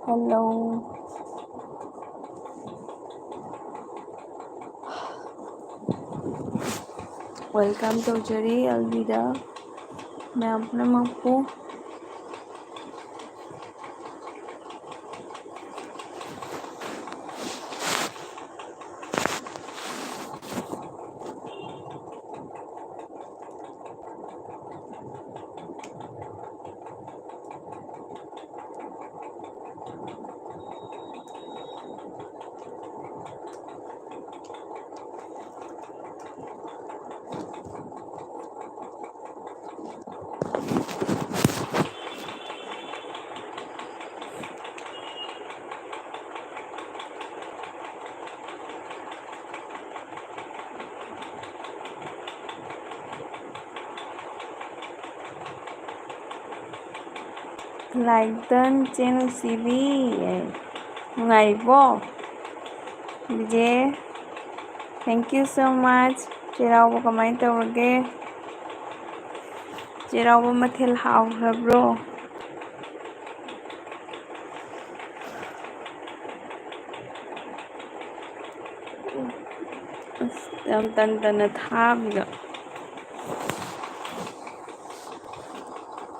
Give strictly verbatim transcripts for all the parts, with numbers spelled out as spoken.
Hello. Welcome ꯇꯧꯖꯔꯤ ꯑꯦꯜꯕꯤꯗ ꯃꯌꯥꯝ ꯄꯨꯝꯅꯃꯛꯄꯨ꯫ Like done, ꯏꯆꯦ ꯅꯨꯡꯁꯤꯕꯤ꯫ ꯅꯨꯡꯉꯥꯏꯔꯤꯕꯣ? Bijay, thank you so much. ꯆꯩꯔꯥꯎꯕ ꯀꯃꯥꯏꯅ ꯇꯧꯔꯒꯦ? ꯆꯩꯔꯥꯎꯕ ꯃꯊꯦꯜ ꯍꯥꯎꯈ꯭ꯔꯕ꯭ꯔꯣ? ꯑꯁ, ꯌꯥꯝ ꯇꯟ ꯇꯟꯅ ꯊꯥꯕꯤꯗꯣ꯫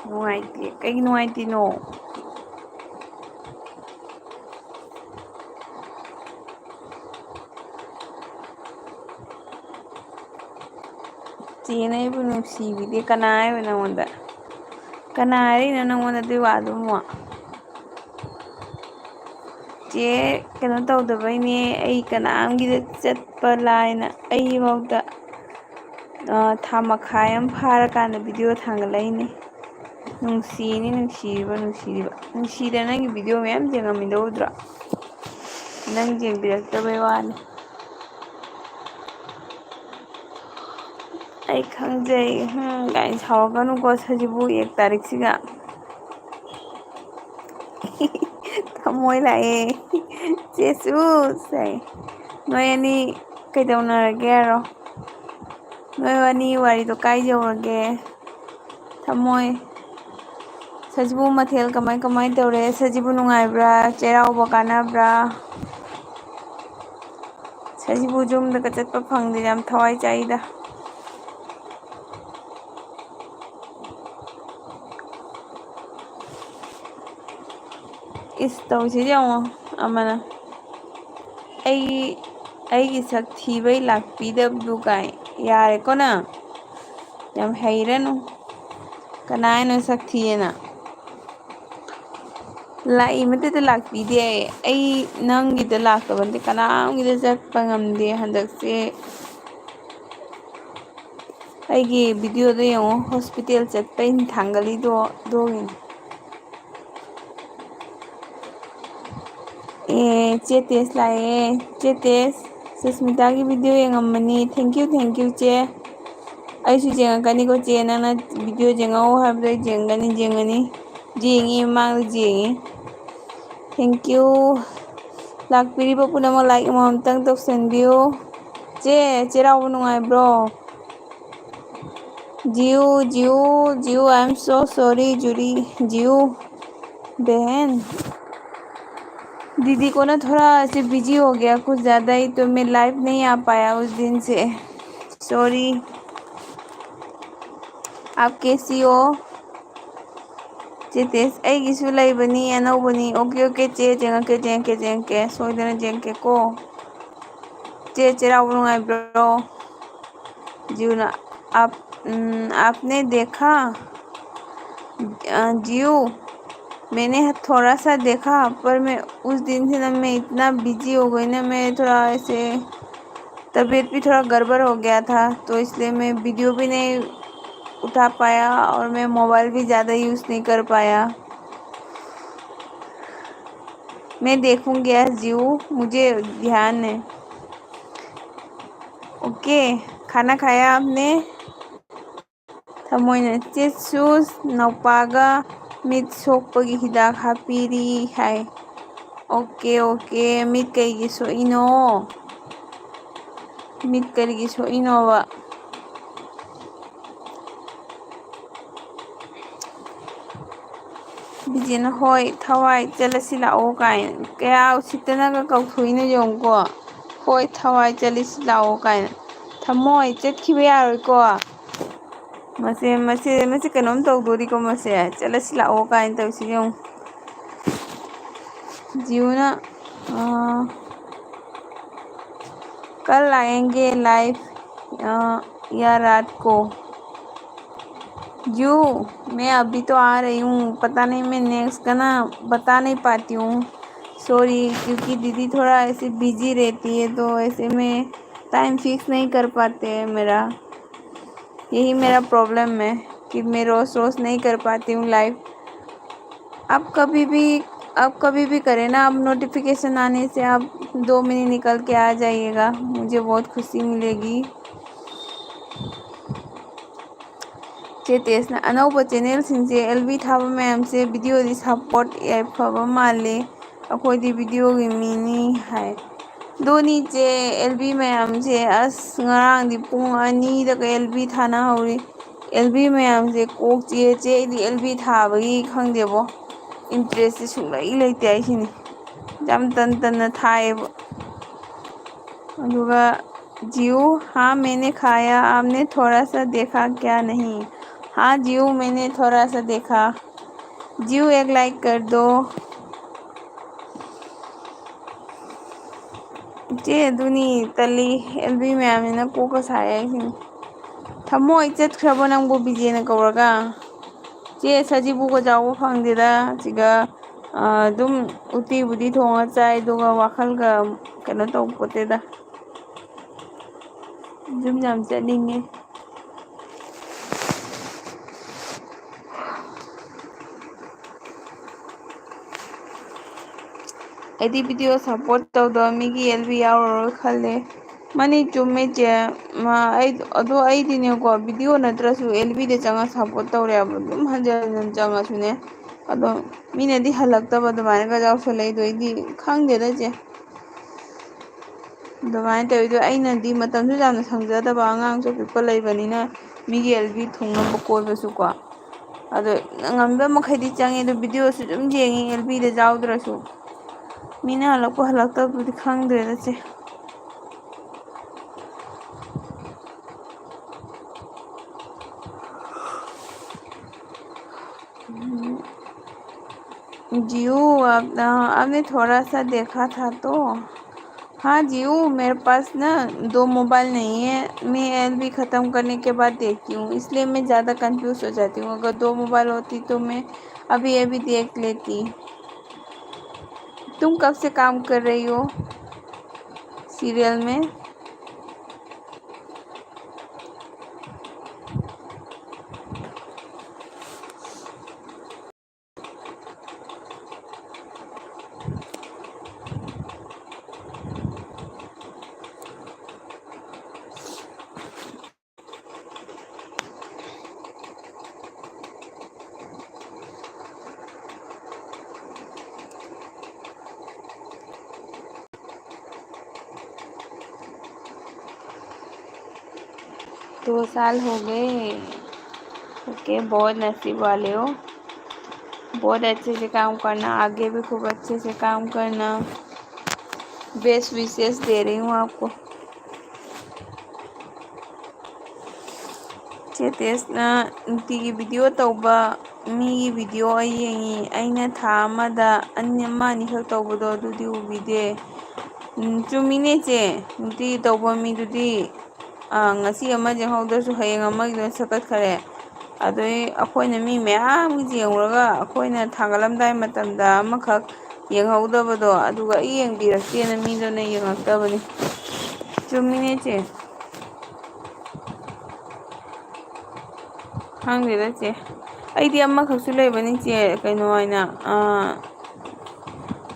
ꯅꯨꯡꯉꯥꯏꯇꯦ꯫ ꯀꯩꯒꯤ ꯅꯨꯡꯉꯥꯏꯇꯤꯅꯣ? ꯆꯦꯅ ꯑꯩꯕꯨ ꯅꯨꯡꯁꯤꯕꯤꯗꯦ꯫ ꯀꯅꯥ ꯍꯥꯏꯕ ꯅꯪꯉꯣꯟꯗ? ꯀꯅꯥ ꯍꯥꯏꯔꯛꯏꯅꯣ ꯅꯪꯉꯣꯟꯗ ꯑꯗꯨꯏ ꯋꯥꯗꯨ ꯑꯃꯨꯛ? ꯆꯦ ꯀꯩꯅꯣ ꯇꯧꯗꯕꯩꯅꯦ꯫ ꯑꯩ ꯀꯅꯥꯝꯒꯤꯗ ꯆꯠꯄ ꯂꯥꯏꯅ ꯑꯩꯐꯥꯎꯗ, ꯑ, ꯊꯥ ꯃꯈꯥꯏ ꯑꯃ ꯐꯥꯔꯀꯥꯟꯗ ꯚꯤꯗꯤꯑꯣ ꯊꯥꯡꯒꯠꯂꯛꯏꯅꯦ꯫ ꯅꯨꯡꯁꯤꯅꯤ, ꯅꯨꯡꯁꯤꯔꯤꯕ, ꯅꯨꯡꯁꯤꯔꯤꯕ꯫ ꯅꯨꯡꯁꯤꯗꯅ ꯅꯪꯒꯤ ꯚꯤꯗꯤꯑꯣ ꯃꯌꯥꯝ ꯌꯦꯡꯉꯝꯃꯤꯗꯣ ꯎꯗ꯭ꯔꯣ? ꯅꯪ ꯌꯦꯡꯕꯤꯔꯛꯇꯕꯩ ꯋꯥꯅꯤ꯫ ꯑꯩ ꯈꯪꯖꯩ꯫ ꯍꯨꯝ, ꯀꯥꯏꯅ ꯁꯥꯎꯔꯛꯀꯅꯨꯀꯣ ꯁꯖꯤꯕꯨ ꯑꯦꯛ ꯇꯥꯔꯤꯛꯁꯤꯒ꯫ ꯊꯃꯣꯏ ꯂꯥꯛꯑꯦ꯫ ꯆꯦꯁꯨ ꯁꯦ꯫ ꯅꯣꯏ ꯑꯅꯤ ꯀꯩꯗꯧꯅꯔꯒꯦ ꯍꯥꯏꯔꯣ? ꯅꯣꯏ ꯑꯅꯤ ꯋꯥꯔꯤꯗꯣ ꯀꯥꯏ ꯌꯧꯔꯒꯦ? ꯊꯃꯣꯏ ꯁꯖꯤꯕꯨ ꯃꯊꯦꯜ ꯀꯃꯥꯏ ꯀꯃꯥꯏ ꯇꯧꯔꯦ? ꯁꯖꯤꯕꯨ ꯅꯨꯡꯉꯥꯏꯕ꯭ꯔꯥ? ꯆꯩꯔꯥꯎꯕ ꯀꯥꯟꯅꯕ꯭ꯔꯥ? ꯁꯖꯤꯕꯨ ꯌꯨꯝꯗꯒ ꯆꯠꯄ ꯐꯪꯗꯦ, ꯌꯥꯝ ꯊꯋꯥꯏ ꯆꯥꯛꯏꯗ꯫ ꯏꯁ, ꯇꯧꯁꯤꯗꯤ ꯌꯦꯡꯉꯣ ꯑꯃꯅ꯫ ꯑꯩ, ꯑꯩꯒꯤ ꯁꯛ ꯊꯤꯕꯩ ꯂꯥꯛꯄꯤꯗꯕꯗꯨ ꯀꯥꯏ꯫ ꯌꯥꯔꯦꯀꯣ ꯅꯪ? ꯌꯥꯝ ꯍꯩꯔꯅꯨ꯫ ꯀꯅꯥ ꯍꯥꯏꯅꯣ ꯁꯛ ꯊꯤꯌꯦꯅ? ꯂꯥꯛꯏ ꯃꯇꯦꯛꯇ ꯂꯥꯛꯄꯤꯗꯦ꯫ ꯑꯩ ꯅꯪꯒꯤꯗ ꯂꯥꯛꯇꯕ ꯅꯠꯇꯦ, ꯀꯅꯥꯝꯒꯤꯗ ꯆꯠꯄ ꯉꯝꯗꯦ ꯍꯟꯗꯛꯁꯦ꯫ ꯑꯩꯒꯤ ꯚꯤꯗꯤꯑꯣꯗꯣ ꯌꯦꯡꯉꯣ, ꯍꯣꯁꯄꯤꯇꯥꯜ ꯆꯠꯄꯩ ꯊꯥꯡꯒꯠꯂꯤꯗꯣ ꯑꯗꯨꯒꯤꯅꯤ꯫ ꯑꯦ, ꯆꯦ ꯇꯦꯁ ꯂꯥꯛꯑꯦ꯫ ꯆꯦ ꯇꯦꯁ, ꯁꯨꯁꯃꯤꯇꯥꯒꯤ ꯚꯤꯗꯤꯑꯣ ꯌꯦꯡꯉꯝꯕꯅꯤ꯫ Thank you, thank you, ꯆꯦ꯫ ꯑꯩꯁꯨ ꯌꯦꯡꯉꯛꯀꯅꯤꯀꯣ, ꯆꯦ꯫ ꯅꯪꯅ ꯚꯤꯗꯤꯑꯣ ꯌꯦꯡꯉꯛꯑꯣ ꯍꯥꯏꯕꯗꯣ ꯑꯩ ꯌꯦꯡꯒꯅꯤ, ꯌꯦꯡꯉꯤ꯫ ꯌꯦꯡꯉꯤ, ꯃꯃꯥꯡꯗ ꯌꯦꯡꯉꯤ꯫ Thank you꯫ ꯂꯥꯛꯄꯤꯔꯤꯕ ꯄꯨꯝꯅꯃꯛ like ꯑꯃꯃꯝꯇꯪ ꯇꯧꯁꯟꯕꯤꯌꯨ꯫ ꯆꯦ, ꯆꯩꯔꯥꯎꯕ ꯅꯨꯡꯉꯥꯏꯕ꯭ꯔꯣ? जियो, जियो, जियो, I am so sorry, जुड़ी, जियो, बहन। दीदी को ना थोड़ा ऐसे बिजी हो गया, कुछ ज़्यादा ही, तो मैं लाइव नहीं आ पाया उस दिन से। सॉरी। आप कैसी हो? ꯆꯦ ꯇꯦꯁ, ꯑꯩꯒꯤꯁꯨ ꯂꯩꯕꯅꯤ, ꯑꯅꯧꯕꯅꯤ꯫ ꯑꯣꯀꯦ, ꯑꯣꯀꯦ, ꯆꯦ, ꯌꯦꯡꯉꯛꯀꯦ, ꯌꯦꯡꯉꯛꯀꯦ, ꯌꯦꯡꯉꯛꯀꯦ, ꯁꯣꯏꯗꯅ ꯌꯦꯡꯉꯛꯀꯦꯀꯣ꯫ ꯆꯦ, ꯆꯩꯔꯥꯎꯕ ꯅꯨꯡꯉꯥꯏꯕ꯭ꯔꯣ? जीव ना, आप, हम्म, आपने देखा? अ, जीव, मैंने थोड़ा सा देखा, पर मैं उस दिन से ना, मैं इतना बिजी हो गई ना, मैं थोड़ा ऐसे, तबीयत भी थोड़ा गड़बड़ हो गया था, तो इसलिए मैं वीडियो भी नहीं उठा पाया और मैं मोबाइल भी ज़्यादा यूज़ नहीं कर पाया। मैं देखूँगी आज जीव, मुझे ध्यान है। ओके, खाना खाया आपने? ꯊꯃꯣꯏꯅ ꯆꯦꯠꯁꯨ ꯅꯧꯄꯥꯒ ꯃꯤꯠ ꯁꯣꯛꯄꯒꯤ ꯍꯤꯗꯥꯛ ꯍꯥꯞꯄꯤꯔꯤ ꯍꯥꯏ꯫ ꯑꯣꯀꯦ, ꯑꯣꯀꯦ, ꯃꯤꯠ ꯀꯩꯒꯤ ꯁꯣꯛꯏꯅꯣ? ꯃꯤꯠ ꯀꯔꯤꯒꯤ ꯁꯣꯛꯏꯅꯣꯕ? ꯏꯆꯦꯅ "ꯍꯣꯏ, ꯊꯋꯥꯏ, ꯆꯠꯂꯁꯤ ꯂꯥꯛꯑꯣ" ꯀꯥꯏꯅ꯫ ꯀꯌꯥ ꯎꯁꯤꯠꯇꯅꯒ ꯀꯧꯊꯣꯛꯏꯅꯣ ꯌꯦꯡꯉꯨꯀꯣ꯫ "ꯍꯣꯏ, ꯊꯋꯥꯏ, ꯆꯠꯂꯁꯤ ꯂꯥꯛꯑꯣ" ꯀꯥꯏꯅ꯫ "ꯊꯝꯃꯣꯏ, ꯆꯠꯈꯤꯕ ꯌꯥꯔꯣꯏꯀꯣ"꯫ ꯃꯁꯦ, ꯃꯁꯦ, ꯃꯁꯦ ꯀꯩꯅꯣꯝ ꯇꯧꯗꯣꯔꯤꯀꯣ ꯃꯁꯦ꯫ "ꯆꯠꯂꯁꯤ ꯂꯥꯛꯑꯣ" ꯀꯥꯏꯅ ꯇꯧꯔꯤꯁꯤ ꯌꯦꯡꯉꯨ꯫ ꯖꯤꯎꯅ, ꯑ, "कल आएंगे लाइव, अ, या रात को।" "जू, मैं अभी तो आ रही हूँ, पता नहीं, मैं नेक्स्ट गाना बता नहीं पाती हूँ, सॉरी, क्योंकि दीदी थोड़ा ऐसे बिजी रहती है, तो ऐसे में टाइम फिक्स नहीं कर पाते हैं मेरा। यही मेरा प्रॉब्लम है कि मैं रोज़ रोज़ नहीं कर पाती हूँ लाइव। आप कभी भी, आप कभी भी करें ना, आप नोटिफिकेशन आने से आप दो मिनट निकल के आ जाइएगा, मुझे बहुत खुशी मिलेगी।" ꯆꯦ ꯇꯦꯁꯅ ꯑꯅꯧꯕ ꯆꯦꯅꯦꯜꯁꯤꯡꯁꯦ ꯑꯦꯜ ꯕꯤ ꯊꯥꯕ ꯃꯌꯥꯝꯁꯦ ꯚꯤꯗꯤꯑꯣꯗꯤ ꯁꯞꯄꯣꯔꯠ ꯌꯥꯏꯐꯕ ꯃꯥꯜꯂꯦ, ꯑꯩꯈꯣꯏꯗꯤ ꯚꯤꯗꯤꯑꯣꯒꯤ ꯃꯤꯅꯤ ꯍꯥꯏ꯫ ꯑꯗꯨꯅꯤ ꯆꯦ, ꯑꯦꯜ ꯕꯤ ꯃꯌꯥꯝꯁꯦ ꯑꯁ ꯉꯔꯥꯡꯗꯤ ꯄꯨꯡ ꯑꯅꯤꯗꯒ ꯑꯦꯜ ꯕꯤ ꯊꯥꯅꯍꯧꯔꯤ꯫ ꯑꯦꯜ ꯕꯤ ꯃꯌꯥꯝꯁꯦ ꯀꯣꯛ ꯆꯤꯛꯑꯦ ꯆꯦ, ꯑꯩꯗꯤ ꯑꯦꯜ ꯕꯤ ꯊꯥꯕꯒꯤ ꯈꯪꯗꯦꯕꯣ, ꯏꯟꯇꯔꯦꯁꯁꯦ ꯁꯨꯡꯂꯩ ꯂꯩꯇꯦ ꯑꯩꯁꯤꯅꯤ, ꯌꯥꯝ ꯇꯟ ꯇꯟꯅ ꯊꯥꯏꯌꯦꯕ꯫ ꯑꯗꯨꯒ ꯖꯤꯎ, "हाँ मैंने खाया, आपने थोड़ा सा देखा क्या नहीं?" "हाँ जीव, मैंने थोड़ा सा देखा।" "जीव, एक लाइक कर दो।" ꯏꯆꯦ, ꯑꯗꯨꯅꯤ ꯇꯜꯂꯤ, ꯑꯦꯜ ꯕꯤ ꯃꯌꯥꯝꯁꯤꯅ ꯀꯣꯛꯀ ꯁꯥꯏ ꯑꯩꯁꯤꯅꯤ꯫ "ꯊꯝꯃꯣꯏ, ꯆꯠꯈ꯭ꯔꯕꯣ ꯅꯪꯕꯨ ꯕꯤꯖꯦꯅ ꯀꯧꯔꯒ?" ꯆꯦ, ꯁꯖꯤꯕꯨꯒ ꯆꯥꯎꯕ ꯐꯪꯗꯦꯗ ꯁꯤꯒ꯫ ꯑ, ꯑꯗꯨꯝ ꯎꯇꯤꯕꯨꯗꯤ ꯊꯣꯡꯉ ꯆꯥꯏ, ꯑꯗꯨꯒ ꯋꯥꯈꯜꯒ ꯀꯩꯅꯣ ꯇꯧꯄꯣꯠꯇꯦꯗ꯫ ꯌꯨꯝ ꯌꯥꯝ ꯆꯠꯅꯤꯡꯉꯦ꯫ ꯑꯩꯗꯤ ꯚꯤꯗꯤꯑꯣ ꯁꯞꯄꯣꯔꯠ ꯇꯧꯗꯕ ꯃꯤꯒꯤ ꯑꯦꯜ ꯕꯤ ꯌꯥꯎꯔꯔꯣꯏ ꯈꯜꯂꯦ꯫ ꯃꯥꯅꯤ, ꯆꯨꯝꯃꯦ ꯆꯦ꯫ ꯃꯥ, ꯑꯩ, ꯑꯗꯣ ꯑꯩꯗꯤꯅꯦꯀꯣ, ꯚꯤꯗꯤꯑꯣ ꯅꯠꯇ꯭ꯔꯁꯨ ꯑꯦꯜ ꯕꯤꯗ ꯆꯪꯉ ꯁꯞꯄꯣꯔꯠ ꯇꯧꯔꯦꯕ, ꯑꯗꯨꯝ ꯍꯟꯖꯟ ꯍꯟꯖꯟ ꯆꯪꯉꯁꯨꯅꯦ꯫ ꯑꯗꯣ ꯃꯤꯅꯗꯤ ꯍꯜꯂꯛꯇꯕ ꯑꯗꯨꯃꯥꯏꯅꯒ ꯌꯥꯎꯁꯜꯂꯛꯏꯗꯣ, ꯑꯩꯗꯤ ꯈꯪꯗꯦꯗ ꯆꯦ꯫ ꯑꯗꯨꯃꯥꯏꯅ ꯇꯧꯋꯤꯗꯣ, ꯑꯩꯅꯗꯤ ꯃꯇꯝꯁꯨ ꯌꯥꯝꯅ ꯁꯪꯖꯗꯕ, ꯑꯉꯥꯡꯁꯨ ꯑꯄꯤꯛꯄ ꯂꯩꯕꯅꯤꯅ, ꯃꯤꯒꯤ ꯑꯦꯜ ꯕꯤ ꯊꯨꯡꯅꯕ ꯀꯣꯏꯕꯁꯨꯀꯣ꯫ ꯑꯗꯣ ꯉꯝꯕ ꯃꯈꯩꯗꯤ ꯆꯪꯉꯦ, ꯑꯗꯣ ꯚꯤꯗꯤꯑꯣꯁꯨ ꯑꯗꯨꯝ ꯌꯦꯡꯉꯤ, ꯑꯦꯜ ꯕꯤꯗ ꯌꯥꯎꯗ꯭ꯔꯁꯨ꯫ ꯃꯤꯅ ꯍꯜꯂꯛꯄ ꯍꯜꯂꯛꯇꯕꯗꯨꯗꯤ ꯈꯪꯗ꯭ꯔꯦꯗ ꯆꯦ꯫ हम्म। जियो, आप, अ, आपने थोड़ा सा देखा था तो। हाँ जियो, मेरे पास ना दो मोबाइल नहीं है, मैं एल बी ख़त्म करने के बाद देखती हूँ, इसलिए मैं ज़्यादा कंफ्यूज हो जाती हूँ। अगर दो मोबाइल होती तो मैं अभी अभी देख लेती। तुम कब से काम कर रही हो सीरियल में? दो साल हो गए। ओके, बहुत नसीब वाले हो। बहुत अच्छे से काम करना, आगे भी खूब अच्छे से काम करना। बेस्ट विशेस दे रही हूँ आपको। ꯆꯦ ꯇꯦꯁꯅ ꯅꯨꯡꯇꯤꯒꯤ ꯚꯤꯗꯤꯑꯣ ꯇꯧꯕ ꯃꯤꯒꯤ ꯚꯤꯗꯤꯑꯣ ꯑꯩ ꯌꯦꯡꯉꯤ꯫ ꯑꯩꯅ ꯊꯥ ꯑꯃꯗ ꯑꯅꯤ, ꯑꯃ ꯑꯅꯤꯈꯛ ꯇꯧꯕꯗꯣ ꯑꯗꯨꯗꯤ ꯎꯕꯤꯗꯦ꯫ ꯎꯝ, ꯆꯨꯝꯃꯤꯅꯦ ꯆꯦ, ꯅꯨꯡꯇꯤꯒꯤ ꯇꯧꯕ ꯃꯤꯗꯨꯗꯤ, ꯑꯥ, ꯉꯁꯤ ꯑꯃ ꯌꯦꯡꯍꯧꯗ꯭ꯔꯁꯨ ꯍꯌꯦꯡ ꯑꯃꯒꯤꯗꯣ ꯁꯛꯀꯠꯈꯔꯦ꯫ ꯑꯗꯨꯗꯩ ꯑꯩꯈꯣꯏꯅ ꯃꯤ ꯃꯌꯥꯝꯒꯤ ꯌꯦꯡꯉꯨꯔꯒ ꯑꯩꯈꯣꯏꯅ ꯊꯥꯡꯒꯠꯂꯝꯗꯥꯏ ꯃꯇꯝꯗ ꯑꯃꯈꯛ ꯌꯦꯡꯍꯧꯗꯕꯗꯣ, ꯑꯗꯨꯒ ꯑꯩ ꯌꯦꯡꯕꯤꯔꯛꯇꯦꯅ ꯃꯤꯗꯨꯅ ꯌꯦꯡꯉꯛꯇꯕꯅꯤ꯫ ꯆꯨꯝꯃꯤꯅꯦ ꯆꯦ꯫ ꯈꯪꯗꯦꯗ ꯆꯦ, ꯑꯩꯗꯤ ꯑꯃꯈꯛꯁꯨ ꯂꯩꯕꯅꯤ ꯆꯦ, ꯀꯩꯅꯣ ꯍꯥꯏꯅ, ꯑꯥ,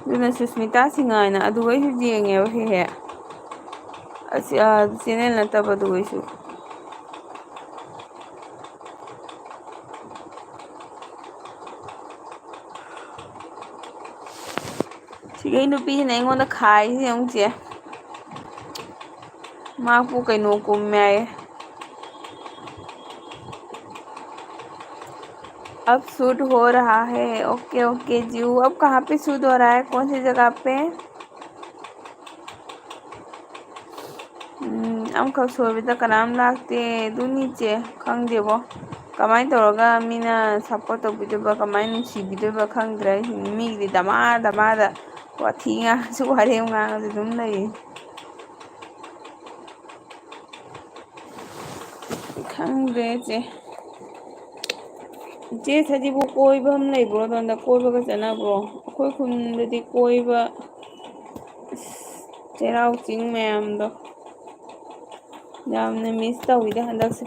ꯑꯗꯨꯅ ꯁꯨꯁꯃꯤꯇꯥ ꯁꯤꯡꯍ ꯍꯥꯏꯅ, ꯑꯗꯨꯒꯩꯁꯨ ꯌꯦꯡꯉꯦꯕ ꯍꯦꯛ ꯍꯦꯛ꯫ ꯑꯁꯤ, ꯑꯥ, ꯆꯦꯅꯦꯜ ꯅꯠꯇꯕꯗꯨꯒꯩꯁꯨ꯫ ꯁꯤꯒꯩ ꯅꯨꯄꯤꯁꯤꯅ ꯑꯩꯉꯣꯟꯗ ꯈꯥꯏꯔꯤꯁꯦ ꯌꯦꯡꯉꯨ ꯆꯦ꯫ ꯃꯥꯄꯨ ꯀꯩꯅꯣ ꯀꯨꯝꯃꯦ ꯍꯥꯏꯌꯦ꯫ अब शूट हो रहा है। ओके, ओके, जीव, अब कहाँ पे शूट हो रहा है, कौन सी जगह पे? ꯎꯝ, ꯑꯃꯈꯛ ꯁꯣꯏꯕꯗ ꯀꯅꯥꯝ ꯂꯥꯛꯇꯦ꯫ ꯑꯗꯨꯅꯤ ꯏꯆꯦ, ꯈꯪꯗꯦꯕꯣ꯫ ꯀꯃꯥꯏꯅ ꯇꯧꯔꯒ ꯃꯤꯅ ꯁꯞꯄꯣꯔꯠ ꯇꯧꯕꯤꯗꯣꯏꯕ, ꯀꯃꯥꯏꯅ ꯅꯨꯡꯁꯤꯕꯤꯗꯣꯏꯕ ꯈꯪꯗ꯭ꯔꯦ꯫ ꯃꯤꯒꯤꯗꯤ ꯗꯃꯥ ꯗꯃꯥꯗ ꯋꯥꯊꯤ ꯉꯥꯡꯉꯁꯨ, ꯋꯥꯔꯦꯝ ꯉꯥꯡꯉꯁꯨ ꯑꯗꯨꯝ ꯂꯩꯌꯦ꯫ ꯈꯪꯗ꯭ꯔꯦ ꯏꯆꯦ꯫ ꯏꯆꯦ, ꯁꯖꯤꯕꯨ ꯀꯣꯏꯕ ꯑꯃ ꯂꯩꯕ꯭ꯔꯣ? ꯑꯗꯣꯝꯗ ꯀꯣꯏꯕꯒ ꯆꯠꯅꯕ꯭ꯔꯣ? ꯑꯩꯈꯣꯏ ꯈꯨꯟꯗꯗꯤ ꯀꯣꯏꯕ, ꯑꯁ, ꯆꯩꯔꯥꯎ ꯆꯤꯡ ꯃꯌꯥꯝꯗꯣ ꯌꯥꯝꯅ ꯃꯤꯁ ꯇꯧꯋꯤꯗ ꯍꯟꯗꯛꯁꯦ꯫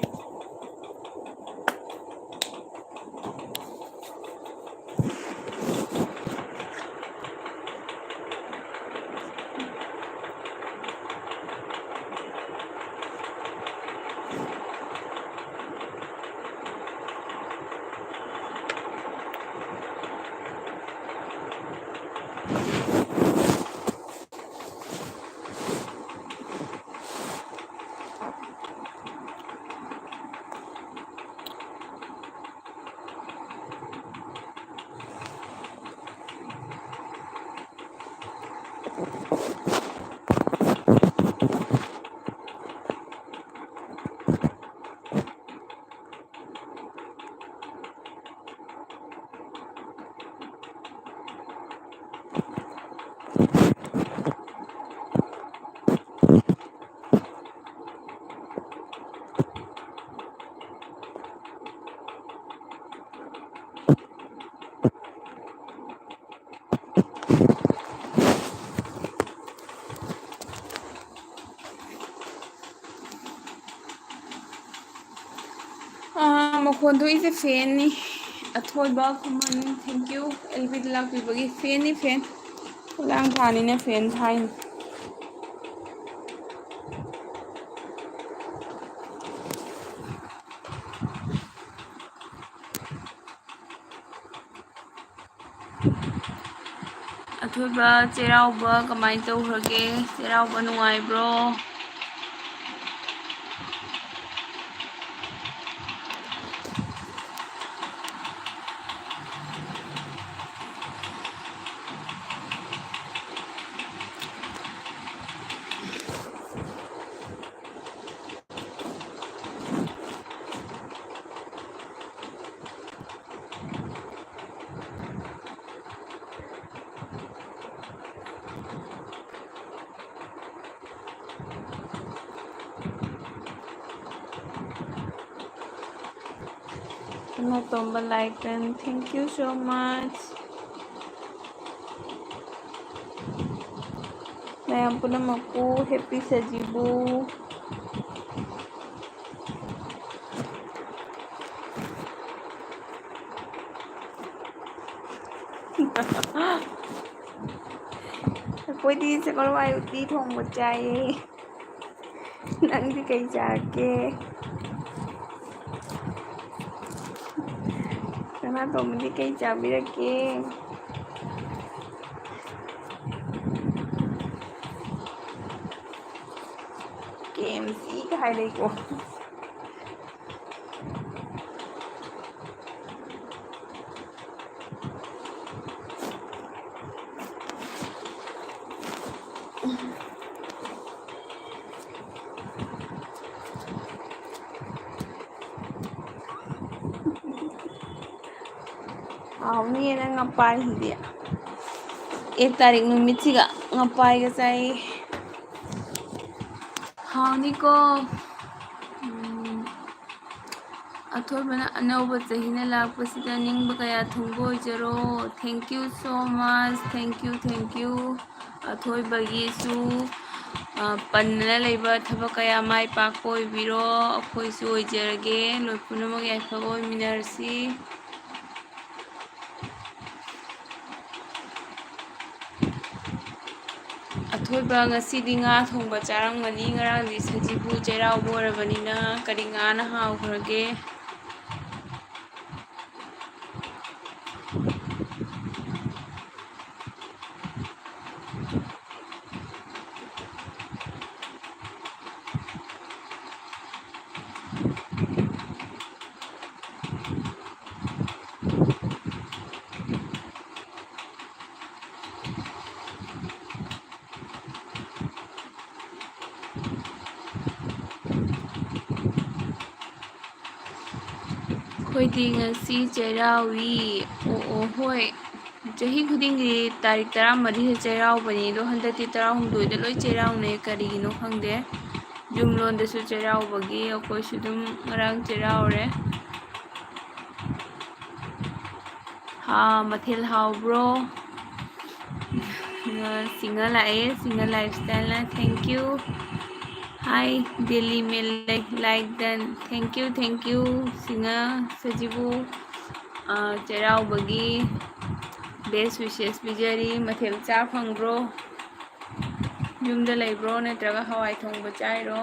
ꯑꯥ, ꯃꯈꯣꯟ ꯊꯣꯛꯏꯁꯦ ꯐꯦꯟꯅꯤ꯫ ꯑꯊꯣꯏꯕ ꯈꯨꯃꯟ, thank you, ꯑꯦꯜ ꯕꯤꯗ ꯂꯥꯛꯄꯤꯕꯒꯤ꯫ ꯐꯦꯟꯅꯤ, ꯐꯦꯟ꯫ ꯈꯨꯂꯥꯡ ꯊꯥꯅꯤꯅ ꯐꯦꯟ ꯊꯥꯏꯅꯤ꯫ ꯑꯊꯣꯏꯕ, ꯆꯩꯔꯥꯎꯕ ꯀꯃꯥꯏꯅ ꯇꯧꯈ꯭ꯔꯒꯦ? ꯆꯩꯔꯥꯎꯕ ꯅꯨꯡꯉꯥꯏꯕ꯭ꯔꯣ? ꯁꯅꯥꯇꯣꯝꯕ ꯂꯥꯏꯀ꯭ꯔꯦꯟ, thank you so much꯫ ꯃꯌꯥꯝ ꯄꯨꯝꯅꯃꯛꯄꯨ happy ꯁꯖꯤꯕꯨ꯫ ꯑꯩꯈꯣꯏꯗꯤ ꯁꯒꯣꯜ ꯍꯋꯥꯏ ꯎꯇꯤ ꯊꯣꯡꯕ ꯆꯥꯏꯌꯦ꯫ ꯅꯪꯗꯤ ꯀꯩ ꯆꯥꯔꯒꯦ? ꯁꯅꯥꯇꯣꯝꯕꯗꯤ ꯀꯩ ꯆꯥꯕꯤꯔꯛꯀꯦ? ꯀꯦ ꯑꯦꯝ ꯁꯤ ꯀ ꯍꯥꯏꯔꯛꯏꯀꯣ꯫ ꯍꯥꯎꯅꯤꯌꯦ ꯅꯪ ꯉꯄꯥꯏꯁꯤꯗꯤ꯫ ꯑꯦꯛ ꯇꯥꯔꯤꯛ ꯅꯨꯃꯤꯠꯁꯤꯒ ꯉꯄꯥꯏꯒ ꯆꯥꯏ꯫ ꯍꯥꯎꯅꯤꯀꯣ꯫ ꯎꯝ꯫ ꯑꯊꯣꯏꯕꯅ ꯑꯅꯧꯕ ꯆꯍꯤꯅ ꯂꯥꯛꯄꯁꯤꯗ ꯅꯤꯡꯕ ꯀꯌꯥ ꯊꯨꯡꯕ ꯑꯣꯏꯖꯔꯣ꯫ Thank you so much, thank you, thank you꯫ ꯑꯊꯣꯏꯕꯒꯤꯁꯨ, ꯑ, ꯄꯟꯗꯅ ꯂꯩꯕ ꯊꯕꯛ ꯀꯌꯥ ꯃꯥꯏ ꯄꯥꯛꯄ ꯑꯣꯏꯕꯤꯔꯣ꯫ ꯑꯩꯈꯣꯏꯁꯨ ꯑꯣꯏꯖꯔꯒꯦ꯫ ꯂꯣꯏ ꯄꯨꯝꯅꯃꯛ ꯌꯥꯏꯐꯕ ꯑꯣꯏꯃꯤꯟꯅꯔꯁꯤ꯫ ꯑꯊꯣꯏꯕ ꯉꯁꯤꯗꯤ ꯉꯥ ꯊꯣꯡꯕ ꯆꯥꯔꯝꯒꯅꯤ, ꯉꯔꯥꯡꯗꯤ ꯁꯖꯤꯕꯨ ꯆꯩꯔꯥꯎꯕ ꯑꯣꯏꯔꯕꯅꯤꯅ꯫ ꯀꯔꯤ ꯉꯥꯅ ꯍꯥꯎꯈ꯭ꯔꯒꯦ? ꯑꯩꯈꯣꯏꯗꯤ ꯉꯁꯤ ꯆꯩꯔꯥꯎꯏ꯫ ꯑꯣ, ꯑꯣ, ꯍꯣꯏ꯫ ꯆꯍꯤ ꯈꯨꯗꯤꯡꯒꯤ ꯇꯥꯔꯤꯛ ꯇꯔꯥꯃꯔꯤꯗ ꯆꯩꯔꯥꯎꯕꯅꯤ, ꯑꯗꯣ ꯍꯟꯗꯛꯇꯤ ꯇꯔꯥꯍꯨꯝꯗꯣꯏꯗ ꯂꯣꯏ ꯆꯩꯔꯥꯎꯅꯩ, ꯀꯔꯤꯒꯤꯅꯣ ꯈꯪꯗꯦ꯫ ꯌꯨꯝꯂꯣꯟꯗꯁꯨ ꯆꯩꯔꯥꯎꯕꯒꯤ ꯑꯩꯈꯣꯏꯁꯨ ꯑꯗꯨꯝ ꯉꯔꯥꯡ ꯆꯩꯔꯥꯎꯔꯦ꯫ ꯍꯥ, ꯃꯊꯦꯜ ꯍꯥꯎꯕ꯭ꯔꯣ? ꯁꯤꯡꯉ ꯂꯥꯛꯑꯦ, ꯁꯤꯡꯉ life ꯁ꯭ꯇꯥꯏꯜꯅ꯫ Thank you. Hi, Delhi में like done. Thank you, thank you, ꯁꯤꯡꯉ ꯁꯖꯤꯕꯨ꯫ ꯑ, ꯆꯩꯔꯥꯎꯕꯒꯤ best wishes ꯄꯤꯖꯔꯤ꯫ ꯃꯊꯦꯜ ꯆꯥ ꯐꯪꯕ꯭ꯔꯣ? ꯌꯨꯝꯗ ꯂꯩꯕ꯭ꯔꯣ, ꯅꯠꯇ꯭ꯔꯒ ꯍꯋꯥꯏ ꯊꯣꯡꯕ ꯆꯥꯏꯔꯣ?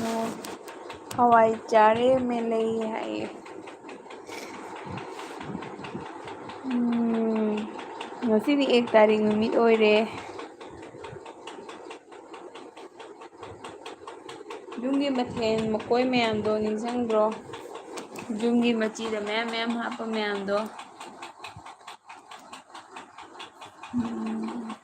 ꯑꯣ, ꯍꯋꯥꯏ ꯆꯥꯔꯦ, ꯃꯦꯂꯩ ꯍꯥꯏꯌꯦ꯫ ꯎꯝ, ꯉꯁꯤꯗꯤ ꯑꯦꯛ ꯇꯥꯔꯤꯛ ꯅꯨꯃꯤꯠ ꯑꯣꯏꯔꯦ꯫ ꯌꯨꯝꯒꯤ ꯃꯊꯦꯜ ꯃꯀꯣꯏ ꯃꯌꯥꯝꯗꯣ ꯅꯤꯡꯁꯤꯡꯕ꯭ꯔꯣ? ꯌꯨꯝꯒꯤ ꯃꯆꯤꯗ ꯃꯌꯥꯝ ꯃꯌꯥꯝ ꯍꯥꯞꯄ ꯃꯌꯥꯝꯗꯣ꯫ ꯎꯝ꯫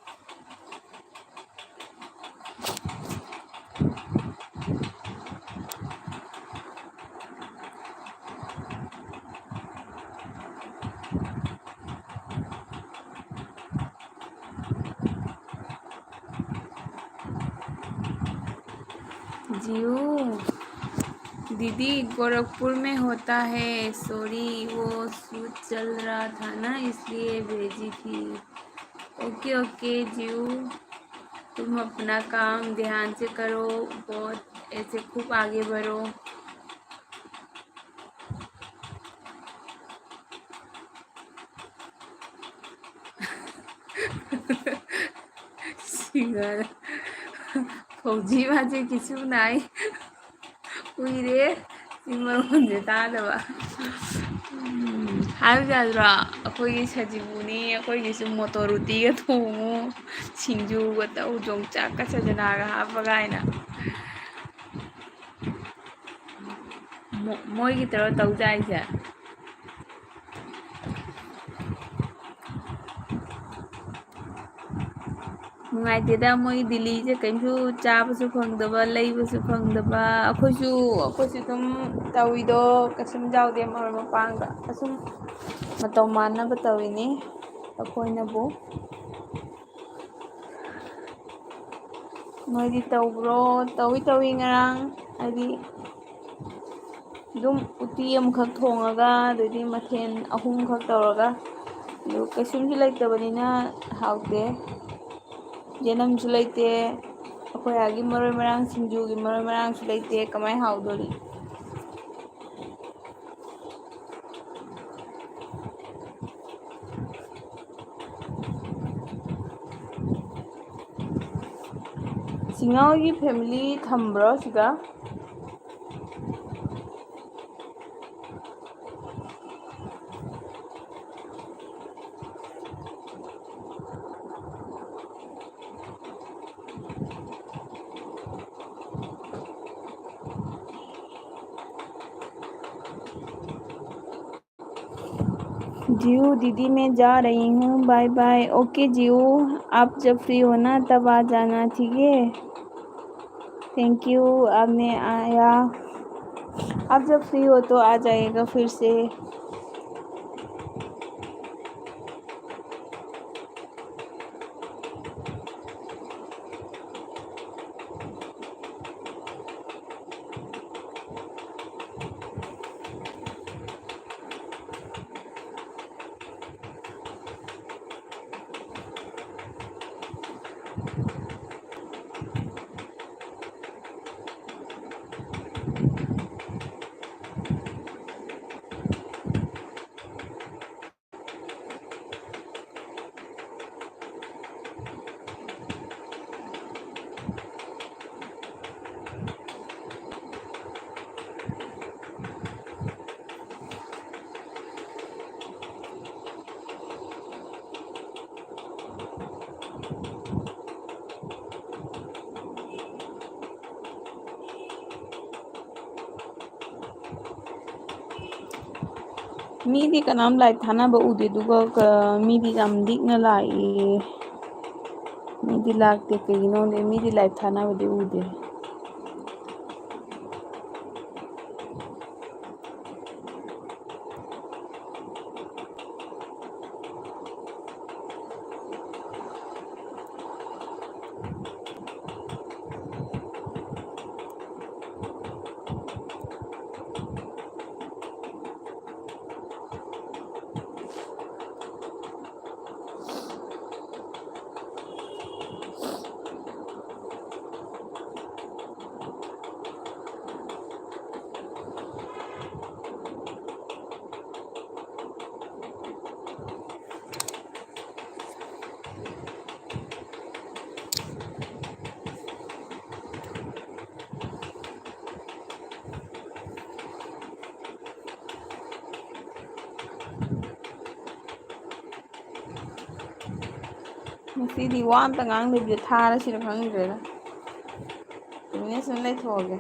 जियो। दीदी, गोरखपुर में होता है। सॉरी, वो शूट चल रहा था ना, इसलिए भेजी थी। ओके, ओके, जियो। तुम अपना काम ध्यान से करो, बहुत ऐसे खूब आगे बढ़ो। ꯁꯤꯡꯉ ꯐꯧꯖꯤ ꯃꯥꯁꯦ ꯀꯤꯁꯨ ꯅꯥꯏ꯫ ꯀꯨꯏꯔꯦ ꯁꯤ ꯃꯔꯣꯟꯁꯦ ꯇꯥꯗꯕ꯫ ꯎꯝ, ꯍꯥꯏꯕ ꯌꯥꯗ꯭ꯔꯣ? ꯑꯩꯈꯣꯏꯒꯤ ꯁꯖꯤꯕꯨꯅꯤ, ꯑꯩꯈꯣꯏꯒꯤꯁꯨ ꯃꯣꯇꯣꯔ ꯎꯇꯤꯒ ꯊꯣꯡꯉꯨ, ꯁꯤꯡꯖꯨꯒ ꯇꯧ, ꯌꯣꯡꯆꯥꯛꯀ ꯁꯖꯅꯥꯒ ꯍꯥꯞꯄꯒ ꯍꯥꯏꯅ꯫ ꯃꯣ-, ꯃꯣꯏꯒꯤ ꯇꯧꯔ ꯇꯧ ꯇꯥꯏꯁꯦ꯫ ꯅꯨꯡꯉꯥꯏꯇꯦꯗ, ꯃꯣꯏ ꯗꯤꯜꯂꯤꯁꯦ ꯀꯩꯁꯨ ꯆꯥꯕꯁꯨ ꯐꯪꯗꯕ, ꯂꯩꯕꯁꯨ ꯐꯪꯗꯕ꯫ ꯑꯩꯈꯣꯏꯁꯨ, ꯑꯩꯈꯣꯏꯁꯨ ꯑꯗꯨꯝ ꯇꯧꯏꯗꯣ, ꯀꯩꯁꯨꯝ ꯌꯥꯎꯗꯦ ꯃꯔꯣꯏ ꯃꯄꯥꯡꯒ꯫ ꯑꯁꯨꯝ ꯃꯇꯧ ꯃꯥꯟꯅꯕ ꯇꯧꯔꯤꯅꯤ ꯑꯩꯈꯣꯏꯅꯕꯨ꯫ ꯅꯣꯏꯗꯤ ꯇꯧꯕ꯭ꯔꯣ? ꯇꯧꯏ, ꯇꯧꯏ꯫ ꯉꯔꯥꯡ ꯍꯥꯏꯗꯤ ꯑꯗꯨꯝ ꯎꯇꯤ ꯑꯃꯈꯛ ꯊꯣꯡꯉꯒ, ꯑꯗꯩꯗꯤ ꯃꯊꯦꯜ ꯑꯍꯨꯝꯈꯛ ꯇꯧꯔꯒ, ꯑꯗꯨ ꯀꯩꯁꯨꯝꯁꯨ ꯂꯩꯇꯕꯅꯤꯅ ꯍꯥꯎꯇꯦ꯫ ꯌꯦꯅꯝꯁꯨ ꯂꯩꯇꯦ, ꯑꯩꯈꯣꯏ ꯑꯥꯒꯤ ꯃꯔꯣꯏ ꯃꯔꯥꯡ, ꯁꯤꯡꯖꯨꯒꯤ ꯃꯔꯣꯏ ꯃꯔꯥꯡꯁꯨ ꯂꯩꯇꯦ, ꯀꯃꯥꯏꯅ ꯍꯥꯎꯗꯣꯔꯤ? ꯁꯤꯡꯉꯥꯎꯒꯤ family ꯊꯝꯕ꯭ꯔꯣ ꯁꯤꯗ? जीऊ, दीदी मैं जा रही हूँ, bye bye। OK जीऊ, आप जब free हो ना तब आ जाना, ठीक है? Thank you, आपने आया। आप जब free हो तो आ जाइएगा फिर से। ꯃꯤꯗꯤ ꯀꯅꯥꯝ ꯂꯥꯏꯚ ꯊꯥꯅꯕ ꯎꯗꯦ, ꯑꯗꯨꯒ ꯀ-, ꯃꯤꯗꯤ ꯌꯥꯝ ꯂꯤꯛꯅ ꯂꯥꯛꯏ꯫ ꯃꯤꯗꯤ ꯂꯥꯛꯇꯦ, ꯀꯩꯒꯤꯅꯣ ꯈꯪꯗꯦ, ꯃꯤꯗꯤ ꯂꯥꯏꯚ ꯊꯥꯅꯕꯗꯤ ꯎꯗꯦ꯫ ꯉꯁꯤꯗꯤ ꯋꯥ ꯑꯝꯇ ꯉꯥꯡꯗꯕꯤꯗ ꯊꯥꯔꯁꯤꯔ ꯈꯪꯗ꯭ꯔꯦꯗ꯫ ꯇꯨꯃꯤꯟꯅ ꯁꯨꯝ ꯂꯩꯊꯣꯛꯑꯒꯦ꯫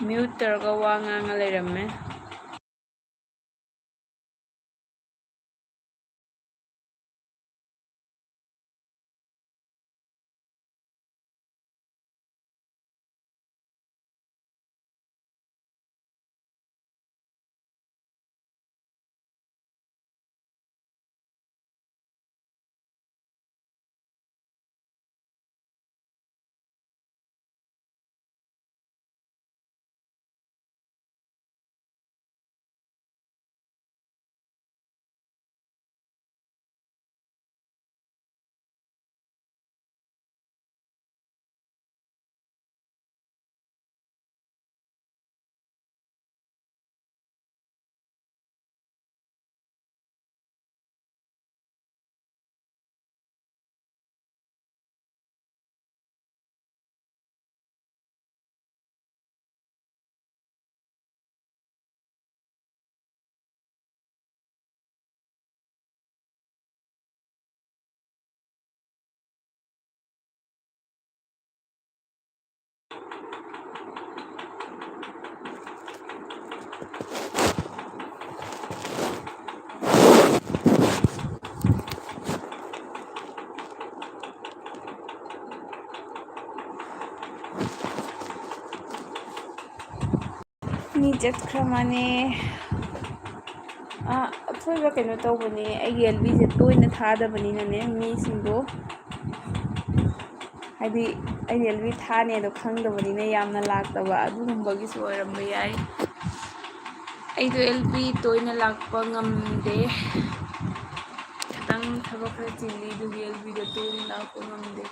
Mute ꯇꯧꯔꯒ ꯋꯥ ꯉꯥꯡꯉ ꯂꯩꯔꯝꯃꯦ꯫ ꯃꯤ ꯆꯠꯈ꯭ꯔ ꯃꯥꯅꯦ꯫ ꯑ, ꯑꯊꯣꯏꯕ ꯀꯩꯅꯣ ꯇꯧꯕꯅꯦ, ꯑꯩꯒꯤ ꯑꯦꯜ ꯕꯤꯁꯦ ꯇꯣꯏꯅ ꯊꯥꯗꯕꯅꯤꯅꯅꯦ, ꯃꯤꯁꯤꯡꯗꯣ, ꯍꯥꯏꯗꯤ, ꯑꯩꯅ ꯑꯦꯜ ꯕꯤ ꯊꯥꯅꯦꯗꯣ ꯈꯪꯗꯕꯅꯤꯅ ꯌꯥꯝꯅ ꯂꯥꯛꯇꯕ, ꯑꯗꯨꯒꯨꯝꯕꯒꯤꯁꯨ ꯑꯣꯏꯔꯝꯕ ꯌꯥꯏ꯫ ꯑꯩꯗꯣ ꯑꯦꯜ ꯕꯤ ꯇꯣꯏꯅ ꯂꯥꯛꯄ ꯉꯝꯗꯦ, ꯈꯤꯇꯪ ꯊꯕꯛ ꯈꯔ ꯆꯤꯜꯂꯤ, ꯑꯗꯨꯒꯤ ꯑꯦꯜ ꯕꯤꯗ ꯇꯣꯏꯅ ꯂꯥꯛꯄ ꯉꯝꯗꯦ꯫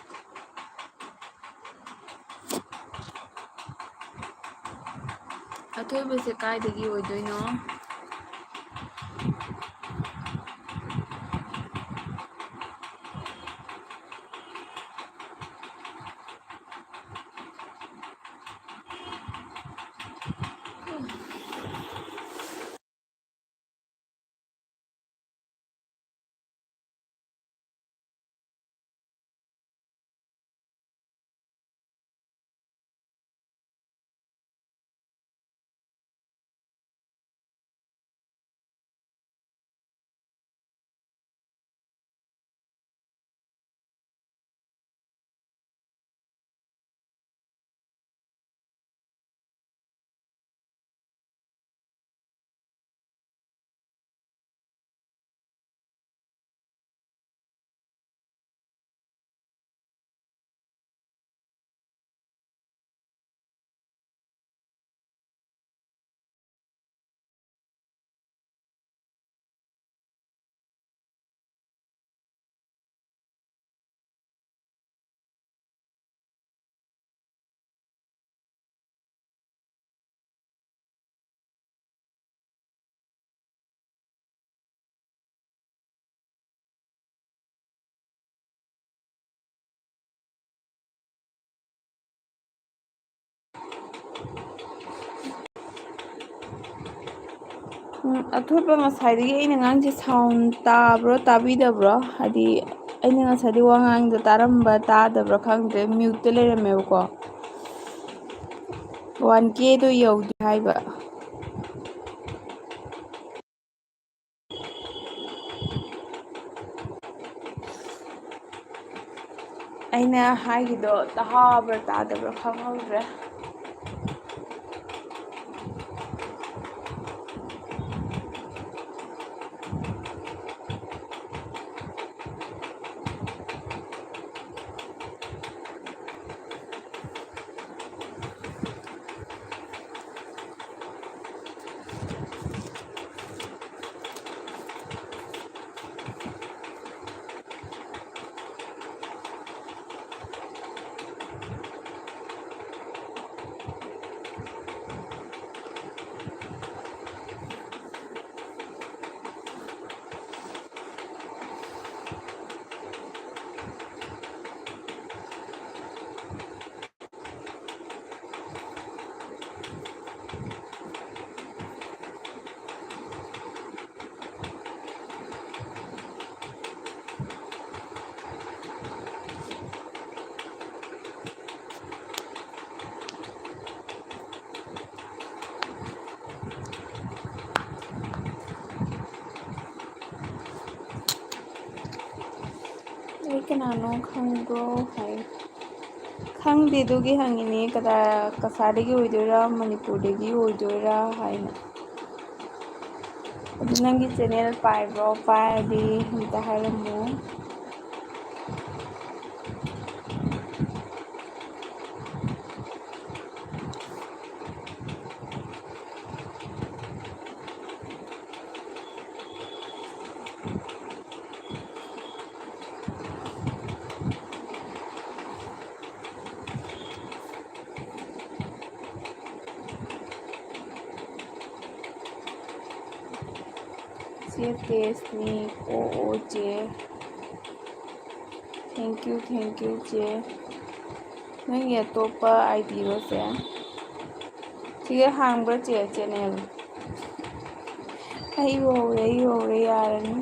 ꯑꯊꯣꯏꯕꯁꯦ ꯀꯥꯏꯗꯒꯤ ꯑꯣꯏꯗꯣꯏꯅꯣ? ꯎꯝ, ꯑꯊꯣꯠꯄ ꯉꯁꯥꯏꯗꯒꯤ ꯑꯩꯅ ꯉꯥꯡꯁꯦ sound ꯇꯥꯕ꯭ꯔꯣ ꯇꯥꯕꯤꯗꯕ꯭ꯔꯣ? ꯍꯥꯏꯗꯤ ꯑꯩꯅ ꯉꯁꯥꯏꯗꯤ ꯋꯥ ꯉꯥꯡꯗꯣ ꯇꯥꯔꯝꯕ ꯇꯥꯗꯕ꯭ꯔꯥ ꯈꯪꯗ꯭ꯔꯦ, mute ꯂꯩꯔꯝꯃꯦꯕꯀꯣ꯫ One K ꯗꯣ ꯌꯧꯗ꯭ꯔꯤ ꯍꯥꯏꯕ꯫ ꯑꯩꯅ ꯍꯥꯏꯒꯤꯗꯣ ꯇꯥꯍꯧꯕ꯭ꯔꯥ ꯇꯥꯗꯕ꯭ꯔꯥ ꯈꯪꯍꯧꯗ꯭ꯔꯦ꯫ ꯑꯩ ꯀꯅꯥꯅꯣ ꯈꯪꯕ꯭ꯔꯣ ꯍꯥꯏ꯫ ꯈꯪꯗꯦ, ꯑꯗꯨꯒꯤ ꯍꯪꯉꯤꯅꯦ, ꯀꯗꯥꯏ, ꯀꯁꯥꯔꯗꯒꯤ ꯑꯣꯏꯗꯣꯏꯔꯥ, ꯃꯅꯤꯄꯨꯔꯗꯒꯤ ꯑꯣꯏꯗꯣꯏꯔꯥ ꯍꯥꯏꯅ꯫ ꯑꯗꯨ ꯅꯪꯒꯤ channel ꯄꯥꯏꯕ꯭ꯔꯣ? ꯄꯥꯏꯔꯗꯤ ꯑꯝꯇ ꯍꯥꯏꯔꯝꯃꯣ꯫ ꯆꯦ ꯇꯦꯖꯅꯤ꯫ ꯑꯣ, ꯑꯣ, ꯆꯦ꯫ Thank you, thank you, ꯆꯦ꯫ ꯅꯪꯒꯤ ꯑꯇꯣꯞꯄ ID ꯔꯣ, ꯆꯦ? ꯁꯤꯒ ꯍꯥꯡꯕ꯭ꯔꯥ, ꯆꯦ, channel? ꯑꯩ ꯎꯍꯧꯔꯦ, ꯑꯩ ꯎꯍꯧꯔꯦ, ꯌꯥꯔꯅꯤ꯫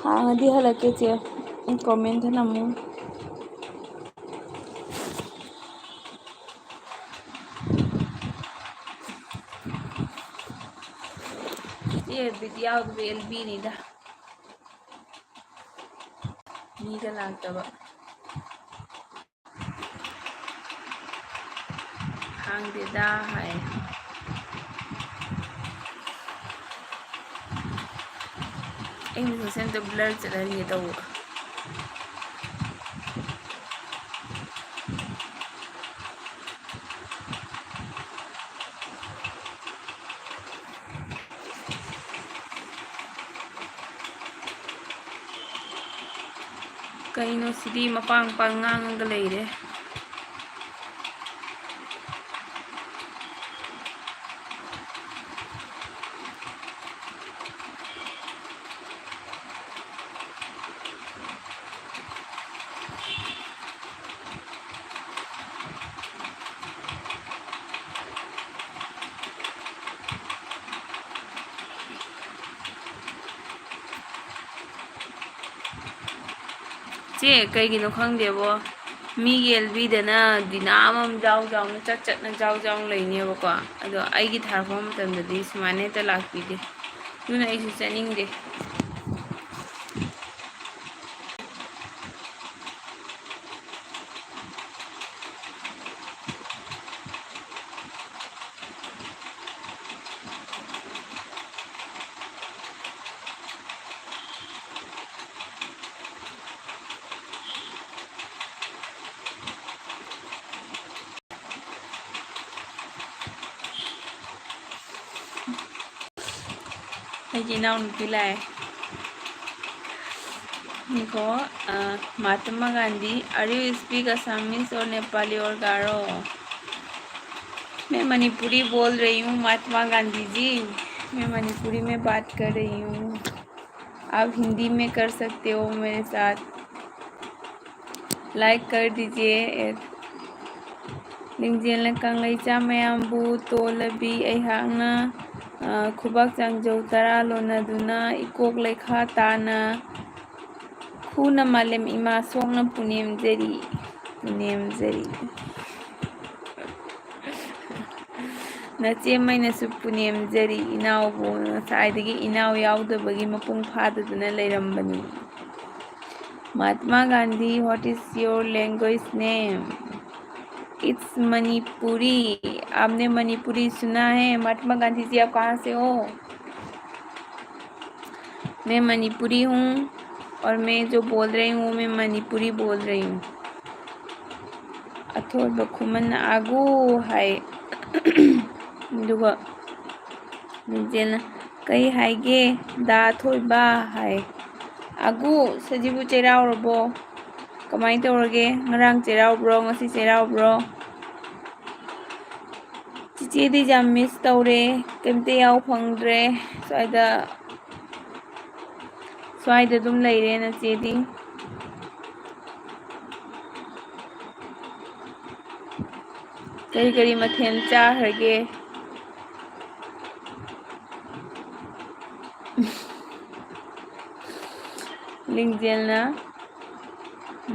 ꯍꯥꯡꯉꯗꯤ ꯍꯜꯂꯛꯀꯦ ꯆꯦ, ꯑꯩ comment ꯅꯝꯃꯨ꯫ ꯆꯦ, ꯕꯤꯠ ꯌꯥꯎꯗꯕ ꯑꯦꯜ ꯕꯤꯅꯤꯗ꯫ ꯃꯤꯒ ꯂꯥꯛꯇꯕ꯫ ꯈꯪꯗꯦꯗ ꯍꯥꯏ꯫ ꯑꯩ ꯃꯦꯁꯦꯖꯁꯦ ꯑꯝꯇ blur ꯆꯠꯍꯟꯒꯦ ꯇꯧꯕ꯫ ꯀꯩꯅꯣ ꯁꯤꯗꯤ ꯃꯄꯥꯡ ꯃꯄꯥꯡ ꯉꯥꯡꯉꯒ ꯂꯩꯔꯦ꯫ ꯆꯦ, ꯀꯩꯒꯤꯅꯣ ꯈꯪꯗꯦꯕꯣ, ꯃꯤꯒꯤ ꯑꯦꯜ ꯕꯤꯗꯅ ꯗꯤꯅꯥ ꯑꯃꯃꯝ ꯖꯥꯎ ꯖꯥꯎꯅ ꯆꯠ ꯆꯠꯅ ꯖꯥꯎ ꯖꯥꯎꯅ ꯂꯩꯅꯦꯕꯀꯣ, ꯑꯗꯣ ꯑꯩꯒꯤ ꯊꯥꯔꯛꯄ ꯃꯇꯝꯗꯗꯤ ꯁꯨꯃꯥꯏꯅ ꯍꯦꯛꯇ ꯂꯥꯛꯄꯤꯗꯦ, ꯑꯗꯨꯅ ꯑꯩꯁꯨ ꯆꯠꯅꯤꯡꯗꯦ꯫ ꯑꯩꯒꯤ ꯏꯅꯥꯎꯅꯨꯄꯤ ꯂꯥꯛꯑꯦ꯫ देखो, अ, Mahatma Gandhi, are you speak Assamese or Nepali or Garo? मैं मणिपुरी बोल रही हूँ महात्मा गांधी जी, मैं मणिपुरी में बात कर रही हूँ। आप हिंदी में कर सकते हो मेरे साथ। Like कर दीजिए. ꯂꯤꯡꯖꯦꯜꯅ ꯀꯪꯂꯩꯆꯥ ꯃꯌꯥꯝꯕꯨ ꯇꯣꯜꯂꯕꯤ ꯑꯩꯍꯥꯛꯅ, ꯑ, ꯈꯨꯕꯥꯛ ꯆꯥꯡꯖꯧ ꯇꯔꯥ ꯂꯣꯟꯅꯗꯨꯅ ꯏꯀꯣꯛ ꯂꯩꯈꯥ ꯇꯥꯅ ꯈꯨꯅ ꯃꯥꯂꯦꯝ ꯏꯃꯥ ꯁꯣꯛꯅ ꯄꯨꯅꯦꯝꯖꯔꯤ, ꯄꯨꯅꯦꯝꯖꯔꯤ꯫ ꯅꯆꯦꯃꯩꯅꯁꯨ ꯄꯨꯅꯦꯝꯖꯔꯤ, ꯏꯅꯥꯎꯕꯨ ꯉꯁꯥꯏꯗꯒꯤ ꯏꯅꯥꯎ ꯌꯥꯎꯗꯕꯒꯤ ꯃꯄꯨꯡ ꯐꯥꯗꯗꯅ ꯂꯩꯔꯝꯕꯅꯤ꯫ Mahatma Gandhi, what is your language name? It's Manipuri. आपने मणिपुरी सुना है? महात्मा गांधी जी, आप कहाँ से हो? मैं मणिपुरी हूँ और मैं जो बोल रही हूँ, मैं मणिपुरी बोल रही हूँ। ꯑꯊꯣꯏꯕ ꯈꯨꯃꯟꯅ ꯑꯒꯨ ꯍꯥꯏ꯫ ꯑꯗꯨꯒ ꯂꯤꯡꯖꯦꯜꯅ, "ꯀꯩ ꯍꯥꯏꯒꯦ ꯗꯥ ꯑꯊꯣꯏꯕ?" ꯍꯥꯏ꯫ "ꯑꯒꯨ, ꯁꯖꯤꯕꯨ ꯆꯩꯔꯥꯎꯔꯕꯣ? ꯀꯃꯥꯏꯅ ꯇꯧꯔꯒꯦ? ꯉꯔꯥꯡ ꯆꯩꯔꯥꯎꯕ꯭ꯔꯣ? ꯉꯁꯤ ꯆꯩꯔꯥꯎꯕ꯭ꯔꯣ?" ꯆꯤꯆꯦꯗꯤ ꯌꯥꯝ miss ꯇꯧꯔꯦ, ꯀꯩꯝꯇ ꯌꯥꯎ ꯐꯪꯗ꯭ꯔꯦ ꯁ꯭ꯋꯥꯏꯗ꯫ ꯁ꯭ꯋꯥꯏꯗ ꯑꯗꯨꯝ ꯂꯩꯔꯦ ꯅꯆꯦꯗꯤ꯫ ꯀꯔꯤ ꯀꯔꯤ ꯃꯊꯦꯜ ꯆꯥꯈ꯭ꯔꯒꯦ? ꯂꯤꯡꯖꯦꯜꯅ,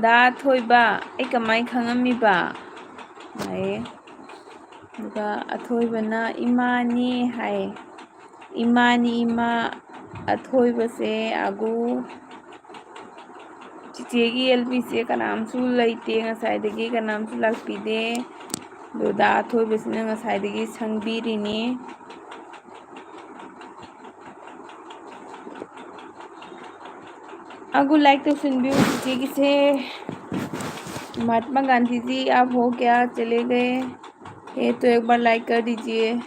"ꯗꯥ ꯑꯊꯣꯏꯕ, ꯑꯩ ꯀꯃꯥꯏ ꯈꯪꯉꯝꯃꯤꯕ?" ꯍꯥꯏꯌꯦ꯫ ꯑꯗꯨꯒ ꯑꯊꯣꯏꯕꯅ, "ꯏꯃꯥꯅꯤ" ꯍꯥꯏꯌꯦ꯫ "ꯏꯃꯥꯅꯤ ꯏꯃꯥ", ꯑꯊꯣꯏꯕꯁꯦ ꯑꯒꯨ꯫ ꯆꯤꯆꯦꯒꯤ ꯑꯦꯜ ꯄꯤꯁꯦ ꯀꯅꯥꯝꯁꯨ ꯂꯩꯇꯦ, ꯉꯁꯥꯏꯗꯒꯤ ꯀꯅꯥꯝꯁꯨ ꯂꯥꯛꯄꯤꯗꯦ꯫ ꯑꯗꯨꯗ ꯑꯊꯣꯏꯕꯁꯤꯅ ꯉꯁꯥꯏꯗꯒꯤ ꯁꯪꯕꯤꯔꯤꯅꯤ꯫ ꯑꯒꯨ like ꯇꯧꯁꯤꯟꯕꯤꯌꯨ ꯆꯤꯆꯦꯒꯤꯁꯦ꯫ महात्मा गांधी जी आप हो क्या, चले गए? ये तो एक बार like कर दीजिए।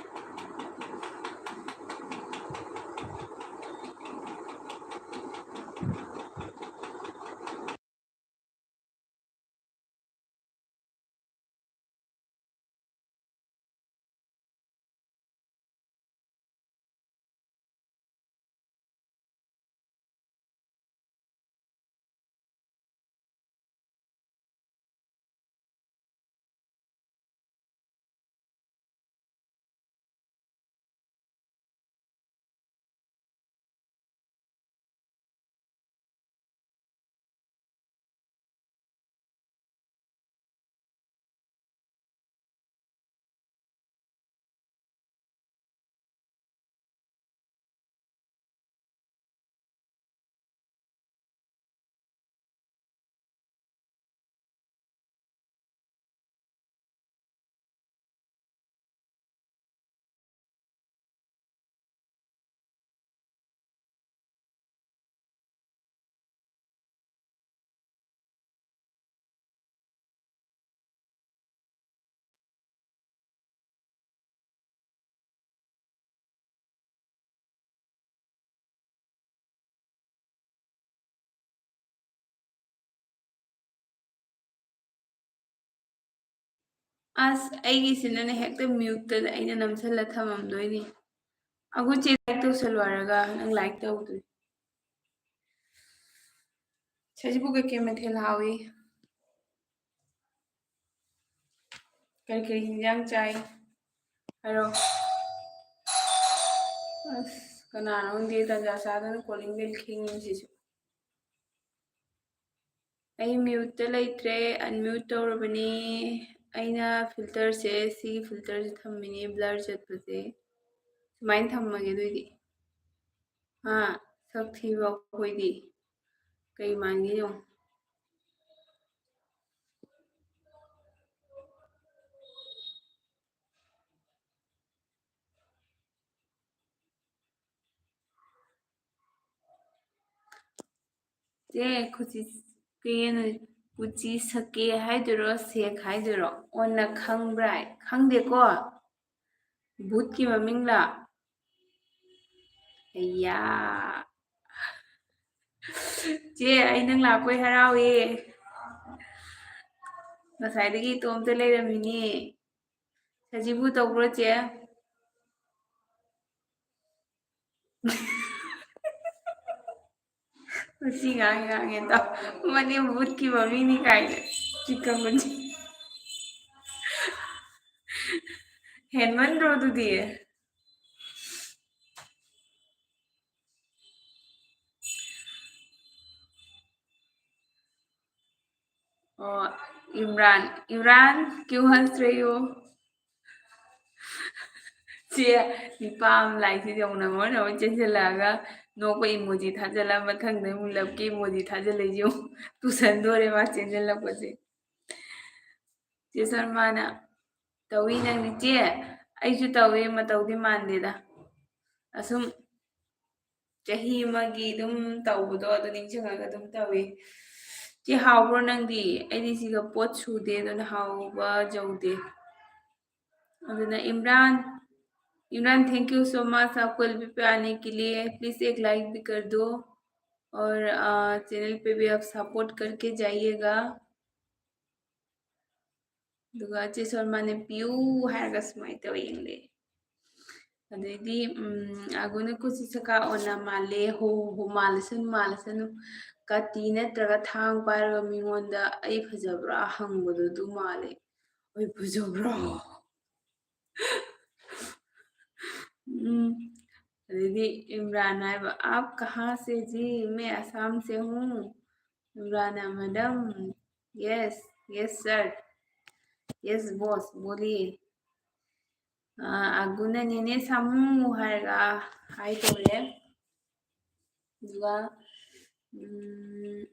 ꯑꯁ, ꯑꯩꯒꯤꯁꯤꯅꯅꯦ ꯍꯦꯛꯇ mute-ꯇ ꯑꯩꯅ ꯅꯝꯁꯜꯂ ꯊꯝꯃꯝꯗꯣꯏꯅꯤ꯫ ꯑꯩꯈꯣꯏ ꯆꯦ like ꯇꯧꯁꯜꯂꯣ ꯍꯥꯏꯔꯒ ꯅꯪ like ꯇꯧꯗꯣꯏ꯫ ꯁꯖꯤꯕꯨ ꯀꯩꯀꯩ ꯃꯊꯦꯜ ꯍꯥꯎꯏ? ꯀꯔꯤ ꯀꯔꯤ ꯍꯤꯟꯖꯥꯡ ꯆꯥꯏ? ꯍꯥꯏꯔꯣ꯫ ꯑꯁ, ꯀꯅꯥꯅꯣ ꯈꯪꯗꯦ, ꯇꯟꯖꯥ ꯆꯥꯗꯅ calling bell ꯈꯤꯡꯉꯤꯁꯤꯁꯨ꯫ ꯑꯩ mute-ꯇ ꯂꯩꯇ꯭ꯔꯦ, unmute ꯇꯧꯔꯕꯅꯤ꯫ ꯑꯩꯅ filter-ꯁꯦ, ꯁꯤꯒꯤ filter-ꯁꯦ ꯊꯝꯃꯤꯅꯦ, blur ꯆꯠꯄꯁꯦ꯫ ꯁꯨꯃꯥꯏꯅ ꯊꯝꯃꯒꯦ ꯑꯗꯨꯏꯗꯤ꯫ ꯍꯥ, ꯁꯛ ꯊꯤꯕ ꯑꯩꯈꯣꯏꯗꯤ ꯀꯩ ꯃꯥꯟꯒꯦ ꯌꯦꯡꯉꯣ꯫ ꯆꯦ, ꯀꯨꯆꯤ, ꯀꯩꯅꯣ, ꯀꯨꯆꯤ ꯁꯛꯀꯦ ꯍꯥꯏꯗꯣꯏꯔꯣ, ꯁꯦꯛ ꯍꯥꯏꯗꯣꯏꯔꯣ? ꯑꯣꯟꯅ ꯈꯪꯕ꯭ꯔꯥ? ꯈꯪꯗꯦꯀꯣ? ꯚꯨꯠꯀꯤ ꯃꯃꯤꯡꯂ? ꯑꯌꯥ꯫ ꯆꯦ, ꯑꯩ ꯅꯪ ꯂꯥꯛꯄꯩ ꯍꯔꯥꯎꯋꯦ꯫ ꯉꯁꯥꯏꯗꯒꯤ ꯏꯇꯣꯝꯇ ꯂꯩꯔꯝꯃꯤꯅꯦ꯫ ꯁꯖꯤꯕꯨ ꯇꯧꯕ꯭ꯔꯣ, ꯆꯦ? ꯃꯁꯤ ꯉꯥꯡꯉꯤ ꯉꯥꯡꯉꯦ ꯇꯧ꯫ ꯃꯅꯦꯝ ꯚꯨꯠꯀꯤ ꯃꯃꯤꯡꯅꯤ ꯀꯥꯏꯅ꯫ ꯆꯤꯛꯀꯟꯒꯨꯟꯁꯤ꯫ ꯍꯦꯟꯃꯟꯗ꯭ꯔꯣ ꯑꯗꯨꯗꯤ? ꯑꯣ, ꯏꯝꯔꯥꯟ, ꯏꯝꯔꯥꯟ, क्यों हंस रही हो? ꯆꯦ, ꯅꯤꯄꯥ ꯑꯃ ꯂꯥꯛꯏꯁꯤꯗꯤ ꯌꯦꯡꯉꯨ, ꯅꯃꯣꯏ ꯅꯃꯣꯏ ꯆꯦꯟꯁꯤꯜꯂꯛꯑꯒ ꯅꯣꯛꯄ emoji ꯊꯥꯖꯤꯜꯂ, ꯃꯊꯪꯗ ꯑꯃꯨꯛ love-ꯀꯤ emoji ꯊꯥꯖꯤꯜꯂꯛꯏꯁꯤ ꯌꯦꯡꯉꯨ꯫ ꯇꯨꯁꯟꯗꯣꯔꯦ ꯃꯥ ꯆꯦꯟꯁꯤꯜꯂꯛꯄꯁꯦ꯫ ꯆꯦ ꯁꯜꯃꯥꯅ, "ꯇꯧꯏ ꯅꯪꯗꯤ?" ꯆꯦ, ꯑꯩꯁꯨ ꯇꯧꯏ, ꯃꯇꯧꯗꯤ ꯃꯥꯟꯗꯦꯗ꯫ ꯑꯁꯨꯝ ꯆꯍꯤ ꯑꯃꯒꯤ ꯑꯗꯨꯝ ꯇꯧꯕꯗꯣ ꯑꯗꯨ ꯅꯤꯡꯁꯤꯡꯉꯒ ꯑꯗꯨꯝ ꯇꯧꯏ꯫ ꯆꯦ, ꯍꯥꯎꯕ꯭ꯔꯣ ꯅꯪꯗꯤ? ꯑꯩꯗꯤ ꯁꯤꯒ ꯄꯣꯠ ꯁꯨꯗꯦ, ꯑꯗꯨꯅ ꯍꯥꯎꯕ ꯌꯧꯗꯦ꯫ ꯑꯗꯨꯅ Imran, Imran, thank you so much, आपको एलबी पे आने के लिए। प्लीज एक लाइक भी कर दो और, अ, चैनल पे भी आप सपोर्ट करके जाइएगा। ꯑꯗꯨꯒ ꯆꯦ ꯁꯣꯜꯃꯥꯅ ꯄꯤꯌꯨ ꯍꯥꯏꯔꯒ ꯁꯨꯃꯥꯏꯅ ꯇꯧꯋꯦ, ꯌꯦꯡꯂꯦ꯫ ꯑꯗꯩꯗꯤ ꯎꯝ, ꯑꯒꯨꯅ ꯀꯨꯁꯤ ꯁꯀꯥ ꯑꯣꯟꯅ ꯃꯥꯜꯂꯦ, ꯍꯣ ꯍꯣ ꯍꯣ, ꯃꯥꯜꯂꯁꯅꯨ ꯃꯥꯜꯂꯁꯅꯨ꯫ ꯀꯥꯇꯤ ꯅꯠꯇ꯭ꯔꯒ ꯊꯥꯡ ꯄꯥꯏꯔꯒ ꯃꯤꯉꯣꯟꯗ "ꯑꯩ ꯐꯖꯕ꯭ꯔꯥ?" ꯍꯪꯕꯗꯣ ꯑꯗꯨ ꯃꯥꯜꯂꯦ꯫ "ꯑꯩ ꯐꯖꯕ꯭ꯔꯥ?" ꯎꯝ꯫ ꯑꯗꯩꯗꯤ ꯏꯝꯔꯥꯟ ꯍꯥꯏꯕ, "आप कहाँ से जी? मैं असम से हूँ।" ꯏꯝꯔꯥꯟꯅ, "Madam, yes, yes sir, yes boss, बोलिए।" ꯑ, ꯑꯒꯨꯅ "ꯅꯦꯅꯦ ꯁꯥꯃꯨ" ꯍꯥꯏꯔꯒ ꯍꯥꯏ ꯇꯧꯔꯦ꯫ ꯑꯗꯨꯒ ꯎꯝ,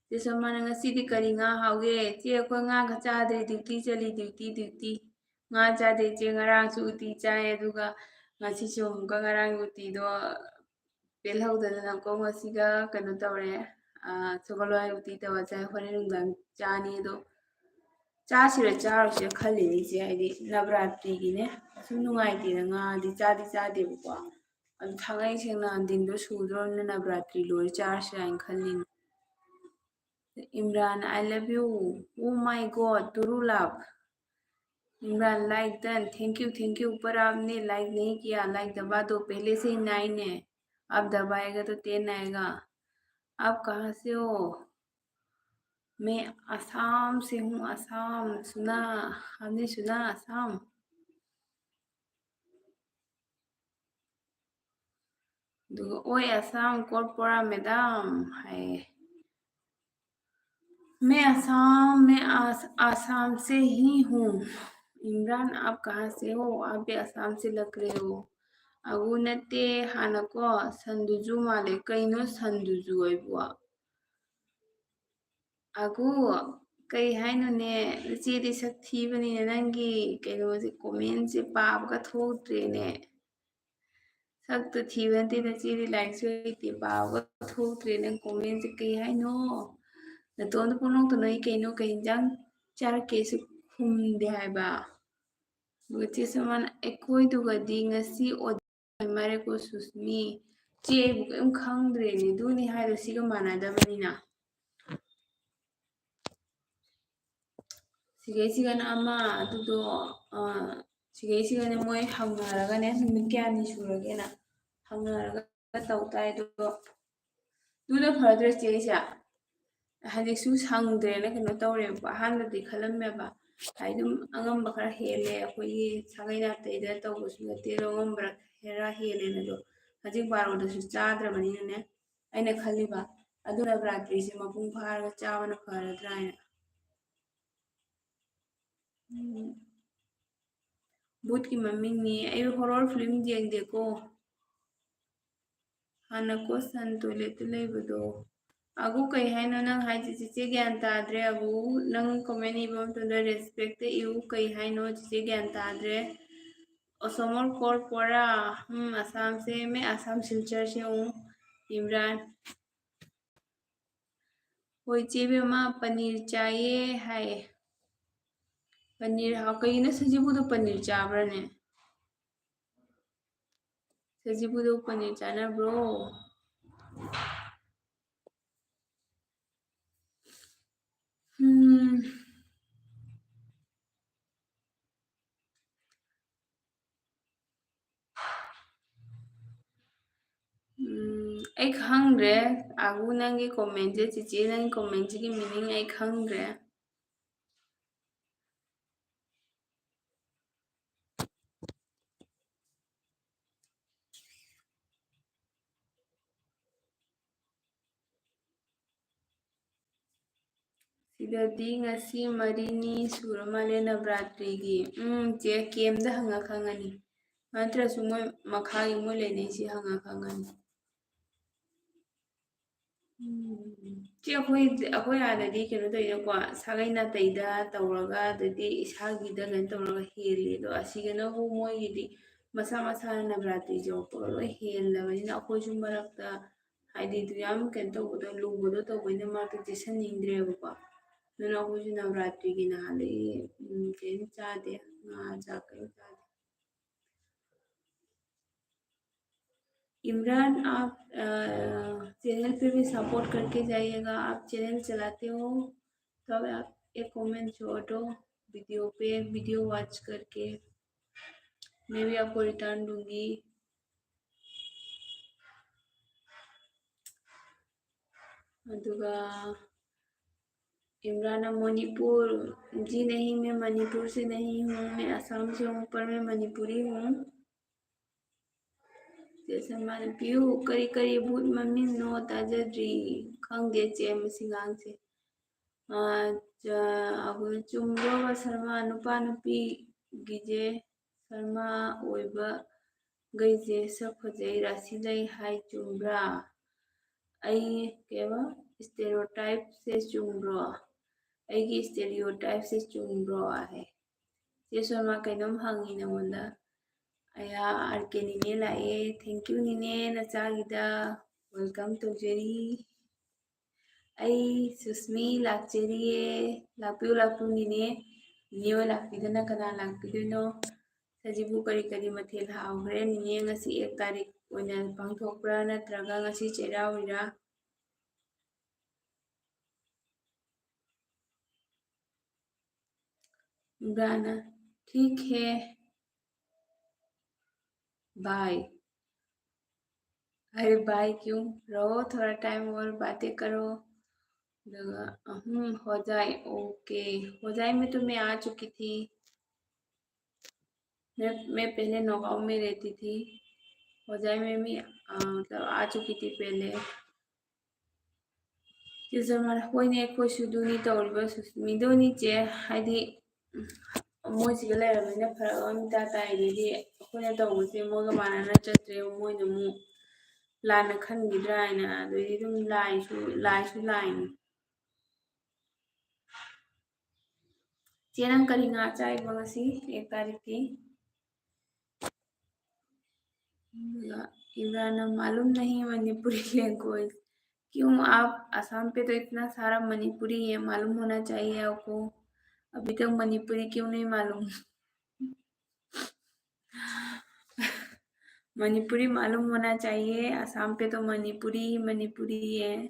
ꯆꯦ ꯁꯣꯃꯥꯅ, "ꯉꯁꯤꯗꯤ ꯀꯔꯤ ꯉꯥ ꯍꯥꯎꯒꯦ?" "ꯆꯦ, ꯑꯩꯈꯣꯏ ꯉꯥꯒ ꯆꯥꯗ꯭ꯔꯦ, duty ꯆꯠꯂꯤ, duty, duty꯫ ꯉꯥ ꯆꯥꯗꯦ ꯆꯦ, ꯉꯔꯥꯡꯁꯨ ꯎꯇꯤ ꯆꯥꯏ, ꯑꯗꯨꯒ ꯉꯁꯤꯁꯨ ꯑꯃꯨꯛꯀ ꯉꯔꯥꯡꯒꯤ ꯎꯇꯤꯗꯣ ꯄꯦꯜꯍꯧꯗꯗꯅꯀꯣ, ꯉꯁꯤꯒ ꯀꯩꯅꯣ ꯇꯧꯔꯦ, ꯑ, ꯁꯒꯣꯜ ꯍꯋꯥꯏ ꯎꯇꯤ ꯇꯧꯔ ꯆꯥꯏ꯫ ꯍꯣꯔꯦꯟ ꯅꯨꯡꯗꯥꯡ ꯆꯥꯅꯤ꯫ ꯑꯗꯣ ꯆꯥꯁꯤꯔ ꯆꯥꯔꯣꯏꯁꯤꯔ ꯈꯜꯂꯤꯅꯦ ꯏꯆꯦ, ꯍꯥꯏꯗꯤ ꯅꯕꯔꯥꯇ꯭ꯔꯤꯒꯤꯅꯦ꯫ ꯁꯨꯝ ꯅꯨꯡꯉꯥꯏꯇꯦꯅ ꯉꯥꯗꯤ ꯆꯥꯗꯤ ꯆꯥꯗꯦꯕꯀꯣ꯫ ꯑꯗꯨ ꯊꯥꯡꯉꯩ ꯁꯦꯡꯅ ꯗꯤꯟꯗꯣ ꯁꯨꯗ꯭ꯔꯣꯕꯅꯤꯅ ꯅꯕꯔꯥꯇ꯭ꯔꯤ ꯂꯣꯏꯔ ꯆꯥꯔꯁꯤꯔꯥ ꯍꯥꯏꯅ ꯈꯜꯂꯤꯅꯦ꯫ Imran, "I love you." Oh my God, turu love. Imran, like done. Thank you, thank you. पर आपने like नहीं किया. Like दबा दो. पहले से ही nine है. अब दबाएगा तो ten आएगा. आप कहाँ से हो? मैं असम से हूँ, असम। सुना, आपने सुना असम? ꯑꯗꯨꯒ, "ओए असम, कोट पोरा मैडम" ꯍꯥꯏꯌꯦ꯫ "मैं असम, मैं आस-, आसाम से ही हूँ।" इमरान, "आप कहाँ से हो? आप भी आसाम से लग रहे हो।" ꯑꯒꯨ ꯅꯠꯇꯦ, ꯍꯥꯟꯅꯀꯣ, ꯁꯟꯗꯨꯖꯨ ꯃꯥꯜꯂꯦ꯫ ꯀꯩꯅꯣ ꯁꯟꯗꯨꯖꯨ ꯍꯥꯏꯕꯨ? ꯑꯒꯨ, ꯀꯩ ꯍꯥꯏꯅꯣꯅꯦ? ꯏꯆꯦꯗꯤ ꯁꯛ ꯊꯤꯕꯅꯤꯅ ꯅꯪꯒꯤ ꯀꯩꯅꯣꯁꯦ, comment ꯁꯦ ꯄꯥꯕꯒ ꯊꯣꯛꯇ꯭ꯔꯦꯅꯦ꯫ ꯁꯛꯇꯨ ꯊꯤꯕ ꯅꯠꯇꯦ, ꯅꯆꯦꯗꯤ ꯂꯥꯏꯔꯤꯛꯁꯨ ꯍꯩꯇꯦ, ꯄꯥꯕꯒ ꯊꯣꯛꯇ꯭ꯔꯦ꯫ ꯅꯪ comment ꯁꯦ ꯀꯩ ꯍꯥꯏꯅꯣ? ꯅꯇꯣꯝꯇ ꯄꯪꯅꯣꯛꯇ ꯅꯣꯛꯏ ꯀꯩꯅꯣ? ꯀꯩ ꯍꯤꯟꯖꯥꯡ ꯆꯥꯔꯛꯀꯦꯁꯨ ꯈꯨꯝꯗꯦ ꯍꯥꯏꯕ꯫ ꯑꯗꯨꯒ ꯆꯦ ꯁꯣꯃꯥꯅ, "ꯑꯩꯈꯣꯏꯗꯨꯒꯗꯤ ꯉꯁꯤ ꯑꯣꯖꯥ ꯃꯥꯔꯦꯀꯣ ꯁꯨꯁꯃꯤ꯫ ꯆꯦ, ꯑꯩꯕꯨ ꯀꯔꯤꯝ ꯈꯪꯗ꯭ꯔꯦꯅꯦ, ꯑꯗꯨꯅꯤ ꯍꯥꯏꯗꯣ ꯁꯤꯒ ꯃꯥꯟꯅꯗꯕꯅꯤꯅ꯫" ꯁꯤꯒꯩꯁꯤꯒꯅ ꯑꯃ, ꯑꯗꯨꯗꯣ, ꯑ, ꯁꯤꯒꯩꯁꯤꯒꯅꯦ ꯃꯣꯏ ꯍꯪꯅꯔꯒꯅꯦ, ꯅꯨꯃꯤꯠ ꯀꯌꯥꯅꯤ ꯁꯨꯔꯒꯦꯅ ꯍꯪꯅꯔꯒ ꯇꯧ ꯇꯥꯏ꯫ ꯑꯗꯨꯗꯣ ꯑꯗꯨꯅ ꯐꯔꯗ꯭ꯔ ꯆꯦ ꯑꯩꯁꯦ? ꯍꯧꯖꯤꯛꯁꯨ ꯁꯪꯗ꯭ꯔꯦꯅ ꯀꯩꯅꯣ ꯇꯧꯔꯦꯕꯀꯣ꯫ ꯑꯍꯥꯟꯕꯗꯤ ꯈꯜꯂꯝꯃꯦꯕ, ꯍꯥꯏꯗꯤ ꯑꯗꯨꯝ ꯑꯉꯝꯕ ꯈꯔ ꯍꯦꯜꯂꯦ, ꯑꯩꯈꯣꯏꯒꯤ ꯁꯥꯒꯩ ꯅꯥꯇꯩꯗ ꯇꯧꯕꯁꯨ ꯅꯠꯇꯦ, ꯑꯗꯣ ꯑꯉꯝꯕ ꯈꯔ ꯍꯦꯜꯂꯦꯅ꯫ ꯑꯗꯣ ꯍꯧꯖꯤꯛ ꯕꯥꯔꯣꯗꯁꯨ ꯆꯥꯗ꯭ꯔꯕꯅꯤꯅꯅꯦ, ꯑꯩꯅ ꯈꯜꯂꯤꯕ ꯑꯗꯨ ꯅꯕꯔꯥꯇ꯭ꯔꯤꯁꯦ ꯃꯄꯨꯡ ꯐꯥꯔꯒ ꯆꯥꯕꯅ ꯐꯔꯗ꯭ꯔꯥ ꯍꯥꯏꯅ꯫ ꯎꯝ꯫ ꯚꯨꯠꯀꯤ ꯃꯃꯤꯡꯅꯤ꯫ ꯑꯩ horror film ꯌꯦꯡꯗꯦꯀꯣ꯫ ꯍꯥꯟꯅ ꯀꯣ ꯁꯟ ꯇꯣꯏꯂꯦꯠꯇ ꯂꯩꯕꯗꯣ꯫ ꯑꯒꯨ ꯀꯩ ꯍꯥꯏꯅꯣ ꯅꯪ ꯍꯥꯏꯁꯦ? ꯆꯤꯆꯦ ꯒ꯭ꯌꯥꯟ ꯇꯥꯗ꯭ꯔꯦ꯫ ꯑꯒꯨ, ꯅꯪ comment ꯏꯕ ꯃꯇꯝꯗ respectꯇ ꯏꯌꯨ꯫ ꯀꯩ ꯍꯥꯏꯅꯣ ꯆꯤꯆꯦ ꯒ꯭ꯌꯥꯟ ꯇꯥꯗ꯭ꯔꯦ꯫ ꯑꯁꯣꯃꯣꯔ ꯀꯣꯔ ꯄꯣꯔꯥ꯫ ꯎꯝ, ꯑꯁꯥꯝꯁꯦ, ꯃꯦ ꯑꯁꯥꯝ ꯁꯤꯜꯆꯔꯁꯦ ꯎ ꯏꯝꯔꯥꯟ꯫ ꯍꯣꯏ, ꯆꯦ ꯕꯦꯝꯃ, ꯄꯅꯤꯔ ꯆꯥꯏꯌꯦ ꯍꯥꯏꯌꯦ꯫ ꯄꯅꯤꯔ ꯍꯥꯎ-, ꯀꯩꯒꯤꯅꯣ ꯁꯖꯤꯕꯨꯗꯣ ꯄꯅꯤꯔ ꯆꯥꯕ꯭ꯔꯥꯅꯦ? ꯁꯖꯤꯕꯨꯗꯣ ꯄꯅꯤꯔ ꯆꯥꯅꯕ꯭ꯔꯣ? ꯎꯝ꯫ ꯎꯝ, ꯑꯩ ꯈꯪꯗ꯭ꯔꯦ꯫ ꯑꯒꯨ, ꯅꯪꯒꯤ commentꯁꯦ, ꯆꯤꯆꯦ, ꯅꯪꯒꯤ commentꯁꯤꯒꯤ meaning ꯑꯩ ꯈꯪꯗ꯭ꯔꯦ꯫ ꯁꯤꯗꯗꯤ ꯉꯁꯤ ꯃꯔꯤꯅꯤ ꯁꯨꯔ ꯃꯥꯜꯂꯦ ꯅꯕꯔꯥꯇ꯭ꯔꯤꯒꯤ꯫ ꯎꯝ, ꯆꯦ, ꯀꯦꯝꯗ ꯍꯪꯉ ꯈꯪꯉꯅꯤ꯫ ꯅꯠꯇ꯭ꯔꯁꯨ ꯃꯣꯏ ꯃꯈꯥꯒꯤ ꯃꯣꯏ ꯂꯩꯅꯩꯁꯤ ꯍꯪꯉ ꯈꯪꯉꯅꯤ꯫ ꯎꯝ, ꯆꯦ, ꯑꯩꯈꯣꯏ, ꯑꯩꯈꯣꯏ ꯑꯥꯗꯗꯤ ꯀꯩꯅꯣ ꯇꯧꯋꯤꯅꯀꯣ, ꯁꯥꯒꯩ ꯅꯥꯇꯩꯗ ꯇꯧꯔꯒ, ꯑꯗꯩꯗꯤ ꯏꯁꯥꯒꯤꯗ ꯀꯩꯅꯣ ꯇꯧꯔꯒ ꯍꯦꯜꯂꯤ꯫ ꯑꯗꯣ ꯑꯁꯤꯒꯅꯕꯨ ꯃꯣꯏꯒꯤꯗꯤ ꯃꯁꯥ ꯃꯁꯥꯅ ꯅꯕꯔꯥꯇ꯭ꯔꯤ ꯌꯧꯔꯛꯄꯒ ꯂꯣꯏ ꯍꯦꯜꯂꯕꯅꯤꯅ, ꯑꯩꯈꯣꯏꯁꯨ ꯃꯔꯛꯇ ꯍꯥꯏꯗꯤ ꯑꯗꯨ ꯌꯥꯝ ꯀꯩꯅꯣ ꯇꯧꯕꯗꯣ, ꯂꯨꯕꯗꯣ ꯇꯧꯕꯅꯤꯅ ꯃꯔꯛꯇ ꯆꯦꯁꯟꯅꯤꯡꯗ꯭ꯔꯦꯕꯀꯣ꯫ ꯑꯗꯨꯅ ꯑꯩꯈꯣꯏꯁꯨ ꯅꯕꯔꯥꯇ꯭ꯔꯤꯒꯤ ꯅꯍꯥꯟꯗꯒꯤ, ꯎꯝ, ꯀꯩꯝ ꯆꯥꯗꯦ, ꯉꯥ ꯆꯥꯛ ꯀꯩꯝ ꯆꯥꯗꯦ꯫ इमरान, आप, अ, चैनल पे भी सपोर्ट करके जाइएगा। आप चैनल चलाते हो, तब आप एक कमेंट छोड़ दो वीडियो पे, वीडियो वॉच करके मैं भी आपको रिटर्न दूंगी। अदुगा इमरान, मणिपुर जी नहीं, मैं मणिपुर से नहीं हूँ, मैं असम से हूँ, पर मैं मणिपुरी हूँ꯫ ꯆꯦ ꯁꯜꯃꯥꯅ ꯄꯤꯌꯨ, ꯀꯔꯤ ꯀꯔꯤ ꯕꯨꯠ ꯃꯃꯤꯡꯅꯣ ꯇꯥꯖꯗ꯭ꯔꯤ꯫ ꯈꯪꯗꯦ ꯆꯦ, ꯃꯁꯤ ꯉꯥꯡꯁꯦ꯫ ꯑꯥ, ꯆ-, ꯑꯩꯈꯣꯏ ꯆꯨꯝꯕ꯭ꯔꯣ ꯁꯜꯃꯥ? ꯅꯨꯄꯥ ꯅꯨꯄꯤꯒꯤꯁꯦ ꯁꯜꯃꯥ ꯑꯣꯏꯕꯈꯩꯁꯦ ꯁꯛ ꯐꯖꯩ, ꯔꯥꯁꯤ ꯂꯩ ꯍꯥꯏ, ꯆꯨꯝꯕ꯭ꯔꯥ? ꯑꯩ ꯀꯩꯕ, stereotypeꯁꯦ ꯆꯨꯝꯕ꯭ꯔꯣ? ꯑꯩꯒꯤ stereotypeꯁꯦ ꯆꯨꯝꯕ꯭ꯔꯣ ꯍꯥꯏ꯫ ꯆꯦ ꯁꯣꯃꯥ ꯀꯩꯅꯣꯝ ꯍꯪꯉꯤ ꯅꯉꯣꯟꯗ꯫ ꯑꯌꯥ, ꯑꯥꯔ ꯀꯦ ꯅꯤꯅꯦ ꯂꯥꯛꯑꯦ꯫ Thank you ꯅꯤꯅꯦ, ꯅꯆꯥꯒꯤꯗ welcome ꯇꯧꯖꯔꯤ꯫ ꯑꯩ ꯁꯨꯁꯃꯤ ꯂꯥꯛꯆꯔꯤꯌꯦ꯫ ꯂꯥꯛꯄꯤꯌꯨ, ꯂꯥꯛꯄꯤꯌꯨ ꯅꯤꯅꯦ꯫ ꯅꯤꯅꯦ ꯍꯣꯏ ꯂꯥꯛꯄꯤꯗꯅ ꯀꯅꯥ ꯂꯥꯛꯄꯤꯗꯣꯏꯅꯣ? ꯁꯖꯤꯕꯨ ꯀꯔꯤ ꯀꯔꯤ ꯃꯊꯦꯜ ꯍꯥꯎꯈ꯭ꯔꯦ? ꯅꯤꯅꯦ ꯉꯁꯤ ꯑꯦꯛ ꯇꯥꯔꯤꯛ ꯑꯣꯏꯅ ꯄꯥꯡꯊꯣꯛꯄ꯭ꯔꯥ ꯅꯠꯇ꯭ꯔꯒ ꯉꯁꯤ ꯆꯩꯔꯥꯎꯔꯤꯔꯥ? ꯏꯃꯔꯥꯟꯅ, ठीक है bye। अरे bye क्यों? रहो थोड़ा time और बातें करो। अदꯨꯒ, हम्म, होजाई, OK। होजाई में तो मैं आ चुकी थी। मैं, मैं पहले नौगांव में रहती थी। होजाई में भी, अ, मतलब आ चुकी थी पहले। ꯆꯦ ꯁꯜꯃꯥꯅ, ꯍꯣꯏꯅꯦ, ꯑꯩꯈꯣꯏꯁꯨ ꯑꯗꯨꯅꯤ ꯇꯧꯔꯤꯕ ꯁꯨꯁꯃꯤꯗꯨꯅꯤ ꯆꯦ, ꯍꯥꯏꯗꯤ, ꯎꯝ, ꯃꯣꯏꯁꯤꯒ ꯂꯩꯔꯕꯅꯤꯅ ꯐꯔꯛ ꯑꯃ ꯏꯇꯥ ꯇꯥꯏ꯫ ꯑꯗꯩꯗꯤ ꯑꯩꯈꯣꯏꯅ ꯇꯧꯕꯁꯦ ꯃꯣꯏꯒ ꯃꯥꯟꯅꯅ ꯆꯠꯇ꯭ꯔꯦ, ꯃꯣꯏꯅ ꯑꯃꯨꯛ ꯂꯥꯟꯅ ꯈꯟꯈꯤꯗ꯭ꯔꯥ ꯍꯥꯏꯅ, ꯑꯗꯩꯗꯤ ꯑꯗꯨꯝ ꯂꯥꯏꯁꯨ, ꯂꯥꯏꯁꯨ ꯂꯥꯏꯅꯤ꯫ ꯆꯦ, ꯅꯪ ꯀꯔꯤ ꯉꯥ ꯆꯥꯏꯕ ꯉꯁꯤ, ꯑꯦꯛ ꯇꯥꯔꯤꯛꯀꯤ? इमरान, मालूम नहीं मणिपुरी language। क्यों, आप असम पे तो इतना सारा मणिपुरी है, मालूम होना चाहिए आपको। अभी तक मणिपुरी क्यों नहीं मालूम? मणिपुरी मालूम होना चाहिए, असम पे तो मणिपुरी ही मणिपुरी है।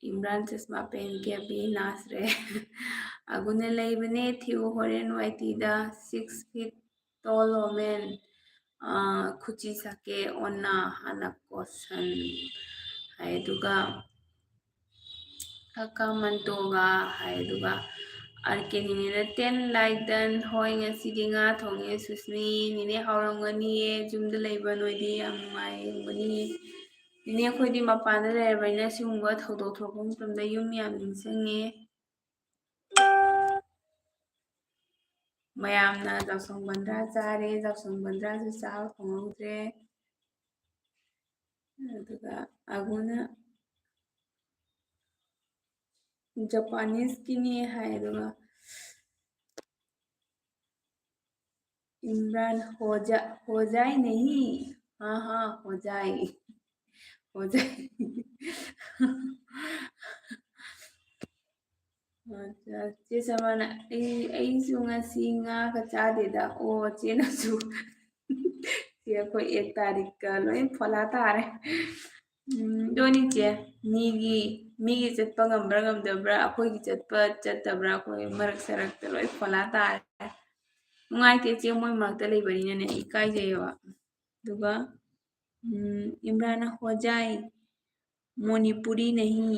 इमरान चश्मा पहन के अभी नाच रहे हैं। ꯑꯒꯨꯅ ꯂꯩꯕꯅꯦ ꯊꯤꯌꯨ ꯍꯣꯔꯦꯟ ꯋꯥꯏ ꯇꯤꯗ꯫ Six feet tall woman, ꯑꯥ, ꯈꯨꯆꯤ ꯁꯥꯛꯀꯦ ꯑꯣꯟꯅ ꯍꯥꯟꯅ ꯀꯣꯠꯁꯟ ꯍꯥꯏ꯫ ꯑꯗꯨꯒ ꯀꯀꯥ ꯃꯟꯇꯣꯒ ꯍꯥꯏ꯫ ꯑꯗꯨꯒ ꯑꯥꯔ ꯀꯦ ꯅꯤꯅꯦꯅ ten like done꯫ ꯍꯣꯏ, ꯉꯁꯤꯗꯤ ꯉꯥ ꯊꯣꯡꯉꯦ ꯁꯨꯁꯃꯤ꯫ ꯅꯤꯅꯦ ꯍꯥꯎꯔꯝꯒꯅꯤꯌꯦ, ꯌꯨꯝꯗ ꯂꯩꯕ ꯅꯣꯏꯗꯤ ꯌꯥꯝ ꯅꯨꯡꯉꯥꯏꯔꯝꯒꯅꯤꯌꯦ꯫ ꯅꯤꯅꯦ ꯑꯩꯈꯣꯏꯗꯤ ꯃꯄꯥꯟꯗ ꯂꯩꯔꯕꯅꯤꯅ ꯁꯤꯒꯨꯝꯕ ꯊꯧꯗꯣꯛ ꯊꯣꯛꯄ ꯃꯇꯝꯗ ꯌꯨꯝ ꯌꯥꯝ ꯅꯤꯡꯁꯤꯡꯉꯦ꯫ ꯃꯌꯥꯝꯅ ꯖꯥꯎꯁꯪ ꯕꯟꯗ꯭ꯔꯥ ꯆꯥꯔꯦ, ꯖꯥꯎꯁꯪ ꯕꯟꯗ꯭ꯔꯥꯁꯨ ꯆꯥꯕ ꯐꯪꯍꯧꯗ꯭ꯔꯦ꯫ ꯑꯗꯨꯒ ꯑꯒꯨꯅ ꯖꯄꯥꯅꯤꯁꯀꯤꯅꯤ ꯍꯥꯏ꯫ ꯑꯗꯨꯒ ꯏꯝꯔꯥꯟ ꯍꯣꯖꯥ, ꯍꯣꯖꯥꯏ ꯅꯍꯤ, ꯍꯥ ꯍꯥ ꯍꯣꯖꯥꯏ, ꯍꯣꯖꯥꯏ꯫ ꯑꯠꯆꯥ, ꯆꯦ ꯁꯃꯥꯅ, "ꯑꯩ, ꯑꯩꯁꯨ ꯉꯁꯤ ꯉꯥꯒ ꯆꯥꯗꯦꯗ"꯫ ꯑꯣ, ꯆꯦꯅꯁꯨ꯫ ꯆꯦ, ꯑꯩꯈꯣꯏ ꯑꯦꯛ ꯇꯥꯔꯤꯛꯀ ꯂꯣꯏ ꯐꯣꯂꯥ ꯇꯥꯔꯦ꯫ ꯎꯝ, ꯑꯗꯨꯅꯤ ꯆꯦ, ꯃꯤꯒꯤ, ꯃꯤꯒꯤ ꯆꯠꯄ ꯉꯝꯕ꯭ꯔꯥ ꯉꯝꯗꯕ꯭ꯔꯥ, ꯑꯩꯈꯣꯏꯒꯤ ꯆꯠꯄ ꯆꯠꯇꯕ꯭ꯔꯥ, ꯑꯩꯈꯣꯏ ꯃꯔꯛ ꯁꯔꯛꯇ ꯂꯣꯏ ꯐꯣꯂꯥ ꯇꯥꯔꯦ꯫ ꯅꯨꯡꯉꯥꯏꯇꯦ ꯆꯦ, ꯃꯣꯏ ꯃꯔꯛꯇ ꯂꯩꯕꯅꯤꯅꯅꯦ, ꯏꯀꯥꯏꯖꯩꯌꯦꯕ꯫ ꯑꯗꯨꯒ, ꯎꯝ, ꯏꯝꯔꯥꯟꯅ ꯍꯣꯖꯥꯏ, ꯃꯣꯅꯤꯄꯨꯔꯤ ꯅꯍꯤ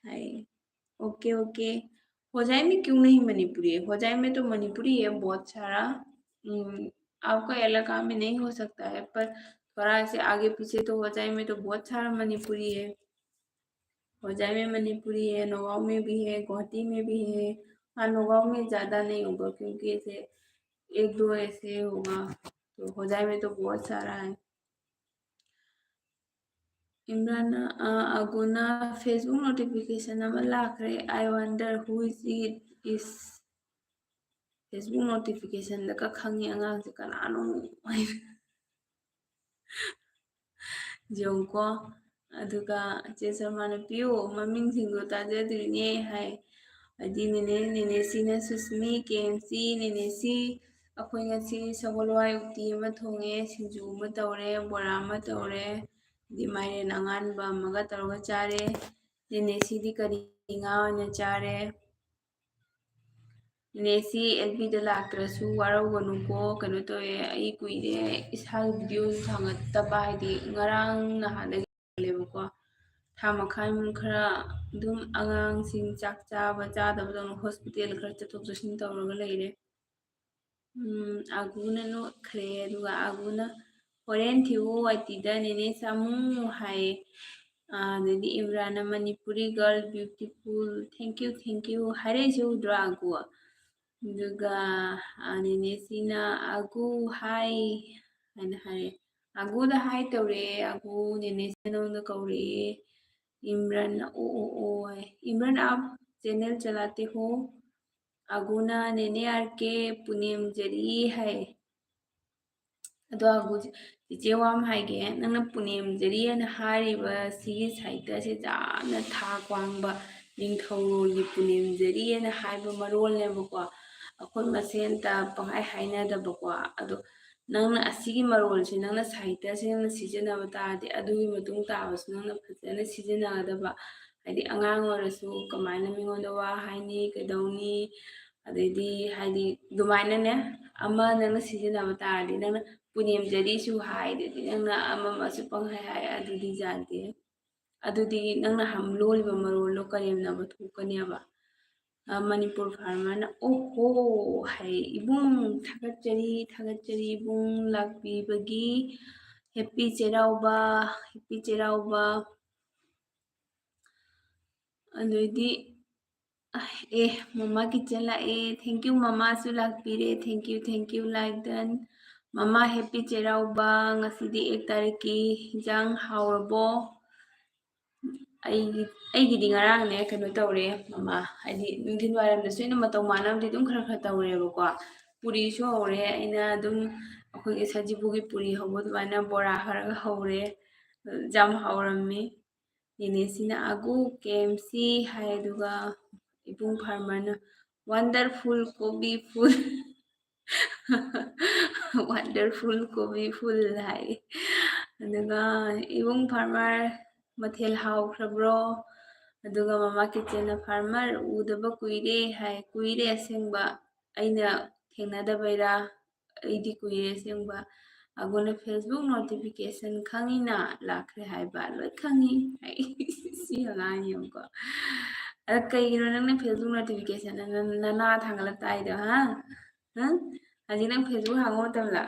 ꯍꯥꯏ꯫ Okay, okay. होजाई में क्यों नहीं मणिपुरी है? होजाई में तो मणिपुरी है बहुत सारा। हम्म, आपका इलाका में नहीं हो सकता है, पर थोड़ा ऐसे आगे पीछे तो होजाई में तो बहुत सारा मणिपुरी है। होजाई में मणिपुरी है, नौगांव में भी है, गुवाहाटी में भी है। हाँ, नौगांव में ज़्यादा नहीं होगा क्योंकि ऐसे एक दो ऐसे होगा, तो होजाई में तो बहुत सारा है। ꯏꯝꯔꯥꯟꯅ, ꯑ, ꯑꯒꯨꯅ Facebook notification ꯑꯃ ꯂꯥꯛꯈ꯭ꯔꯦ꯫ I wonder who is it is꯫ Facebook notificationꯗꯒ ꯈꯪꯉꯤ ꯑꯉꯥꯡꯁꯦ ꯀꯅꯥꯅꯣ ꯍꯥꯏꯅ꯫ ꯌꯦꯡꯉꯨꯀꯣ꯫ ꯑꯗꯨꯒ ꯆꯦ ꯁꯜꯃꯥꯅ, "ꯄꯤꯌꯨ, ꯃꯃꯤꯡꯁꯤꯡꯗꯣ ꯇꯥꯖꯗ꯭ꯔꯤꯅꯦ" ꯍꯥꯏ꯫ ꯍꯥꯏꯗꯤ ꯅꯦꯅꯦ, ꯅꯦꯅꯦ ꯁꯤꯅ ꯁꯨꯁꯃꯤ, ꯀꯦ ꯑꯦꯝ ꯁꯤ, ꯅꯦꯅꯦ ꯁꯤ꯫ ꯑꯩꯈꯣꯏ ꯉꯁꯤ ꯁꯒꯣꯜ ꯍꯋꯥꯏ ꯎꯇꯤ ꯑꯃ ꯊꯣꯡꯉꯦ, ꯁꯤꯡꯖꯨ ꯑꯃ ꯇꯧꯔꯦ, ꯕꯣꯔꯥ ꯑꯃ ꯇꯧꯔꯦ, ꯑꯗꯩ ꯃꯥꯏꯔꯦꯟ ꯑꯉꯥꯟꯕ ꯑꯃꯒ ꯇꯧꯔꯒ ꯆꯥꯔꯦ꯫ ꯅꯦꯅꯦꯁꯤꯗꯤ ꯀꯔꯤ ꯉꯥ ꯑꯣꯏꯅ ꯆꯥꯔꯦ? ꯅꯦꯅꯦꯁꯤ ꯑꯦꯜ ꯕꯤꯗ ꯂꯥꯛꯇ꯭ꯔꯁꯨ ꯋꯥꯔꯧꯒꯅꯨꯀꯣ꯫ ꯀꯩꯅꯣ ꯇꯧꯋꯦ, ꯑꯩ ꯀꯨꯏꯔꯦ ꯏꯁꯥꯒꯤ ꯚꯤꯗꯤꯑꯣꯁꯨ ꯊꯥꯡꯒꯠꯇꯕ, ꯍꯥꯏꯗꯤ ꯉꯔꯥꯡ ꯅꯍꯥꯟꯗꯒꯤ ꯂꯩꯕꯀꯣ꯫ ꯊꯥ ꯃꯈꯥꯏꯃꯨꯛ ꯈꯔ ꯑꯗꯨꯝ ꯑꯉꯥꯡꯁꯤꯡ ꯆꯥꯛ ꯆꯥꯕ ꯆꯥꯗꯕꯗꯧꯅ ꯍꯣꯁꯄꯤꯇꯥꯜ ꯈꯔ ꯆꯠꯊꯣꯛ ꯆꯠꯁꯤꯟ ꯇꯧꯔꯒ ꯂꯩꯔꯦ꯫ ꯎꯝ, ꯑꯒꯨꯅ ꯅꯣꯛꯈ꯭ꯔꯦ, ꯑꯗꯨꯒ ꯑꯒꯨꯅ "ꯍꯣꯔꯦꯟ ꯊꯤꯋꯣ ꯋꯥꯇꯤꯗ ꯅꯦꯅꯦ ꯁꯥꯃꯨ" ꯍꯥꯏꯌꯦ꯫ ꯑꯥ, ꯑꯗꯩꯗꯤ ꯏꯝꯔꯥꯟꯅ "Manipuri girl beautiful, thank you, thank you" ꯍꯥꯏꯔꯛꯏꯁꯦ ꯎꯗ꯭ꯔꯣ ꯑꯒꯨ? ꯑꯗꯨꯒ, ꯑꯥ, ꯅꯦꯅꯦꯁꯤꯅ "ꯑꯒꯨ hi" ꯍꯥꯏꯅ ꯍꯥꯏꯔꯦ꯫ ꯑꯒꯨꯗ hi ꯇꯧꯔꯛꯑꯦ, ꯑꯒꯨ ꯅꯦꯅꯦꯁꯤꯅ ꯅꯉꯣꯟꯗ ꯀꯧꯔꯛꯑꯦ꯫ ꯏꯝꯔꯥꯟꯅ "ꯑꯣ, ꯑꯣ, ꯑꯣ" ꯍꯥꯏ꯫ "ꯏꯝꯔꯥꯟ, आप channel चलाते हो?" ꯑꯒꯨꯅ "ꯅꯦꯅꯦ ꯑꯥꯔ ꯀꯦ ꯄꯨꯅꯦꯝ ꯖꯔꯤ" ꯍꯥꯏ꯫ ꯑꯗꯣ ꯑꯒꯨ, ꯆꯤꯆꯦ ꯋꯥ ꯑꯃ ꯍꯥꯏꯒꯦ, ꯅꯪꯅ ꯄꯨꯅꯦꯝ ꯖꯔꯤ ꯍꯥꯏꯅ ꯍꯥꯏꯔꯤꯕ ꯁꯤꯒꯤ ꯁꯥꯍꯤꯇ꯭ꯌꯁꯦ ꯌꯥꯝꯅ ꯊꯥꯛ ꯋꯥꯡꯕ ꯅꯤꯡꯊꯧꯔꯣꯜꯒꯤ ꯄꯨꯅꯦꯝ ꯖꯔꯤ ꯍꯥꯏꯅ ꯍꯥꯏꯕ ꯃꯔꯣꯜꯅꯦꯕꯀꯣ꯫ ꯑꯩꯈꯣꯏ ꯃꯁꯦꯟꯇ ꯄꯪꯍꯥꯏ ꯍꯥꯏꯅꯗꯕꯀꯣ꯫ ꯑꯗꯣ ꯅꯪꯅ ꯑꯁꯤꯒꯤ ꯃꯔꯣꯜꯁꯦ ꯅꯪꯅ ꯁꯥꯍꯤꯇ꯭ꯌꯁꯦ ꯅꯪꯅ ꯁꯤꯖꯤꯟꯅꯕ ꯇꯥꯔꯗꯤ ꯑꯗꯨꯒꯤ ꯃꯇꯨꯡ ꯇꯥꯕꯁꯨ ꯅꯪꯅ ꯐꯖꯅ ꯁꯤꯖꯤꯟꯅꯒꯗꯕ꯫ ꯍꯥꯏꯗꯤ ꯑꯉꯥꯡ ꯑꯣꯏꯔꯁꯨ ꯀꯃꯥꯏꯅ ꯃꯤꯉꯣꯟꯗ ꯋꯥ ꯍꯥꯏꯅꯤ, ꯀꯩꯗꯧꯅꯤ, ꯑꯗꯩꯗꯤ ꯍꯥꯏꯗꯤ ꯑꯗꯨꯃꯥꯏꯅꯅꯦ, ꯑꯃ ꯅꯪꯅ ꯁꯤꯖꯤꯟꯅꯕ ꯇꯥꯔꯗꯤ, ꯅꯪꯅ ꯄꯨꯅꯦꯝ ꯖꯔꯤꯁꯨ ꯍꯥꯏꯗꯨꯗꯤ, ꯅꯪꯅ ꯑꯃ ꯑꯃꯁꯨ ꯄꯪꯍꯥꯏ ꯍꯥꯏ, ꯑꯗꯨꯗꯤ ꯌꯥꯗꯦ꯫ ꯑꯗꯨꯗꯤ ꯅꯪꯅ ꯍꯝ-, ꯂꯣꯜꯂꯤꯕ ꯃꯔꯣꯜꯗꯣ ꯀꯔꯦꯝꯅꯕ ꯊꯣꯛꯀꯅꯦꯕ꯫ ꯑ, ꯃꯅꯤꯄꯨꯔ ꯐꯥꯔꯃꯔꯅ "ꯑꯣꯍꯣ" ꯍꯥꯏ꯫ "ꯏꯕꯨꯡ ꯊꯥꯒꯠꯆꯔꯤ, ꯊꯥꯒꯠꯆꯔꯤ ꯏꯕꯨꯡ ꯂꯥꯛꯄꯤꯕꯒꯤ꯫ Happy ꯆꯩꯔꯥꯎꯕ, happy ꯆꯩꯔꯥꯎꯕ"꯫ ꯑꯗꯩꯗꯤ, ꯑꯦ, ꯃꯃꯥ ꯀꯤꯆꯟ ꯂꯥꯛꯑꯦ꯫ Thank you, ꯃꯃꯥꯁꯨ ꯂꯥꯛꯄꯤꯔꯦ꯫ Thank you, thank you, like done꯫ ꯃꯃꯥ, happy ꯆꯩꯔꯥꯎꯕ꯫ ꯉꯁꯤꯗꯤ ꯑꯦꯛ ꯇꯥꯔꯤꯛꯀꯤ ꯍꯤꯟꯖꯥꯡ ꯍꯥꯎꯔꯕꯣ? ꯑꯩꯒꯤ, ꯑꯩꯒꯤꯗꯤ ꯉꯔꯥꯡꯅꯦ, ꯀꯩꯅꯣ ꯇꯧꯔꯦ, ꯃꯃꯥ, ꯍꯥꯏꯗꯤ ꯅꯨꯡꯊꯤꯜ ꯋꯥꯏꯔꯝꯗꯁꯨ ꯑꯩꯅ ꯃꯇꯧ ꯃꯥꯟꯅꯕꯗꯤ ꯑꯗꯨꯝ ꯈꯔ ꯈꯔ ꯇꯧꯔꯦꯕꯀꯣ꯫ ꯄꯨꯔꯤꯁꯨ ꯍꯧꯔꯦ꯫ ꯑꯩꯅ ꯑꯗꯨꯝ ꯑꯩꯈꯣꯏꯒꯤ ꯁꯖꯤꯕꯨꯒꯤ ꯄꯨꯔꯤ ꯍꯧꯕ ꯑꯗꯨꯃꯥꯏꯅ ꯕꯣꯔꯥ ꯈꯔꯒ ꯍꯧꯔꯦ꯫ ꯌꯥꯝ ꯍꯥꯎꯔꯝꯃꯤ꯫ ꯅꯦꯅꯦꯁꯤꯅ "ꯑꯒꯨ ꯀꯦ ꯑꯦꯝ ꯁꯤ" ꯍꯥꯏ, ꯑꯗꯨꯒ ꯏꯕꯨꯡ ꯐꯥꯔꯃꯔꯅ "Wonderful ꯀꯣꯕꯤ ꯐꯨꯜ"꯫ "Wonderful ꯀꯣꯕꯤ ꯐꯨꯜ" ꯍꯥꯏ꯫ ꯑꯗꯨꯒ ꯏꯕꯨꯡ ꯐꯥꯔꯃꯔ, "ꯃꯊꯦꯜ ꯍꯥꯎꯈ꯭ꯔꯕ꯭ꯔꯣ?" ꯑꯗꯨꯒ ꯃꯃꯥ ꯀꯤꯆꯦꯟꯅ farmer ꯎꯗꯕ ꯀꯨꯏꯔꯦ ꯍꯥꯏ꯫ ꯀꯨꯏꯔꯦ ꯑꯁꯦꯡꯕ, ꯑꯩꯅ ꯊꯦꯡꯅꯗꯕꯩꯔꯥ? ꯑꯩꯗꯤ ꯀꯨꯏꯔꯦ ꯑꯁꯦꯡꯕ꯫ ꯑꯒꯨꯅ Facebook notification ꯈꯪꯉꯤꯅ ꯂꯥꯛꯈ꯭ꯔꯦ ꯍꯥꯏꯕ, ꯂꯣꯏ ꯈꯪꯉꯤ ꯍꯥꯏ꯫ ꯁꯤ ꯑꯉꯥꯡ ꯌꯦꯡꯉꯨꯀꯣ꯫ ꯑꯗ ꯀꯩꯒꯤꯅꯣ ꯅꯪꯅ Facebook notification ꯅ-, ꯅꯅꯥ ꯊꯥꯡꯒꯠꯂ ꯇꯥꯏꯗꯣ, ꯍꯥ? ꯍꯥ? ꯍꯧꯖꯤꯛ ꯅꯪ Facebook ꯍꯥꯡꯕ ꯃꯇꯝꯂ?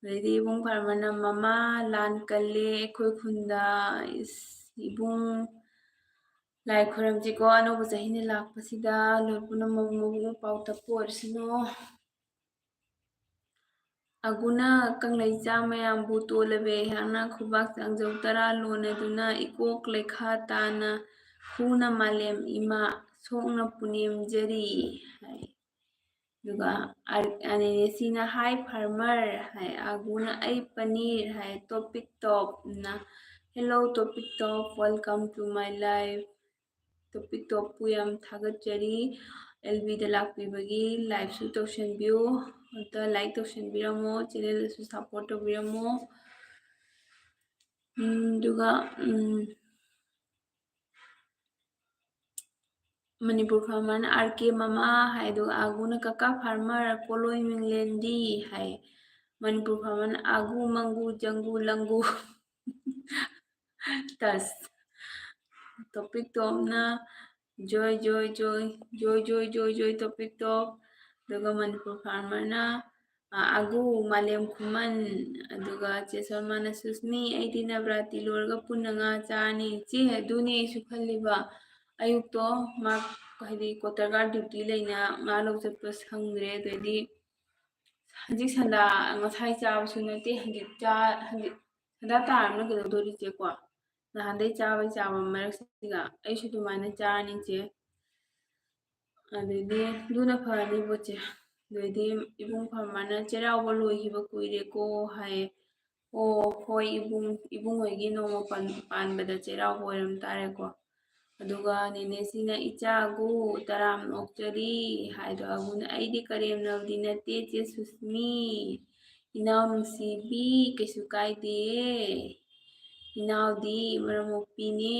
ꯑꯗꯩꯗꯤ ꯏꯕꯨꯡ farmer ꯅ ꯃꯃꯥ ꯂꯥꯟ ꯀꯜꯂꯦ ꯑꯩꯈꯣꯏ ꯈꯨꯟꯗ, ꯏꯁ, ꯏꯕꯨꯡ ꯂꯥꯏ ꯈꯣꯏꯔꯝꯁꯤꯀꯣ ꯑꯅꯧꯕ ꯆꯍꯤꯅ ꯂꯥꯛꯄꯁꯤꯗ, ꯂꯣꯏ ꯄꯨꯝꯅꯃꯛ ꯃꯕꯨꯛ ꯃꯄꯥꯎ ꯇꯞꯄ ꯑꯣꯏꯔꯁꯅꯨ꯫ ꯑꯒꯨꯅ ꯀꯪꯂꯩꯆꯥ ꯃꯌꯥꯝꯕꯨ ꯇꯣꯜꯂꯕꯦ ꯑꯩꯍꯥꯛꯅ ꯈꯨꯕꯥꯛ ꯆꯥꯡꯖꯧ ꯇꯔꯥ ꯂꯣꯟꯅꯗꯨꯅ ꯏꯀꯣꯛ ꯂꯩꯈꯥ ꯇꯥꯅ ꯈꯨꯅ ꯃꯥꯂꯦꯝ ꯏꯃꯥ ꯁꯣꯛꯅ ꯄꯨꯅꯦꯝꯖꯔꯤ ꯍꯥꯏ꯫ ꯑꯗꯨꯒ ꯑꯥꯔ-, ꯑꯅꯦꯅꯦꯁꯤꯅ hi farmer ꯍꯥꯏ, ꯑꯒꯨꯅ ꯑꯩ ꯄꯅꯤꯔ ꯍꯥꯏ, topic topꯅ hello topic top, welcome to my live꯫ Topic topꯄꯨ ꯌꯥꯝ ꯊꯥꯒꯠꯆꯔꯤ, L B ꯗ ꯂꯥꯛꯄꯤꯕꯒꯤ꯫ Like ꯁꯨ ꯇꯧꯁꯟꯕꯤꯌꯨ, ꯑꯝꯇ like ꯇꯧꯁꯟꯕꯤꯔꯝꯃꯣ, channel ꯗꯁꯨ support ꯇꯧꯕꯤꯔꯝꯃꯣ꯫ ꯎꯝ, ꯑꯗꯨꯒ, ꯎꯝ, ꯃꯅꯤꯄꯨꯔ farmer ꯅ R K ꯃꯃꯥ ꯍꯥꯏ, ꯑꯗꯨꯒ ꯑꯒꯨꯅ ꯀꯀꯥ farmer ꯀꯣꯂꯣꯏ ꯃꯤꯡꯂꯦꯟꯗꯤ ꯍꯥꯏ꯫ ꯃꯅꯤꯄꯨꯔ farmer ꯅ ꯑꯒꯨ ꯃꯪꯒꯨ ꯖꯪꯒꯨ ꯂꯪꯒꯨ ꯇꯁ꯫ Topic topꯅ joy, joy, joy, joy, joy, joy, joy, topic top꯫ ꯑꯗꯨꯒ ꯃꯅꯤꯄꯨꯔ farmer ꯅ, ꯑ, ꯑꯒꯨ ꯃꯥꯂꯦꯝ ꯈꯨꯃꯟ, ꯑꯗꯨꯒ ꯆꯦ ꯁꯣꯃꯥꯅ ꯁꯨꯁꯃꯤ, ꯑꯩꯗꯤ ꯅꯕꯔꯥꯇꯤ ꯂꯣꯏꯔꯒ ꯄꯨꯟꯅ ꯉꯥ ꯆꯥꯔꯅꯤ꯫ ꯏꯆꯦ, ꯑꯗꯨꯅꯦ ꯑꯩꯁꯨ ꯈꯜꯂꯤꯕ꯫ ꯑꯌꯨꯛꯇꯣ ꯃꯥ ꯍꯥꯏꯗꯤ quarter guard duty ꯂꯩꯅ ꯉꯥ ꯂꯧ ꯆꯠꯄ ꯁꯪꯗ꯭ꯔꯦ꯫ ꯑꯗꯩꯗꯤ ꯍꯧꯖꯤꯛ ꯁꯟꯗꯥ ꯉꯁꯥꯏ ꯆꯥꯕꯁꯨ ꯅꯠꯇꯦ, ꯍꯧꯖꯤꯛ ꯆꯥ-, ꯍꯧꯖꯤꯛ ꯁꯟꯗꯥ ꯇꯥꯔꯕꯅ ꯀꯩꯗꯧꯗꯣꯔꯤ ꯏꯆꯦꯀꯣ? ꯅꯍꯥꯟꯗꯩ ꯆꯥꯕꯩ ꯆꯥꯕ ꯃꯔꯛꯁꯤꯒ ꯑꯩꯁꯨ ꯑꯗꯨꯃꯥꯏꯅ ꯆꯥꯔꯅꯤ ꯏꯆꯦ꯫ ꯑꯗꯩꯗꯤ ꯑꯗꯨꯅ ꯐꯔꯅꯤꯕꯣ ꯆꯦ꯫ ꯑꯗꯩꯗꯤ ꯏꯕꯨꯡ farmer ꯅ ꯆꯩꯔꯥꯎꯕ ꯂꯣꯏꯈꯤꯕ ꯀꯨꯏꯔꯦꯀꯣ ꯍꯥꯏꯌꯦ꯫ ꯑꯣ, ꯍꯣꯏ ꯏꯕꯨꯡ, ꯏꯕꯨꯡ ꯍꯣꯏꯒꯤ ꯅꯣꯡꯃ ꯄꯥꯟ-, ꯄꯥꯟꯕꯗ ꯆꯩꯔꯥꯎꯕ ꯑꯣꯏꯔꯝ ꯇꯥꯔꯦꯀꯣ꯫ ꯑꯗꯨꯒ ꯅꯦꯅꯦꯁꯤꯅ ꯏꯆꯥ ꯑꯒꯨ ꯇꯔꯥꯝꯅ ꯑꯣꯛꯆꯔꯤ ꯍꯥꯏꯗꯣ ꯑꯒꯨꯅ ꯑꯩꯗꯤ ꯀꯔꯦꯝꯅꯕꯗꯤ ꯅꯠꯇꯦ ꯆꯦ ꯁꯨꯁꯃꯤ, ꯏꯅꯥꯎ ꯅꯨꯡꯁꯤꯕꯤ, ꯀꯩꯁꯨ ꯀꯥꯏꯗꯦ꯫ ꯏꯅꯥꯎꯗꯤ ꯃꯔꯝ ꯃꯣꯛꯄꯤꯅꯦ꯫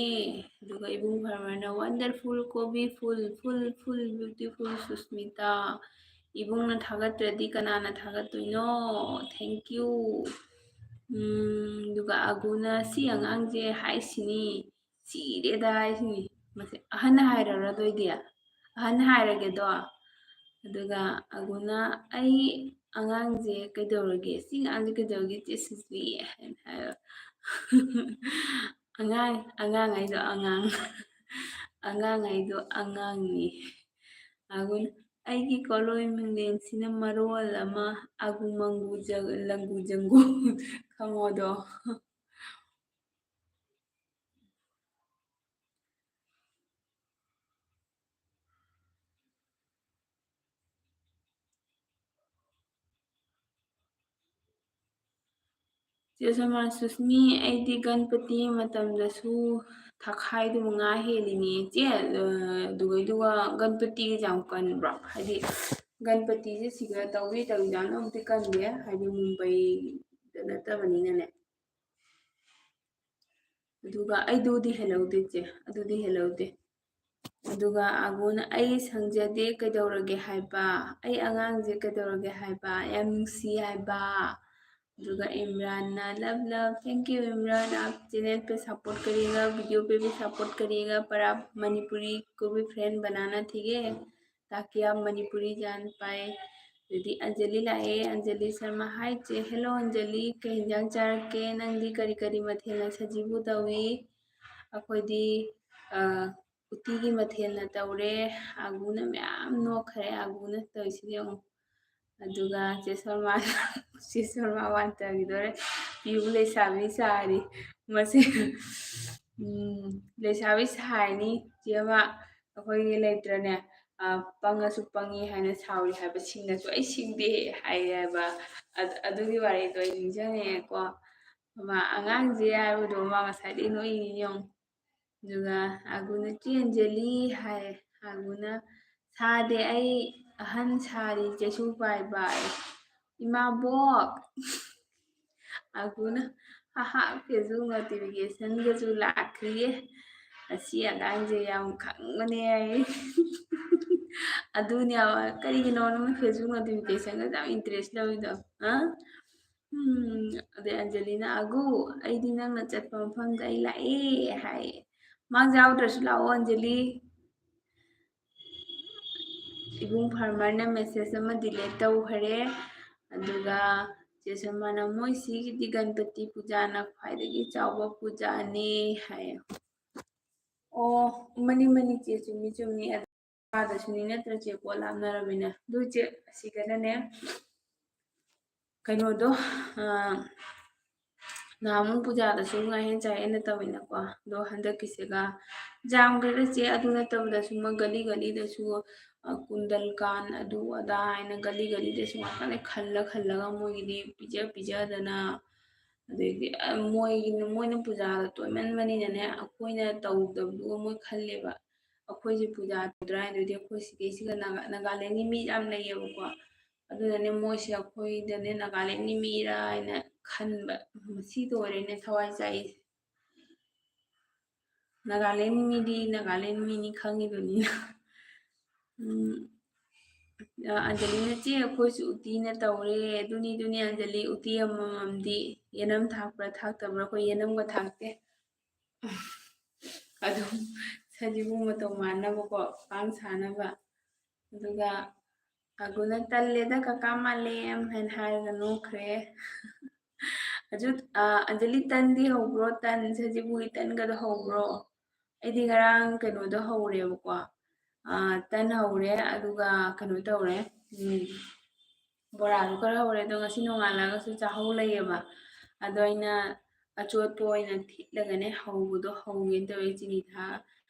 ꯑꯗꯨꯒ ꯏꯕꯨꯡ ꯐꯔꯃꯔꯅ wonderful, ꯀꯣꯕꯤ full, full, full, beautiful, Susmita. ꯏꯕꯨꯡꯅ ꯊꯥꯒꯠꯇ꯭ꯔꯗꯤ ꯀꯅꯥꯅ ꯊꯥꯒꯠꯇꯣꯏꯅꯣ? Thank you꯫ ꯎꯝ, ꯑꯗꯨꯒ ꯑꯒꯨꯅ "ꯁꯤ ꯑꯉꯥꯡꯁꯦ ꯍꯥꯏꯁꯤꯅꯤ, ꯁꯤꯔꯦꯗ" ꯍꯥꯏꯁꯤꯅꯤ꯫ ꯃꯁꯤ ꯑꯍꯟ ꯍꯥꯏꯔꯔꯣꯏꯗꯣꯏꯗꯤ? ꯑꯍꯟ ꯍꯥꯏꯔꯒꯦꯗꯣ꯫ ꯑꯗꯨꯒ ꯑꯒꯨꯅ "ꯑꯩ ꯑꯉꯥꯡꯁꯦ ꯀꯩꯗꯧꯔꯒꯦ? ꯁꯤ ꯑꯉꯥꯡꯁꯦ ꯀꯩꯗꯧꯔꯒꯦ, ꯆꯦ ꯁꯨꯁꯃꯤ?" ꯍꯥꯏꯅ ꯍꯥꯏꯕ꯫ ꯑꯉꯥꯡ, ꯑꯉꯥꯡ ꯍꯥꯏꯗꯣ ꯑꯉꯥꯡ꯫ ꯑꯉꯥꯡ ꯍꯥꯏꯗꯣ ꯑꯉꯥꯡꯅꯤ꯫ ꯑꯒꯨꯅ "ꯑꯩꯒꯤ ꯀꯣꯂꯣꯏ ꯃꯤꯡꯂꯦꯟꯁꯤꯅ ꯃꯔꯣꯜ ꯑꯃ ꯑꯒꯨ ꯃꯪꯒꯨ ꯖ-, ꯂꯪꯒꯨ ꯖꯪꯒꯨ" ꯈꯪꯉꯣꯗꯣ꯫ ꯆꯦ ꯁꯣꯃꯥ, "ꯁꯨꯁꯃꯤ, ꯑꯩꯗꯤ ꯒꯟꯄꯇꯤ ꯃꯇꯝꯗꯁꯨ ꯊꯈꯥꯏꯗꯨ ꯃꯉꯥ ꯍꯦꯜꯂꯤꯅꯦ ꯆꯦ꯫ ꯑ, ꯑꯗꯨꯒꯩꯗꯨꯒ ꯒꯟꯄꯇꯤꯒꯤꯁꯦ ꯌꯥꯝ ꯀꯟꯕ꯭ꯔꯣ? ꯍꯥꯏꯗꯤ ꯒꯟꯄꯇꯤꯁꯦ ꯁꯤꯒ ꯇꯧꯏ ꯇꯧꯏꯖꯥꯠꯅ ꯑꯃꯨꯛꯇꯤ ꯀꯟꯗꯦ, ꯍꯥꯏꯗꯤ ꯃꯨꯝꯕꯩꯗ ꯅꯠꯇꯕꯅꯤꯅꯅꯦ"꯫ ꯑꯗꯨꯒ ꯑꯩꯗꯨꯗꯤ ꯍꯦꯜꯍꯧꯗꯦ ꯆꯦ, ꯑꯗꯨꯗꯤ ꯍꯦꯜꯍꯧꯗꯦ꯫ ꯑꯗꯨꯒ ꯑꯒꯨꯅ "ꯑꯩ ꯁꯪꯖꯗꯦ ꯀꯩꯗꯧꯔꯒꯦ ꯍꯥꯏꯕ, ꯑꯩ ꯑꯉꯥꯡꯁꯦ ꯀꯩꯗꯧꯔꯒꯦ ꯍꯥꯏꯕ, ꯌꯥꯝ ꯅꯨꯡꯁꯤ ꯍꯥꯏꯕ"꯫ ꯑꯗꯨꯒ ꯏꯝꯔꯥꯟꯅ "Love, love, thank you Imran, आप चैनल पे सपोर्ट करिएगा, वीडियो पे भी सपोर्ट करिएगा, पर आप मणिपुरी को भी फ्रेंड बनाना, ठीक है, ताकि आप मणिपुरी जान पाए"꯫ ꯑꯗꯨꯗꯤ ꯑꯟꯖꯂꯤ ꯂꯥꯛꯑꯦ, ꯑꯟꯖꯂꯤ ꯁꯔꯃ꯫ "Hi ꯆꯦ"꯫ "Hello ꯑꯟꯖꯂꯤ, ꯀꯩ ꯍꯤꯟꯖꯥꯡ ꯆꯥꯔꯛꯀꯦ? ꯅꯪꯗꯤ ꯀꯔꯤ ꯀꯔꯤ ꯃꯊꯦꯜꯅ ꯁꯖꯤꯕꯨ ꯇꯧꯏ?" ꯑꯩꯈꯣꯏꯗꯤ, ꯑ, ꯎꯇꯤꯒꯤ ꯃꯊꯦꯜꯅ ꯇꯧꯔꯦ꯫ ꯑꯒꯨꯅ ꯃꯌꯥꯝ ꯅꯣꯛꯈ꯭ꯔꯦ, ꯑꯒꯨꯅ ꯇꯧꯔꯤꯁꯤꯗꯤ ꯌꯦꯡꯉꯨ꯫ ꯑꯗꯨꯒ ꯆꯦ ꯁꯣꯃꯥ, ꯆꯦ ꯁꯣꯃꯥ ꯋꯥꯟ ꯇꯧꯈꯤꯗꯣꯔꯦ꯫ "ꯄꯤꯕꯨ ꯂꯩꯁꯥꯕꯤ ꯁꯥꯔꯤ ꯃꯁꯤ"꯫ ꯎꯝ, "ꯂꯩꯁꯥꯕꯤ ꯁꯥꯔꯤꯅꯤ ꯆꯦ ꯑꯃ, ꯑꯩꯈꯣꯏꯒꯤ ꯂꯩꯇ꯭ꯔꯅꯦ, ꯑ, ꯄꯪꯉꯁꯨ ꯄꯪꯉꯤ ꯍꯥꯏꯅ ꯁꯥꯎꯔꯤ ꯍꯥꯏꯕ, ꯁꯤꯡꯉꯁꯨ ꯑꯩ ꯁꯤꯡꯗꯦ" ꯍꯥꯏꯌꯦꯕ꯫ ꯑꯗ-, ꯑꯗꯨꯒꯤ ꯋꯥꯔꯤꯗꯣ ꯑꯩ ꯅꯤꯡꯁꯤꯡꯉꯛꯑꯦꯀꯣ꯫ ꯃꯥ ꯑꯉꯥꯡꯁꯦ ꯍꯥꯏꯕꯗꯣ ꯃꯥ ꯉꯁꯥꯏꯗꯒꯤ ꯅꯣꯛꯏꯅꯤ ꯌꯦꯡꯉꯨ꯫ ꯑꯗꯨꯒ ꯑꯒꯨꯅ "ꯆꯦ ꯑꯟꯖꯂꯤ" ꯍꯥꯏ꯫ ꯑꯒꯨꯅ "ꯁꯥꯗꯦ, ꯑꯩ ꯑꯍꯟ ꯁꯥꯔꯤ, ꯆꯩꯁꯨ ꯄꯥꯏꯕ" ꯍꯥꯏ꯫ "ꯏꯃꯥꯕꯣꯛ!" ꯑꯒꯨꯅ ꯍꯥꯍꯥ, Facebook notificationꯒꯁꯨ ꯂꯥꯛꯈ꯭ꯔꯤꯌꯦ꯫ ꯑꯁꯤ ꯑꯉꯥꯡꯁꯦ ꯌꯥꯝ ꯈꯪꯕꯅꯦ ꯍꯥꯏ꯫ ꯑꯗꯨꯅꯦ ꯍꯥꯏꯕ, ꯀꯔꯤꯒꯤꯅꯣ ꯅꯪꯅ Facebook notificationꯒꯁꯦ ꯌꯥꯝ interest ꯂꯧꯔꯤꯗꯣ? ꯑ? ꯎꯝ, ꯑꯗꯩ ꯑꯟꯖꯂꯤꯅ, "ꯑꯒꯨ, ꯑꯩꯗꯤ ꯅꯪꯅ ꯆꯠꯄ ꯃꯐꯝꯗ ꯑꯩ ꯂꯥꯛꯑꯦ" ꯍꯥꯏ꯫ ꯃꯥꯁꯨ ꯌꯥꯎꯗ꯭ꯔꯁꯨ ꯂꯥꯛꯑꯣ ꯑꯟꯖꯂꯤ꯫ ꯏꯕꯨꯡ farmerꯅ message ꯑꯃ delete ꯇꯧꯈꯔꯦ꯫ ꯑꯗꯨꯒ ꯆꯦ ꯁꯣꯃꯥꯅ, "ꯃꯣꯏ ꯁꯤꯒꯤꯗꯤ ꯒꯅꯄꯇꯤ ꯄꯨꯖꯥꯅ ꯈ꯭ꯋꯥꯏꯗꯒꯤ ꯆꯥꯎꯕ ꯄꯨꯖꯥꯅꯦ" ꯍꯥꯏ꯫ ꯑꯣ, ꯃꯅꯤ, ꯃꯅꯤ ꯆꯦ, ꯆꯨꯝꯃꯤ, ꯆꯨꯝꯃꯤ꯫ ꯑꯗꯨ ꯑꯥꯗꯁꯨꯅꯤ ꯅꯠꯇ꯭ꯔ ꯆꯦ, ꯄꯣꯠ ꯂꯥꯞꯅꯔꯕꯅꯤꯅ꯫ ꯑꯗꯨ ꯆꯦ, ꯑꯁꯤꯗꯅꯅꯦ, ꯀꯩꯅꯣꯗꯣ, ꯑ, ꯅꯍꯥꯟꯃꯨꯛ ꯄꯨꯖꯥꯗꯁꯨ ꯉꯥꯍꯦꯟ ꯆꯥꯍꯦꯟꯅ ꯇꯧꯋꯤꯅꯀꯣ꯫ ꯑꯗꯣ ꯍꯟꯗꯛꯀꯤꯁꯤꯒ ꯌꯥꯝꯈ꯭ꯔꯦꯗ ꯆꯦ, ꯑꯗꯨ ꯅꯠꯇꯕꯗꯁꯨ ꯃꯣꯏ ꯒꯂꯤ ꯒꯂꯤꯗꯁꯨ, ꯑ, ꯀꯨꯟꯗꯜꯀꯥꯟ ꯑꯗꯨ ꯑꯗꯥ ꯍꯥꯏꯅ ꯒꯂꯤ ꯒꯂꯤꯗꯁꯨ ꯉꯥꯛꯇꯅꯦ ꯈꯜꯂ ꯈꯜꯂꯒ ꯃꯣꯏꯒꯤꯗꯤ ꯄꯤꯖ ꯄꯤꯖꯗꯅ, ꯑꯗꯩꯗꯤ, ꯑ, ꯃꯣꯏꯒꯤ, ꯃꯣꯏꯅ ꯄꯨꯖꯥꯗꯣ ꯇꯣꯏꯃꯟꯕꯅꯤꯅꯅꯦ, ꯑꯩꯈꯣꯏꯅ ꯇꯧꯗꯕꯗꯨꯒ ꯃꯣꯏ ꯈꯜꯂꯦꯕ꯫ ꯑꯩꯈꯣꯏꯁꯦ ꯄꯨꯖꯥ ꯇꯧꯗ꯭ꯔꯥ ꯍꯥꯏꯗꯨꯗꯤ ꯑꯩꯈꯣꯏ ꯁꯤꯒꯩꯁꯤꯒ ꯅꯥꯒꯥ-, ꯅꯥꯒꯥꯂꯦꯟꯒꯤ ꯃꯤ ꯌꯥꯝ ꯂꯩꯌꯦꯕꯀꯣ꯫ ꯑꯗꯨꯅꯅꯦ ꯃꯣꯏꯁꯦ ꯑꯩꯈꯣꯏꯗꯅꯦ ꯅꯥꯒꯥꯂꯦꯟꯒꯤ ꯃꯤꯔꯥ ꯍꯥꯏꯅ ꯈꯟꯕ꯫ ꯃꯁꯤꯗ ꯑꯣꯏꯔꯦꯅꯦ ꯊꯋꯥꯏ ꯆꯥꯛꯏꯁꯦ꯫ ꯅꯥꯒꯥꯂꯦꯟ ꯃꯤꯗꯤ ꯅꯥꯒꯥꯂꯦꯟ ꯃꯤꯅꯤ ꯈꯪꯉꯤꯕꯅꯤꯅ꯫ ꯎꯝ, ꯑ, ꯑꯟꯖꯂꯤꯅ, "ꯆꯦ, ꯑꯩꯈꯣꯏꯁꯨ ꯎꯇꯤꯅ ꯇꯧꯔꯦ"꯫ "ꯑꯗꯨꯅꯤ, ꯑꯗꯨꯅꯤ, ꯑꯟꯖꯂꯤ, ꯎꯇꯤ ꯑꯃꯃꯝꯗꯤ ꯌꯦꯅꯝ ꯊꯥꯛꯄ꯭ꯔꯥ ꯊꯥꯛꯇꯕ꯭ꯔꯥ? ꯑꯩꯈꯣꯏ ꯌꯦꯅꯝꯒ ꯊꯥꯛꯇꯦ"꯫ ꯑꯗꯨꯝ ꯁꯖꯤꯕꯨ ꯃꯇꯧ ꯃꯥꯟꯅꯕꯀꯣ, ꯄꯥꯡ ꯁꯥꯅꯕ꯫ ꯑꯗꯨꯒ ꯑꯒꯨꯅ, "ꯇꯜꯂꯦꯗ, ꯀꯀꯥ ꯃꯥꯂꯦꯝ" ꯍꯥꯏꯅ ꯍꯥꯏꯔꯒ ꯅꯣꯛꯈ꯭ꯔꯦ꯫ ꯑꯗꯨ, ꯑ, ꯑꯟꯖꯂꯤ, ꯇꯟꯗꯤ ꯍꯧꯕ꯭ꯔꯣ? ꯇꯟ, ꯁꯖꯤꯕꯨꯒꯤ ꯇꯟꯒꯗꯣ ꯍꯧꯕ꯭ꯔꯣ? ꯑꯩꯗꯤ ꯉꯔꯥꯡ ꯀꯩꯅꯣꯗꯣ ꯍꯧꯔꯦꯕꯀꯣ, ꯑ, ꯇꯟ ꯍꯧꯔꯦ, ꯑꯗꯨꯒ ꯀꯩꯅꯣ ꯇꯧꯔꯦ, ꯎꯝ, ꯕꯣꯔꯥꯁꯨ ꯈꯔ ꯍꯧꯔꯦ꯫ ꯑꯗꯣ ꯉꯁꯤ ꯅꯣꯡꯉꯥꯜꯂꯒꯁꯨ ꯆꯥꯍꯧ ꯂꯩꯌꯦꯕ꯫ ꯑꯗꯣ ꯑꯩꯅ ꯑꯆꯣꯠꯄ ꯑꯣꯏꯅ ꯊꯤꯠꯂꯒꯅꯦ ꯍꯧꯕꯗꯣ ꯍꯧꯒꯦꯅ ꯇꯧꯔꯦ, ꯆꯤꯅꯤ ꯊꯥꯛꯑꯒ꯫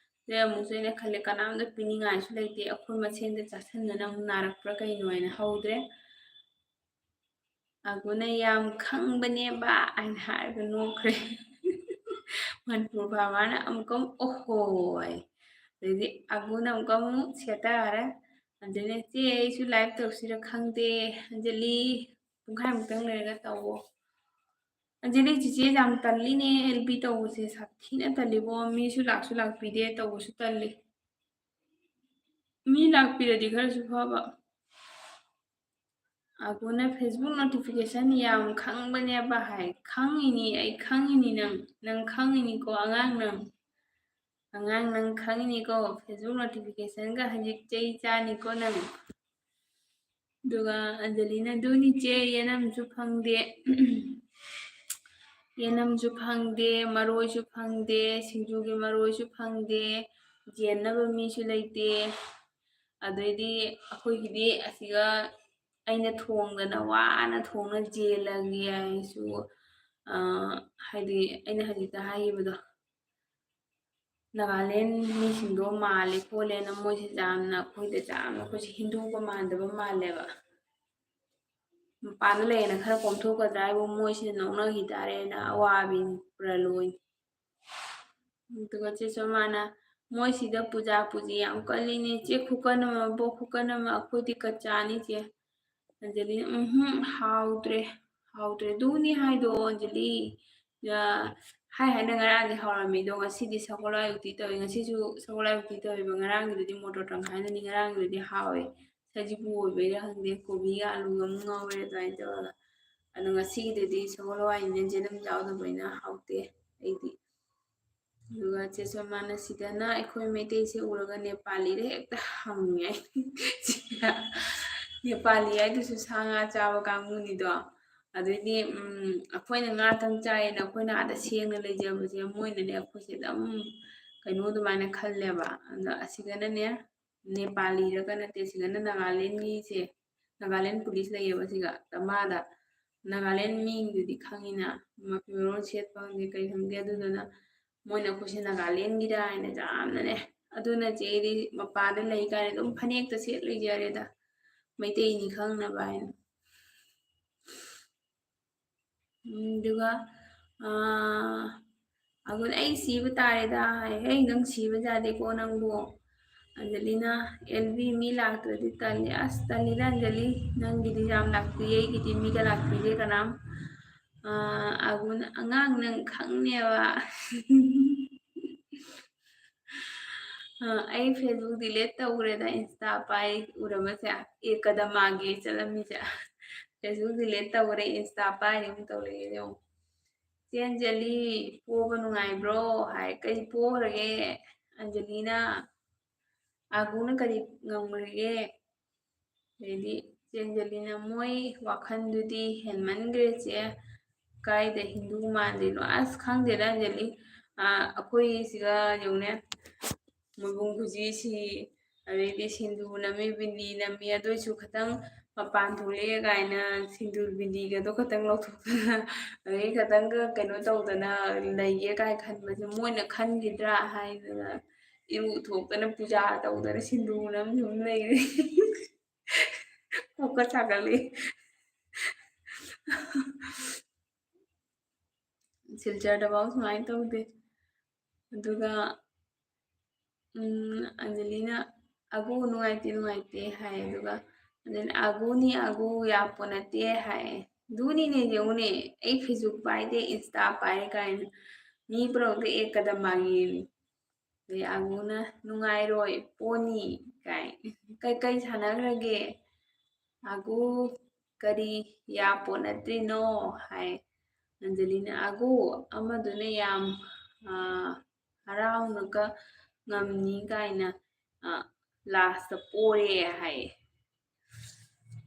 ꯑꯗꯩ ꯑꯃꯨꯛꯁꯨ ꯑꯩꯅ ꯈꯜꯂꯦ, ꯀꯅꯥꯝꯇ ꯄꯤꯅꯤꯡꯉꯥꯏꯁꯨ ꯂꯩꯇꯦ, ꯑꯩꯈꯣꯏ ꯃꯁꯦꯟꯗ ꯆꯥꯁꯟꯗꯅ ꯑꯃꯨꯛ ꯅꯥꯔꯛꯄ꯭ꯔꯥ ꯀꯩꯅꯣ ꯍꯥꯏꯅ ꯍꯧꯗ꯭ꯔꯦ꯫ ꯑꯒꯨꯅ, "ꯌꯥꯝ ꯈꯪꯕꯅꯦꯕ" ꯍꯥꯏꯅ ꯍꯥꯏꯔꯒ ꯅꯣꯛꯈ꯭ꯔꯦ꯫ ꯃꯅꯤꯄꯨꯔ ꯐꯥꯕꯅ ꯑꯃꯨꯛꯀ ꯑꯃꯨꯛ "ꯑꯣꯍꯣ" ꯍꯥꯏ꯫ ꯑꯗꯩꯗꯤ ꯑꯒꯨꯅ ꯑꯃꯨꯛꯀ ꯑꯃꯨꯛ ꯁꯦꯠꯇꯔꯦ꯫ ꯑꯗꯨꯅ, "ꯆꯦ, ꯑꯩꯁꯨ live ꯇꯧꯁꯤꯔ ꯈꯪꯗꯦ꯫ ꯑꯟꯖꯂꯤ, ꯄꯨꯡꯈꯥꯏꯃꯨꯛꯇꯪ ꯂꯩꯔꯒ ꯇꯧꯋꯣ"꯫ ꯑꯟꯖꯂꯤ ꯆꯤꯆꯦ, ꯌꯥꯝ ꯇꯜꯂꯤꯅꯦ ꯑꯦꯜ ꯕꯤ ꯇꯧꯕꯁꯦ, ꯁꯥꯊꯤꯅ ꯇꯜꯂꯤꯕꯣ꯫ ꯃꯤꯁꯨ ꯂꯥꯛꯁꯨ ꯂꯥꯛꯄꯤꯗꯦ, ꯇꯧꯕꯁꯨ ꯇꯜꯂꯤ꯫ ꯃꯤ ꯂꯥꯛꯄꯤꯔꯗꯤ ꯈꯔꯁꯨ ꯐꯕ꯫ ꯑꯒꯨꯅ Facebook notification ꯌꯥꯝ ꯈꯪꯕꯅꯦꯕ ꯍꯥꯏ꯫ ꯈꯪꯉꯤꯅꯤ, ꯑꯩ ꯈꯪꯉꯤꯅꯤ ꯅꯪ꯫ ꯅꯪ ꯈꯪꯉꯤꯅꯤꯀꯣ ꯑꯉꯥꯡ ꯅꯪ꯫ ꯑꯉꯥꯡ ꯅꯪ ꯈꯪꯉꯤꯅꯤꯀꯣ, Facebook notificationꯒ ꯍꯧꯖꯤꯛ ꯆꯩ ꯆꯥꯅꯤꯀꯣ ꯅꯪ꯫ ꯑꯗꯨꯒ ꯑꯟꯖꯂꯤꯅ, "ꯑꯗꯨꯅꯤ ꯆꯦ, ꯌꯦꯅꯝꯁꯨ ꯐꯪꯗꯦ꯫ ꯌꯦꯅꯝꯁꯨ ꯐꯪꯗꯦ, ꯃꯔꯣꯏꯁꯨ ꯐꯪꯗꯦ, ꯁꯤꯡꯖꯨꯒꯤ ꯃꯔꯣꯏꯁꯨ ꯐꯪꯗꯦ, ꯌꯦꯟꯅꯕ ꯃꯤꯁꯨ ꯂꯩꯇꯦ꯫ ꯑꯗꯩꯗꯤ ꯑꯩꯈꯣꯏꯒꯤꯗꯤ ꯑꯁꯤꯒ ꯑꯩꯅ ꯊꯣꯡꯗꯅ, ꯋꯥꯅ ꯊꯣꯡꯅ ꯌꯦꯜꯂꯒꯦ ꯍꯥꯏꯁꯨ, ꯑ, ꯍꯥꯏꯗꯤ ꯑꯩꯅ ꯍꯧꯖꯤꯛꯇ ꯍꯥꯏꯈꯤꯕꯗꯣ, ꯅꯥꯒꯥꯂꯦꯟ ꯃꯤꯁꯤꯡꯗꯣ ꯃꯥꯜꯂꯦ ꯈꯣꯠꯂꯦꯅ ꯃꯣꯏꯁꯦ ꯌꯥꯝꯅ ꯑꯩꯈꯣꯏꯗ ꯌꯥꯝꯅ ꯑꯩꯈꯣꯏꯁꯦ ꯍꯤꯟꯗꯨꯒ ꯃꯥꯟꯗꯕ ꯃꯥꯜꯂꯦꯕ꯫ ꯃꯄꯥꯟꯗ ꯂꯩꯌꯦꯅ ꯈꯔ ꯀꯣꯝꯊꯣꯛꯀꯗ꯭ꯔꯥ ꯍꯥꯏꯕꯨ ꯃꯣꯏꯁꯤꯅ ꯅꯣꯛꯅꯈꯤ ꯇꯥꯔꯦꯅ ꯑꯋꯥꯕꯤꯅꯤ ꯄꯨꯔꯥ ꯂꯣꯏꯅꯤ꯫ ꯑꯗꯨꯒ ꯆꯦ ꯁꯣꯃꯥꯅ, "ꯃꯣꯏꯁꯤꯗ ꯄꯨꯖꯥ ꯄꯨꯖꯤ ꯌꯥꯝ ꯀꯜꯂꯤꯅꯦ ꯆꯦ, ꯈꯨꯀꯟ ꯑꯃ ꯕꯣ ꯈꯨꯀꯟ ꯑꯃ, ꯑꯩꯈꯣꯏꯗꯤ ꯀꯆꯥꯅꯤ ꯆꯦ꯫" ꯑꯟꯖꯂꯤ, "ꯎꯝꯍꯨꯝ, ꯍꯥꯎꯗ꯭ꯔꯦ, ꯍꯥꯎꯗ꯭ꯔꯦ꯫ ꯑꯗꯨꯅꯤ ꯍꯥꯏꯗꯣ ꯑꯟꯖꯂꯤ꯫ ꯌꯥ, ꯍꯥꯏ ꯍꯥꯏꯅ ꯉꯔꯥꯡꯗꯤ ꯍꯥꯎꯔꯝꯃꯤꯗꯣ, ꯉꯁꯤꯗꯤ ꯁꯒꯣꯜ ꯍꯋꯥꯏ ꯎꯇꯤ ꯇꯧꯋꯤ꯫ ꯉꯁꯤꯁꯨ ꯁꯒꯣꯜ ꯍꯋꯥꯏ ꯎꯇꯤ ꯇꯧꯋꯦꯕ꯫ ꯉꯔꯥꯡꯒꯤꯗꯨꯗꯤ ꯃꯣꯇꯣꯔ ꯇꯪꯈꯥꯏꯅꯅꯤ, ꯉꯔꯥꯡꯒꯤꯗꯨꯗꯤ ꯍꯥꯎꯋꯦ꯫ ꯁꯖꯤꯕꯨ ꯑꯣꯏꯕꯩꯔꯥ ꯈꯪꯗꯦ, ꯀꯣꯕꯤꯒ ꯑꯂꯨꯒ ꯑꯃꯨꯛ ꯉꯧꯔꯦ ꯑꯗꯨꯃꯥꯏꯅ ꯇꯧꯔꯒ꯫ ꯑꯗꯣ ꯉꯁꯤꯒꯤꯗꯨꯗꯤ ꯁꯒꯣꯜ ꯍꯋꯥꯏꯅꯤꯅ ꯖꯦꯅꯝ ꯌꯥꯎꯗꯕꯅꯤꯅ ꯍꯥꯎꯇꯦ ꯑꯩꯗꯤ꯫" ꯑꯗꯨꯒ ꯆꯦ ꯁꯣꯃꯥꯅ, "ꯁꯤꯗꯅ ꯑꯩꯈꯣꯏ ꯃꯩꯇꯩꯁꯦ ꯎꯔꯒ ꯅꯦꯄꯥꯂꯤꯗ ꯍꯦꯛꯇ ꯍꯪꯉꯦ ꯍꯥꯏ꯫" ꯅꯦꯄꯥꯂꯤ ꯍꯥꯏꯗꯨꯁꯨ ꯁꯥ ꯉꯥ ꯆꯥꯕ ꯀꯥꯡꯕꯨꯅꯤꯗꯣ꯫ ꯑꯗꯩꯗꯤ, ꯎꯝ, ꯑꯩꯈꯣꯏꯅ ꯉꯥꯇꯪ ꯆꯥꯏꯌꯦꯅ ꯑꯩꯈꯣꯏꯅ ꯑꯥꯗ ꯁꯦꯡꯅ ꯂꯩꯖꯕꯁꯦ, ꯃꯣꯏꯅꯅꯦ ꯑꯩꯈꯣꯏꯁꯦ ꯑꯗꯨꯝ ꯀꯩꯅꯣ ꯑꯗꯨꯃꯥꯏꯅ ꯈꯜꯂꯦꯕ꯫ ꯑꯗꯣ ꯑꯁꯤꯒꯅꯅꯦ, ꯅꯦꯄꯥꯂꯤꯗꯒ ꯅꯠꯇꯦ, ꯁꯤꯒꯅ ꯅꯥꯒꯥꯂꯦꯟꯒꯤꯁꯦ, ꯅꯥꯒꯥꯂꯦꯟ ꯄꯨꯂꯤꯁ ꯂꯩꯌꯦꯕ ꯁꯤꯒ꯫ ꯗꯃꯥꯗ ꯅꯥꯒꯥꯂꯦꯟ ꯃꯤꯒꯤꯗꯨꯗꯤ ꯈꯪꯉꯤꯅ, ꯃꯐꯤ ꯃꯔꯣꯟ ꯁꯦꯠꯄ ꯈꯪꯗꯦ, ꯀꯩ ꯈꯪꯗꯦ, ꯑꯗꯨꯗꯨꯅ ꯃꯣꯏꯅ ꯑꯩꯈꯣꯏꯁꯦ ꯅꯥꯒꯥꯂꯦꯟꯒꯤꯔꯥ ꯍꯥꯏꯅ ꯌꯥꯝꯅꯅꯦ꯫ ꯑꯗꯨꯅ ꯆꯦ ꯑꯩꯗꯤ ꯃꯄꯥꯟꯗ ꯂꯩ ꯀꯥꯏꯅ ꯑꯗꯨꯝ ꯐꯅꯦꯛꯇ ꯁꯦꯠ ꯂꯩꯖꯔꯦꯗ, ꯃꯩꯇꯩꯅꯤ ꯈꯪꯅꯕ ꯍꯥꯏꯅ꯫ ꯎꯝ, ꯑꯗꯨꯒ, ꯑꯥ, ꯑꯒꯨꯟ, "ꯑꯩ ꯁꯤꯕ ꯇꯥꯔꯦꯗ" ꯍꯥꯏ꯫ "ꯍꯩ, ꯅꯪ ꯁꯤꯕ ꯌꯥꯗꯦꯀꯣ ꯅꯪꯕꯨ꯫" ꯑꯟꯖꯂꯤꯅ, "ꯑꯦꯜ ꯕꯤ, ꯃꯤ ꯂꯥꯛꯇ꯭ꯔꯗꯤ ꯇꯜꯂꯤ꯫" ꯑꯁ, ꯇꯜꯂꯤꯗ ꯑꯟꯖꯂꯤ, ꯅꯪꯒꯤꯗꯤ ꯌꯥꯝ ꯂꯥꯛꯄꯤꯌꯦ, ꯑꯩꯒꯤꯗꯤ ꯃꯤꯒ ꯂꯥꯛꯄꯤꯗꯦ ꯀꯅꯥꯝ꯫ ꯑꯥ, ꯑꯒꯨꯅ, "ꯑꯉꯥꯡ ꯅꯪ ꯈꯪꯅꯦꯕ꯫" ꯑꯥ, "ꯑꯩ Facebook delete ꯇꯧꯈ꯭ꯔꯦꯗ, Insta ꯄꯥꯏ ꯎꯔꯕꯁꯦ, ꯑꯦ, ꯀꯗꯥ ꯃꯥꯒꯦ ꯆꯠꯂꯝꯃꯤꯁꯦ꯫ Facebook delete ꯇꯧꯈ꯭ꯔꯦ, Insta ꯄꯥꯏꯔꯦ ꯑꯃꯨꯛ ꯇꯧꯔꯛꯑꯦ ꯌꯦꯡꯉꯨ꯫" "ꯆꯦ ꯑꯟꯖꯂꯤ, ꯄꯣꯕ ꯅꯨꯡꯉꯥꯏꯕ꯭ꯔꯣ?" ꯍꯥꯏ꯫ "ꯀꯩ ꯄꯣꯈ꯭ꯔꯒꯦ? ꯑꯟꯖꯂꯤꯅ, ꯑꯒꯨꯅ ꯀꯔꯤ ꯉꯝꯈ꯭ꯔꯒꯦ?" ꯑꯗꯩꯗꯤ ꯆꯦ ꯑꯟꯖꯂꯤꯅ, "ꯃꯣꯏ ꯋꯥꯈꯜꯗꯨꯗꯤ ꯍꯦꯟꯃꯟꯈ꯭ꯔꯦ ꯆꯦ, ꯀꯥꯏꯗ ꯍꯤꯟꯗꯨ ꯃꯥꯟꯗꯣꯏꯅꯣ?" ꯑꯁ, ꯈꯪꯗꯦꯗ ꯑꯟꯖꯂꯤ, ꯑꯥ, ꯑꯩꯈꯣꯏ ꯁꯤꯒ ꯌꯦꯡꯉꯨꯅꯦ, ꯃꯣꯏꯕꯨꯡ ꯈꯨꯖꯤꯁꯤ, ꯑꯗꯩꯗꯤ ꯁꯤꯟꯗꯨꯔ ꯅꯝꯃꯤ, ꯕꯤꯟꯗꯤ ꯅꯝꯃꯤ, ꯑꯗꯨꯏꯁꯨ ꯈꯤꯇꯪ ꯃꯄꯥꯟ ꯊꯣꯛꯂꯛꯑꯦ ꯀꯥꯏꯅ ꯁꯤꯟꯗꯨꯔ ꯕꯤꯟꯗꯤꯒꯗꯣ ꯈꯤꯇꯪ ꯂꯧꯊꯣꯛꯇꯅ, ꯑꯗꯩ ꯈꯤꯇꯪꯒ ꯀꯩꯅꯣ ꯇꯧꯗꯅ ꯂꯩꯒꯦ ꯀꯥꯏ ꯈꯟꯕꯁꯦ ꯃꯣꯏꯅ ꯈꯟꯈꯤꯗ꯭ꯔꯥ ꯍꯥꯏꯗꯅ ꯏꯔꯨ ꯊꯣꯛꯇꯅ ꯄꯨꯖꯥ ꯇꯧꯗꯅ ꯁꯤꯟꯗꯨꯔ ꯅꯝ ꯁꯨꯝ ꯂꯩꯔꯦ꯫ ꯀꯣꯛꯀ ꯁꯥꯒꯠꯂꯦ꯫ ꯁꯤꯜꯆꯔꯗꯐꯥꯎ ꯁꯨꯃꯥꯏꯅ ꯇꯧꯗꯦ꯫ ꯑꯗꯨꯒ, ꯎꯝ, ꯑꯟꯖꯂꯤꯅ, "ꯑꯒꯨ ꯅꯨꯡꯉꯥꯏꯇꯦ, ꯅꯨꯡꯉꯥꯏꯇꯦ" ꯍꯥꯏ꯫ ꯑꯗꯨꯒ ꯑꯟꯖꯂꯤꯅ, "ꯑꯒꯨꯅꯤ, ꯑꯒꯨ ꯌꯥꯄꯣ ꯅꯠꯇꯦ" ꯍꯥꯏ꯫ "ꯑꯗꯨꯅꯤꯅꯦ, ꯌꯦꯡꯉꯨꯅꯦ, ꯑꯩ Facebook ꯄꯥꯏꯗꯦ, Insta ꯄꯥꯏ" ꯀꯥꯏꯅ꯫ ꯃꯤ ꯄꯨꯝꯅꯃꯛꯇ ꯑꯦ ꯀꯗꯝ ꯃꯥꯡꯉꯦ꯫ ꯑꯗꯩ ꯑꯒꯨꯅ, "ꯅꯨꯡꯉꯥꯏꯔꯣꯏ ꯄꯣꯅꯤ" ꯀꯥꯏ꯫ "ꯀꯩꯀꯩ ꯁꯥꯟꯅꯈ꯭ꯔꯒꯦ? ꯑꯒꯨ ꯀꯔꯤ ꯌꯥꯄꯣ ꯅꯠꯇ꯭ꯔꯤꯅꯣ?" ꯍꯥꯏ꯫ ꯑꯟꯖꯂꯤꯅ, "ꯑꯒꯨ ꯑꯃꯗꯨꯅ ꯌꯥꯝ, ꯑꯥ, ꯍꯔꯥꯎꯅꯒ ꯉꯝꯅꯤ ꯀꯥꯏꯅ, ꯑꯥ, last ꯄꯣꯔꯦ" ꯍꯥꯏ꯫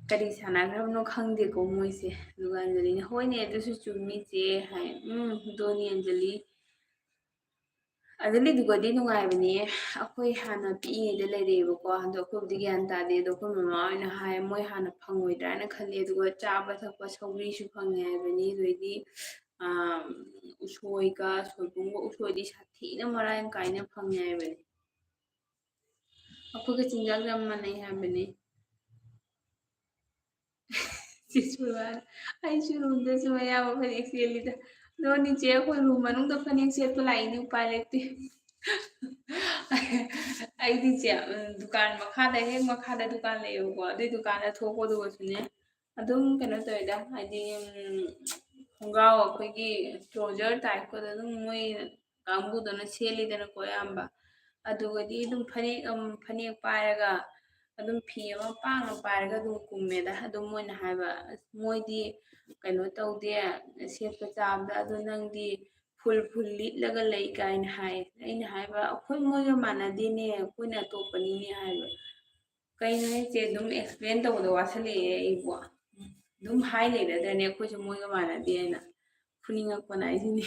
ꯀꯔꯤ ꯁꯥꯟꯅꯈ꯭ꯔꯕꯅꯣ ꯈꯪꯗꯦꯀꯣ ꯃꯣꯏꯁꯦ꯫ ꯑꯗꯨꯒ ꯑꯟꯖꯂꯤꯅ, "ꯍꯣꯏꯅꯦ, ꯑꯗꯨꯁꯨ ꯆꯨꯝꯃꯤ ꯆꯦ" ꯍꯥꯏ꯫ "ꯎꯝ, ꯑꯗꯨꯅꯤ ꯑꯟꯖꯂꯤ꯫ ꯑꯟꯖꯂꯤꯗꯨꯒꯗꯤ ꯅꯨꯡꯉꯥꯏꯕꯅꯦ꯫ ꯑꯩꯈꯣꯏ ꯍꯥꯟꯅ ꯄꯤꯛꯏꯉꯩꯗ ꯂꯩꯔꯛꯑꯦꯕꯀꯣ꯫ ꯑꯗꯣ ꯑꯩꯈꯣꯏꯕꯨꯗꯤ ꯒ꯭ꯌꯥꯟ ꯇꯥꯗꯦ꯫ ꯑꯗꯣ ꯑꯩꯈꯣꯏ ꯃꯃꯥ ꯍꯣꯏꯅ ꯍꯥꯏ, ꯃꯣꯏ ꯍꯥꯟꯅ ꯐꯪꯉꯣꯏꯗ꯭ꯔꯥꯅ ꯈꯜꯂꯦ꯫ ꯑꯗꯨꯒ ꯆꯥꯕ ꯊꯛꯄ ꯁꯧꯒ꯭ꯔꯤꯁꯨ ꯐꯪꯉꯦ ꯍꯥꯏꯕꯅꯤ꯫ ꯑꯗꯩꯗꯤ, ꯑꯥ, ꯎꯁꯣꯏꯒ ꯁꯣꯏꯕꯨꯝꯒ, ꯎꯁꯣꯏꯗꯤ ꯁꯥꯊꯤꯅ ꯃꯔꯥꯡ ꯀꯥꯏꯅ ꯐꯪꯉꯦ ꯍꯥꯏꯕꯅꯤ꯫ ꯑꯩꯈꯣꯏꯒ ꯆꯤꯟꯖꯥꯛ ꯌꯥꯝ ꯃꯥꯟꯅꯩ ꯍꯥꯏꯕꯅꯤ꯫ ꯆꯦ ꯁꯨꯔꯃ, ꯑꯩꯁꯨ roomꯗꯁꯨ ꯑꯌꯥꯝꯕ ꯐꯅꯦꯛ ꯁꯦꯠꯂꯤꯗ꯫ ꯑꯗꯣ ꯅꯤꯆꯦ ꯑꯩꯈꯣꯏ room ꯃꯅꯨꯡꯗ ꯐꯅꯦꯛ ꯁꯦꯠꯄ ꯂꯥꯛꯏꯅꯦ, ꯎꯄꯥꯏ ꯂꯩꯇꯦ꯫ ꯑꯩꯗꯤ ꯆꯦ, ꯎꯝ, ꯗꯨꯀꯥꯟ ꯃꯈꯥꯗ, ꯍꯦꯛ ꯃꯈꯥꯗ ꯗꯨꯀꯥꯟ ꯂꯩꯌꯦꯕꯀꯣ, ꯑꯗꯨꯏ ꯗꯨꯀꯥꯟꯗ ꯊꯣꯛꯄꯗꯨꯒꯁꯨꯅꯦ, ꯑꯗꯨꯝ ꯀꯩꯅꯣ ꯇꯧꯋꯦꯗ, ꯍꯥꯏꯗꯤ, ꯎꯝ, ꯈꯣꯡꯒ꯭ꯔꯥꯎ ꯑꯩꯈꯣꯏꯒꯤ trouser type ꯀꯗꯣ ꯑꯗꯨꯝ ꯃꯣꯏ ꯀꯥꯡꯕꯨꯗꯨꯅ ꯁꯦꯠꯂꯤꯗꯅꯀꯣ ꯑꯌꯥꯝꯕ꯫ ꯑꯗꯨꯒꯗꯤ ꯑꯗꯨꯝ ꯐꯅꯦꯛ ꯑꯃ, ꯐꯅꯦꯛ ꯄꯥꯏꯔꯒ ꯑꯗꯨꯝ ꯐꯤ ꯑꯃ ꯄꯥꯡꯅ ꯄꯥꯏꯔꯒ ꯑꯗꯨꯝ ꯀꯨꯝꯃꯦꯗ꯫ ꯑꯗꯨꯝ ꯃꯣꯏꯅ ꯍꯥꯏꯕ, "ꯑꯁ, ꯃꯣꯏꯗꯤ ꯀꯩꯅꯣ ꯇꯧꯗꯦ, ꯁꯦꯠꯄ ꯆꯥꯕꯗ, ꯑꯗꯣ ꯅꯪꯗꯤ ꯐꯨꯜ ꯐꯨꯜ ꯂꯤꯠꯂꯒ ꯂꯩ" ꯀꯥꯏꯅ ꯍꯥꯏ꯫ ꯑꯩꯅ ꯍꯥꯏꯕ, "ꯑꯩꯈꯣꯏ ꯃꯣꯏꯒ ꯃꯥꯟꯅꯗꯦꯅꯦ, ꯑꯩꯈꯣꯏꯅ ꯑꯇꯣꯞꯄꯅꯤꯅꯦ" ꯍꯥꯏꯕ꯫ "ꯀꯩꯅꯣ ꯍꯥꯏꯁꯦ, ꯑꯗꯨꯝ explain ꯇꯧꯕꯗ ꯋꯥꯁꯜꯂꯛꯑꯦ ꯑꯩꯕꯨ, ꯑꯗꯨꯝ ꯍꯥꯏ ꯂꯩꯔꯗ꯭ꯔꯅꯦ ꯑꯩꯈꯣꯏꯁꯨ ꯃꯣꯏꯒ ꯃꯥꯟꯅꯗꯦ" ꯍꯥꯏꯅ꯫ ꯐꯨꯅꯤꯡꯉꯛꯄꯅ ꯑꯩꯁꯤꯅꯦ꯫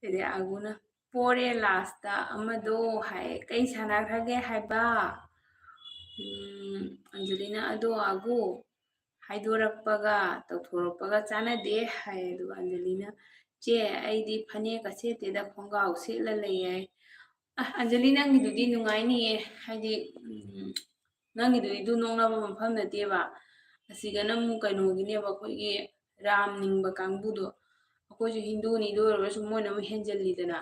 ꯑꯗꯩ ꯑꯥꯒꯨꯅ, "ꯄꯣꯔꯦ ꯂꯥꯁꯇ ꯑꯃꯗꯣ" ꯍꯥꯏ꯫ "ꯀꯩ ꯁꯥꯟꯅꯈ꯭ꯔꯒꯦ ꯍꯥꯏꯕ?" ꯎꯝ, ꯑꯟꯖꯂꯤꯅ, "ꯑꯗꯣ ꯑꯥꯒꯨ, ꯍꯥꯏꯗꯣꯔꯛꯄꯒ ꯇꯧꯊꯣꯔꯛꯄꯒ ꯆꯥꯟꯅꯗꯦ" ꯍꯥꯏ꯫ ꯑꯗꯨꯒ ꯑꯟꯖꯂꯤꯅ, "ꯆꯦ, ꯑꯩꯗꯤ ꯐꯅꯦꯛꯀ ꯁꯦꯠꯇꯦꯗ, ꯈꯣꯡꯒ꯭ꯔꯥꯎ ꯁꯦꯠꯂ ꯂꯩ" ꯍꯥꯏ꯫ "ꯑ, ꯑꯟꯖꯂꯤ, ꯅꯪꯒꯤꯗꯨꯗꯤ ꯅꯨꯡꯉꯥꯏꯅꯤꯌꯦ, ꯍꯥꯏꯗꯤ, ꯎꯝ, ꯅꯪꯒꯤꯗꯨꯗꯤ ꯑꯗꯨ ꯅꯣꯛꯅꯕ ꯃꯐꯝ ꯅꯠꯇꯦꯕ, ꯑꯁꯤꯒꯅ ꯑꯃꯨꯛ ꯀꯩꯅꯣꯒꯤꯅꯦꯕ, ꯑꯩꯈꯣꯏꯒꯤ ꯔꯥꯝ ꯅꯤꯡꯕ ꯀꯥꯡꯕꯨꯗꯣ꯫ ꯑꯩꯈꯣꯏꯁꯨ ꯍꯤꯟꯗꯨꯅꯤ, ꯑꯗꯨ ꯑꯣꯏꯔꯒꯁꯨ ꯃꯣꯏꯅ ꯑꯃꯨꯛ ꯍꯦꯟꯖꯜꯂꯤꯗꯅ꯫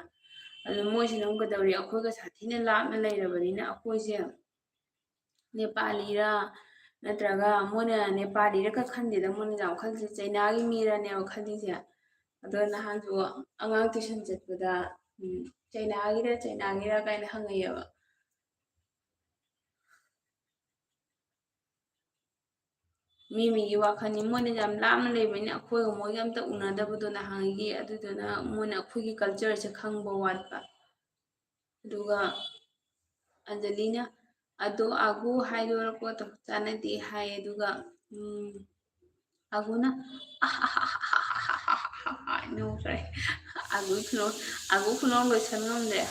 ꯑꯗꯨ ꯃꯣꯏꯁꯤꯅ ꯑꯃꯨꯛ ꯀꯩꯗꯧꯔꯤ, ꯑꯩꯈꯣꯏꯒ ꯁꯥꯊꯤꯅ ꯂꯥꯞꯅ ꯂꯩꯔꯕꯅꯤꯅ ꯑꯩꯈꯣꯏꯁꯦ ꯅꯦꯄꯥꯂꯤꯔꯥ ꯅꯠꯇ꯭ꯔꯒ ꯃꯣꯏꯅ ꯅꯦꯄꯥꯂꯤꯔ ꯈꯛ ꯈꯟꯗꯦꯗ, ꯃꯣꯏꯅ ꯌꯥꯝ ꯈꯜꯂꯤꯁꯦ ꯆꯩꯅꯥꯒꯤ ꯃꯤꯔꯅꯦꯕ ꯈꯜꯂꯤꯁꯦ꯫ ꯑꯗꯣ ꯅꯍꯥꯟꯁꯨ ꯑꯉꯥꯡ tuition ꯆꯠꯄꯗ, ꯎꯝ, "ꯆꯩꯅꯥꯒꯤꯔ, ꯆꯩꯅꯥꯒꯤꯔ?" ꯀꯥꯏꯅ ꯍꯪꯉꯛꯑꯦꯕ꯫ ꯃꯤ ꯃꯤꯒꯤ ꯋꯥꯈꯜꯅꯤ, ꯃꯣꯏꯅ ꯌꯥꯝ ꯂꯥꯞꯅ ꯂꯩꯕꯅꯤꯅ ꯑꯩꯈꯣꯏꯒ ꯃꯣꯏꯒ ꯑꯝꯇ ꯎꯅꯗꯕꯗꯣ ꯅꯍꯥꯟꯒꯤ, ꯑꯗꯨꯗꯨꯅ ꯃꯣꯏꯅ ꯑꯩꯈꯣꯏꯒꯤ cultureꯁꯦ ꯈꯪꯕ ꯋꯥꯠꯄ꯫ ꯑꯗꯨꯒ ꯑꯟꯖꯂꯤꯅ, "ꯑꯗꯣ ꯑꯥꯒꯨ ꯍꯥꯏꯗꯣꯔꯛꯄꯗꯣ ꯆꯥꯟꯅꯗꯦ" ꯍꯥꯏ꯫ ꯑꯗꯨꯒ, ꯎꯝ, ꯑꯥꯒꯨꯅ ꯅꯣꯛꯈ꯭ꯔꯦ꯫ ꯑꯥꯒꯨ ꯈꯨꯅꯣꯛ, ꯑꯥꯒꯨ ꯈꯨꯅꯣꯛ ꯂꯣꯏꯁꯟ ꯉꯝꯗ꯭ꯔꯦ꯫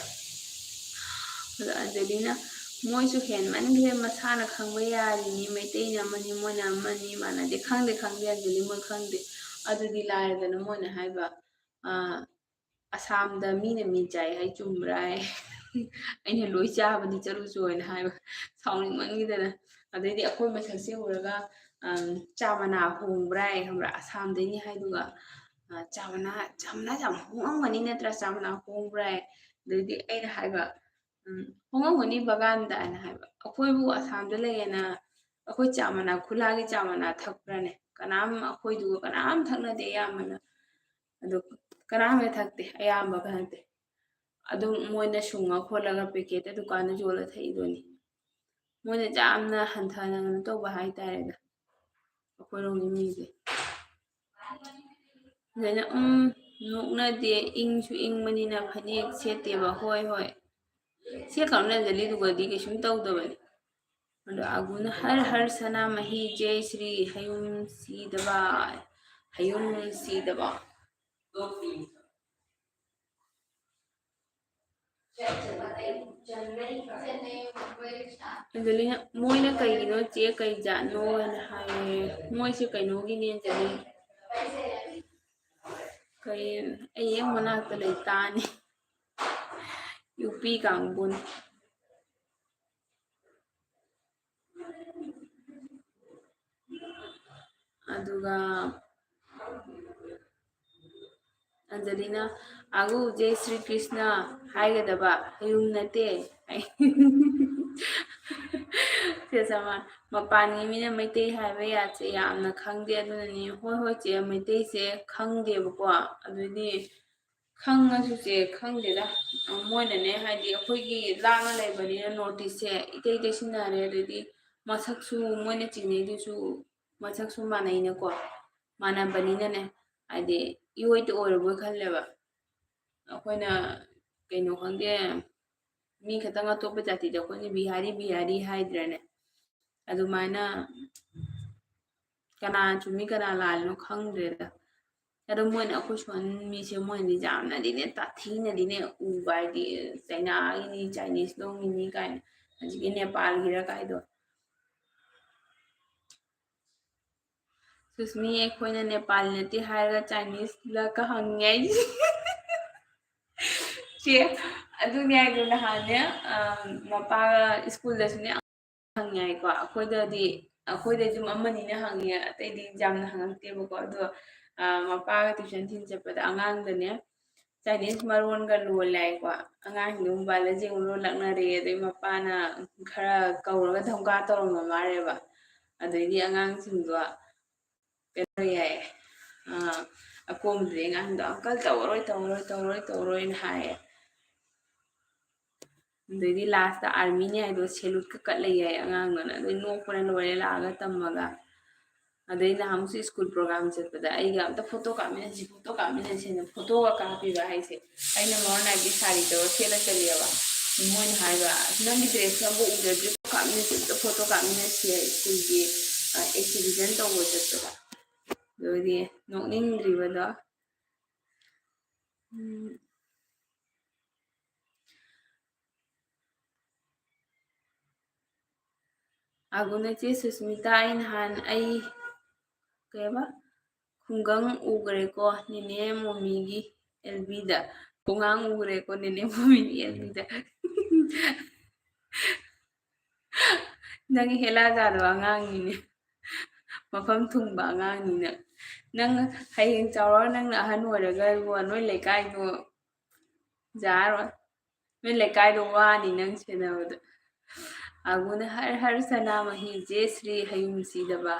ꯑꯗꯣ ꯑꯟꯖꯂꯤꯅ, "ꯃꯣꯏꯁꯨ ꯍꯦꯟꯃꯟꯈ꯭ꯔꯦ, ꯃꯁꯥꯅ ꯈꯪꯕ ꯌꯥꯔꯤꯅꯤ, ꯃꯩꯇꯩꯅ ꯑꯃꯅꯤ, ꯃꯣꯏꯅ ꯑꯃꯅꯤ, ꯃꯥꯟꯅꯗꯦ"꯫ "ꯈꯪꯗꯦ, ꯈꯪꯗꯦ ꯑꯟꯖꯂꯤ, ꯃꯣꯏ ꯈꯪꯗꯦ, ꯑꯗꯨꯗꯤ ꯂꯥꯏꯔꯗꯅ ꯃꯣꯏꯅ ꯍꯥꯏꯕ, ꯑ, ꯑꯁꯥꯝꯗ ꯃꯤꯅ ꯃꯤ ꯆꯥꯏ ꯍꯥꯏ ꯆꯨꯝꯕ꯭ꯔꯥ?" ꯍꯥꯏ꯫ ꯑꯩꯅ, "ꯂꯣꯏ ꯆꯥꯕꯅꯤ, ꯆꯠꯂꯨ ꯆꯣ" ꯍꯥꯏꯅ ꯍꯥꯏꯕ, ꯁꯥꯎꯅꯤꯡꯃꯟꯈꯤꯗꯅ꯫ ꯑꯗꯩꯗꯤ ꯑꯩꯈꯣꯏ ꯃꯁꯛꯁꯦ ꯎꯔꯒ, ꯑꯝ, "ꯆꯥ ꯃꯅꯥ ꯍꯣꯡꯕ꯭ꯔꯥ?" ꯍꯥꯏ, ꯈꯪꯕ꯭ꯔꯥ? ꯑꯁꯥꯝꯗꯩꯅꯤ ꯍꯥꯏꯗꯨꯒ, ꯑ, "ꯆꯥ ꯃꯅꯥ, ꯆꯥ ꯃꯅꯥ ꯌꯥꯝ ꯍꯣꯡꯉꯝꯒꯅꯤ ꯅꯠꯇ꯭ꯔꯥ? ꯆꯥ ꯃꯅꯥ ꯍꯣꯡꯕ꯭ꯔꯥ?" ꯍꯥꯏ꯫ ꯑꯗꯩꯗꯤ ꯑꯩꯅ ꯍꯥꯏꯕ, ꯎꯝ, "ꯍꯣꯡꯉꯝꯒꯅꯤ ꯕꯒꯥꯟꯗ" ꯍꯥꯏꯅ ꯍꯥꯏꯕ꯫ "ꯑꯩꯈꯣꯏꯕꯨ ꯑꯁꯥꯝꯗ ꯂꯩꯌꯦꯅ ꯑꯩꯈꯣꯏ ꯆꯥ ꯃꯅꯥ, ꯈꯨꯂꯥꯒꯤ ꯆꯥ ꯃꯅꯥ ꯊꯛꯄ꯭ꯔꯥꯅꯦ?" ꯀꯅꯥꯝ, ꯑꯩꯈꯣꯏꯗꯨꯒ ꯀꯅꯥꯝ ꯊꯛꯅꯗꯦ ꯑꯌꯥꯝꯕꯅ꯫ ꯑꯗꯨ ꯀꯅꯥꯝ ꯍꯦꯛ ꯊꯛꯇꯦ, ꯑꯌꯥꯝꯕ ꯈꯟꯗꯦ꯫ ꯑꯗꯨꯝ ꯃꯣꯏꯅ ꯁꯨꯡꯉ ꯈꯣꯠꯂꯒ ꯄꯦꯀꯦꯠꯇ ꯗꯨꯀꯥꯟꯗ ꯌꯣꯜꯂ ꯊꯛꯏꯗꯨꯅꯤ꯫ ꯃꯣꯏꯅ ꯌꯥꯝꯅ ꯍꯟꯊꯅ ꯀꯩꯅꯣ ꯇꯧꯕ ꯍꯥꯏꯇꯥꯔꯦꯗ, ꯑꯩꯈꯣꯏꯔꯣꯝꯒꯤ ꯃꯤꯁꯦ꯫ ꯑꯗꯩꯅ, "ꯎꯝ, ꯅꯣꯛꯅꯗꯦ, ꯏꯪꯁꯨ ꯏꯪꯕꯅꯤꯅ ꯐꯅꯦꯛ ꯁꯦꯠꯇꯦꯕ"꯫ ꯍꯣꯏ, ꯍꯣꯏ, ꯁꯦꯠꯈ꯭ꯔꯕꯅꯦ ꯑꯟꯖꯂꯤꯗꯨꯒꯗꯤ ꯀꯩꯁꯨꯝ ꯇꯧꯗꯕꯅꯤ꯫ ꯑꯗꯣ ꯑꯒꯨꯅ "ꯍꯔ ꯍꯔ ꯁꯅꯥꯃꯍꯤ, ꯖꯦ ꯁ꯭ꯔꯤ ꯍꯌꯨꯝ ꯁꯤꯗꯕ, ꯍꯌꯨꯝ ꯁꯤꯗꯕ"꯫ ꯑꯟꯖꯂꯤꯅ, "ꯃꯣꯏꯅ ꯀꯩꯒꯤꯅꯣ ꯆꯦ, ꯀꯩ ꯖꯥꯠꯅꯣ?" ꯍꯥꯏꯅ ꯍꯥꯏꯌꯦ꯫ "ꯃꯣꯏꯁꯦ ꯀꯩꯅꯣꯒꯤꯅꯦ ꯑꯟꯖꯂꯤ, ꯀꯩ, ꯑꯩ ꯍꯦꯛ ꯃꯅꯥꯛꯇ ꯂꯩ ꯇꯥꯅꯤ, ꯌꯨꯄꯤ ꯀꯥꯡꯕꯨꯅꯤ"꯫ ꯑꯗꯨꯒ ꯑꯟꯖꯂꯤꯅ, "ꯑꯒꯨ, ꯖꯦ ꯁ꯭ꯔꯤ ꯀ꯭ꯔꯤꯁꯅ ꯍꯥꯏꯒꯗꯕ, ꯍꯌꯨꯝ ꯅꯠꯇꯦ" ꯍꯥꯏ꯫ ꯆꯦ ꯁꯃꯥ, "ꯃꯄꯥꯟꯒꯤ ꯃꯤꯅ ꯃꯩꯇꯩ ꯍꯥꯏꯕ ꯌꯥꯁꯦ ꯌꯥꯝꯅ ꯈꯪꯗꯦ, ꯑꯗꯨꯅꯅꯤ"꯫ ꯍꯣꯏ, ꯍꯣꯏ, ꯆꯦ, ꯃꯩꯇꯩꯁꯦ ꯈꯪꯗꯦꯕꯀꯣ꯫ ꯑꯗꯨꯗꯤ ꯈꯪꯉꯁꯨ ꯆꯦ, ꯈꯪꯗꯦꯗ, ꯃꯣꯏꯅꯅꯦ, ꯍꯥꯏꯗꯤ ꯑꯩꯈꯣꯏꯒꯤ ꯂꯥꯞꯅ ꯂꯩꯕꯅꯤꯅ North East ꯁꯦ ꯏꯇꯩ ꯇꯩꯁꯤꯟꯅꯔꯦ꯫ ꯑꯗꯩꯗꯤ ꯃꯁꯛꯁꯨ ꯃꯣꯏꯅ ꯆꯤꯡꯅꯩꯗꯨꯁꯨ ꯃꯁꯛꯁꯨ ꯃꯥꯟꯅꯩꯅꯀꯣ, ꯃꯥꯟꯅꯕꯅꯤꯅꯅꯦ, ꯍꯥꯏꯗꯤ ꯏꯑꯣꯏꯗ ꯑꯣꯏꯔꯕꯣꯏ ꯈꯜꯂꯦꯕ꯫ ꯑꯩꯈꯣꯏꯅ ꯀꯩꯅꯣ ꯈꯪꯗꯦ, ꯃꯤ ꯈꯇꯪ ꯑꯇꯣꯞꯄ ꯖꯥꯇꯤꯗ ꯑꯩꯈꯣꯏꯅ ꯕꯤꯍꯥꯔꯤ, ꯕꯤꯍꯥꯔꯤ ꯍꯥꯏꯗ꯭ꯔꯅꯦ? ꯑꯗꯨꯃꯥꯏꯅ ꯀꯅꯥ ꯆꯨꯝꯃꯤ ꯀꯅꯥ ꯂꯥꯜꯂꯤꯅꯣ ꯈꯪꯗ꯭ꯔꯦꯗ꯫ ꯑꯗꯣ ꯃꯣꯏꯅ, ꯑꯩꯈꯣꯏ ꯁꯣꯟ ꯃꯤꯁꯦ ꯃꯣꯏꯅꯗꯤ ꯌꯥꯝꯅꯗꯤꯅꯦ ꯇꯥꯊꯤꯅꯗꯤꯅꯦ ꯎꯕ, ꯍꯥꯏꯗꯤ ꯆꯩꯅꯥꯒꯤꯅꯤ, Chinese ꯂꯣꯝꯒꯤꯅꯤ ꯀꯥꯏꯅ, ꯍꯧꯖꯤꯛꯀꯤ ꯅꯦꯄꯥꯜꯒꯤꯔ ꯀꯥꯏꯗꯣ꯫ ꯁꯨꯁꯃꯤ, ꯑꯩꯈꯣꯏꯅ ꯅꯦꯄꯥꯂꯤ ꯅꯠꯇꯦ ꯍꯥꯏꯔꯒ Chinese ꯂ ꯀ ꯍꯪꯉꯦ ꯑꯩꯁꯦ꯫ ꯆꯦ, ꯑꯗꯨꯅꯦ ꯍꯥꯏꯗꯣ, ꯅꯍꯥꯟꯅꯦ, ꯑ, ꯃꯄꯥꯒ ꯁ꯭ꯀꯨꯜꯗꯁꯨꯅꯦ ꯍꯪꯉꯦ ꯍꯥꯏꯀꯣ꯫ ꯑꯩꯈꯣꯏꯗꯗꯤ, ꯑꯩꯈꯣꯏꯗꯗꯤ ꯑꯗꯨꯝ ꯑꯃꯅꯤꯅ ꯍꯪꯉꯦ, ꯑꯇꯩꯗꯤ ꯌꯥꯝꯅ ꯍꯪꯉꯛꯇꯦꯕꯀꯣ꯫ ꯑꯗꯣ, ꯑ, ꯃꯄꯥꯒ tuition ꯊꯤꯟ ꯆꯠꯄꯗ ꯑꯉꯥꯡꯗꯅꯦ Chinese ꯃꯔꯣꯟꯒ ꯂꯣꯜꯂꯦ ꯍꯥꯏꯀꯣ꯫ ꯑꯉꯥꯡꯁꯤꯡꯗꯣ mobile ꯗ ꯌꯦꯡꯉꯨ ꯂꯣꯜꯂꯛꯅꯔꯦ꯫ ꯑꯗꯩ ꯃꯄꯥꯅ ꯈꯔ ꯀꯧꯔꯒ ꯙꯝꯀꯥ ꯇꯧꯔꯝꯕ ꯃꯥꯜꯂꯦꯕ꯫ ꯑꯗꯩꯗꯤ ꯑꯉꯥꯡꯁꯤꯡꯗꯣ ꯀꯩꯅꯣ ꯌꯥꯏꯌꯦ꯫ ꯑꯥ, ꯑꯀꯣꯟꯕꯗꯨꯗꯤ ꯑꯉꯥꯡꯗꯣ, "ꯑꯪꯀꯜ, ꯇꯧꯔꯔꯣꯏ, ꯇꯧꯔꯔꯣꯏ, ꯇꯧꯔꯔꯣꯏ, ꯇꯧꯔꯔꯣꯏꯅ" ꯍꯥꯏꯌꯦ꯫ ꯑꯗꯩꯗꯤ ꯂꯥꯁꯇ ꯑꯥꯔꯃꯤꯅꯦ ꯍꯥꯏꯗꯣ ꯁꯦꯂꯨꯠꯀ ꯀꯠꯂ ꯌꯥꯏ ꯑꯉꯥꯡꯗꯨꯅ꯫ ꯑꯗꯩ ꯅꯣꯛꯄꯅ ꯂꯣꯏꯔꯦ ꯂꯥꯛꯑꯒ ꯇꯝꯃꯒ꯫ ꯑꯗꯩ ꯅꯍꯥꯟꯃꯨꯛꯁꯨ ꯁ꯭ꯀꯨꯜ ꯄ꯭ꯔꯣꯒ꯭ꯔꯥꯝ ꯆꯠꯄꯗ ꯑꯩꯒ "ꯑꯝꯇ ꯐꯣꯇꯣ ꯀꯥꯞꯃꯤꯟꯅꯁꯤ, ꯐꯣꯇꯣ ꯀꯥꯞꯃꯤꯟꯅꯁꯤꯅ" ꯐꯣꯇꯣꯒ ꯀꯥꯞꯄꯤꯕ ꯍꯥꯏꯁꯦ꯫ ꯑꯩꯅ ꯃꯔꯣꯟ ꯅꯥꯏꯕꯤ ꯁꯥꯔꯤ ꯇꯧꯔ ꯁꯦꯠꯂ ꯆꯠꯂꯦꯕ꯫ ꯃꯣꯏꯅ ꯍꯥꯏꯕ, "ꯅꯪꯒꯤ ꯗ꯭ꯔꯦꯁꯁꯦ ꯑꯃꯨꯛ ꯎꯖꯗ꯭ꯔꯤ, ꯐꯣꯇꯣ ꯀꯥꯞꯃꯤꯟꯅꯁꯤ, ꯑꯝꯇ ꯐꯣꯇꯣ ꯀꯥꯞꯃꯤꯟꯅꯁꯤ" ꯍꯥꯏ ꯁ꯭ꯀꯨꯜꯒꯤ, ꯑ, ꯑꯦꯛꯁꯤꯕꯤꯁꯟ ꯇꯧꯕ ꯆꯠꯄꯗ꯫ ꯑꯗꯨꯗꯤ ꯅꯣꯛꯅꯤꯡꯗ꯭ꯔꯤꯕꯗꯣ꯫ ꯎꯝ꯫ ꯑꯥꯒꯨꯅ, "ꯆꯦ ꯁꯨꯁꯃꯤꯇꯥ, ꯑꯩ ꯅꯍꯥꯟ ꯑꯩ ꯀꯩꯕ ꯈꯨꯡꯒꯪ ꯎꯈ꯭ꯔꯦꯀꯣ ꯅꯦꯅꯦ ꯃꯣꯃꯤꯒꯤ ꯑꯦꯜ ꯕꯤꯗ꯫ ꯈꯣꯡꯒꯥꯡ ꯎꯈ꯭ꯔꯦꯀꯣ ꯅꯦꯅꯦ ꯃꯣꯃꯤꯒꯤ ꯑꯦꯜ ꯕꯤꯗ"꯫ ꯅꯪ ꯍꯦꯂꯥ ꯇꯥꯗꯕ ꯑꯉꯥꯡꯅꯤꯅꯦ꯫ ꯃꯐꯝ ꯊꯨꯡꯕ ꯑꯉꯥꯡꯅꯤꯅ꯫ ꯅꯪ ꯍꯌꯦꯡ ꯆꯥꯎꯔꯒ ꯅꯪꯅ ꯑꯍꯟ ꯑꯣꯏꯔꯒ ꯏꯕꯣ, ꯅꯣꯏ ꯂꯩꯀꯥꯏꯗꯣ ꯌꯥꯔꯣꯏ꯫ ꯅꯣꯏ ꯂꯩꯀꯥꯏꯗꯣ ꯋꯥꯅꯤ ꯅꯪ ꯁꯦꯟꯅꯕꯗ꯫ ꯑꯥꯒꯨꯅ, "ꯍꯔ ꯍꯔ ꯁꯅꯥꯃꯍꯤ, ꯖꯦ ꯁ꯭ꯔꯤ ꯍꯌꯨꯝ ꯁꯤꯗꯕ"꯫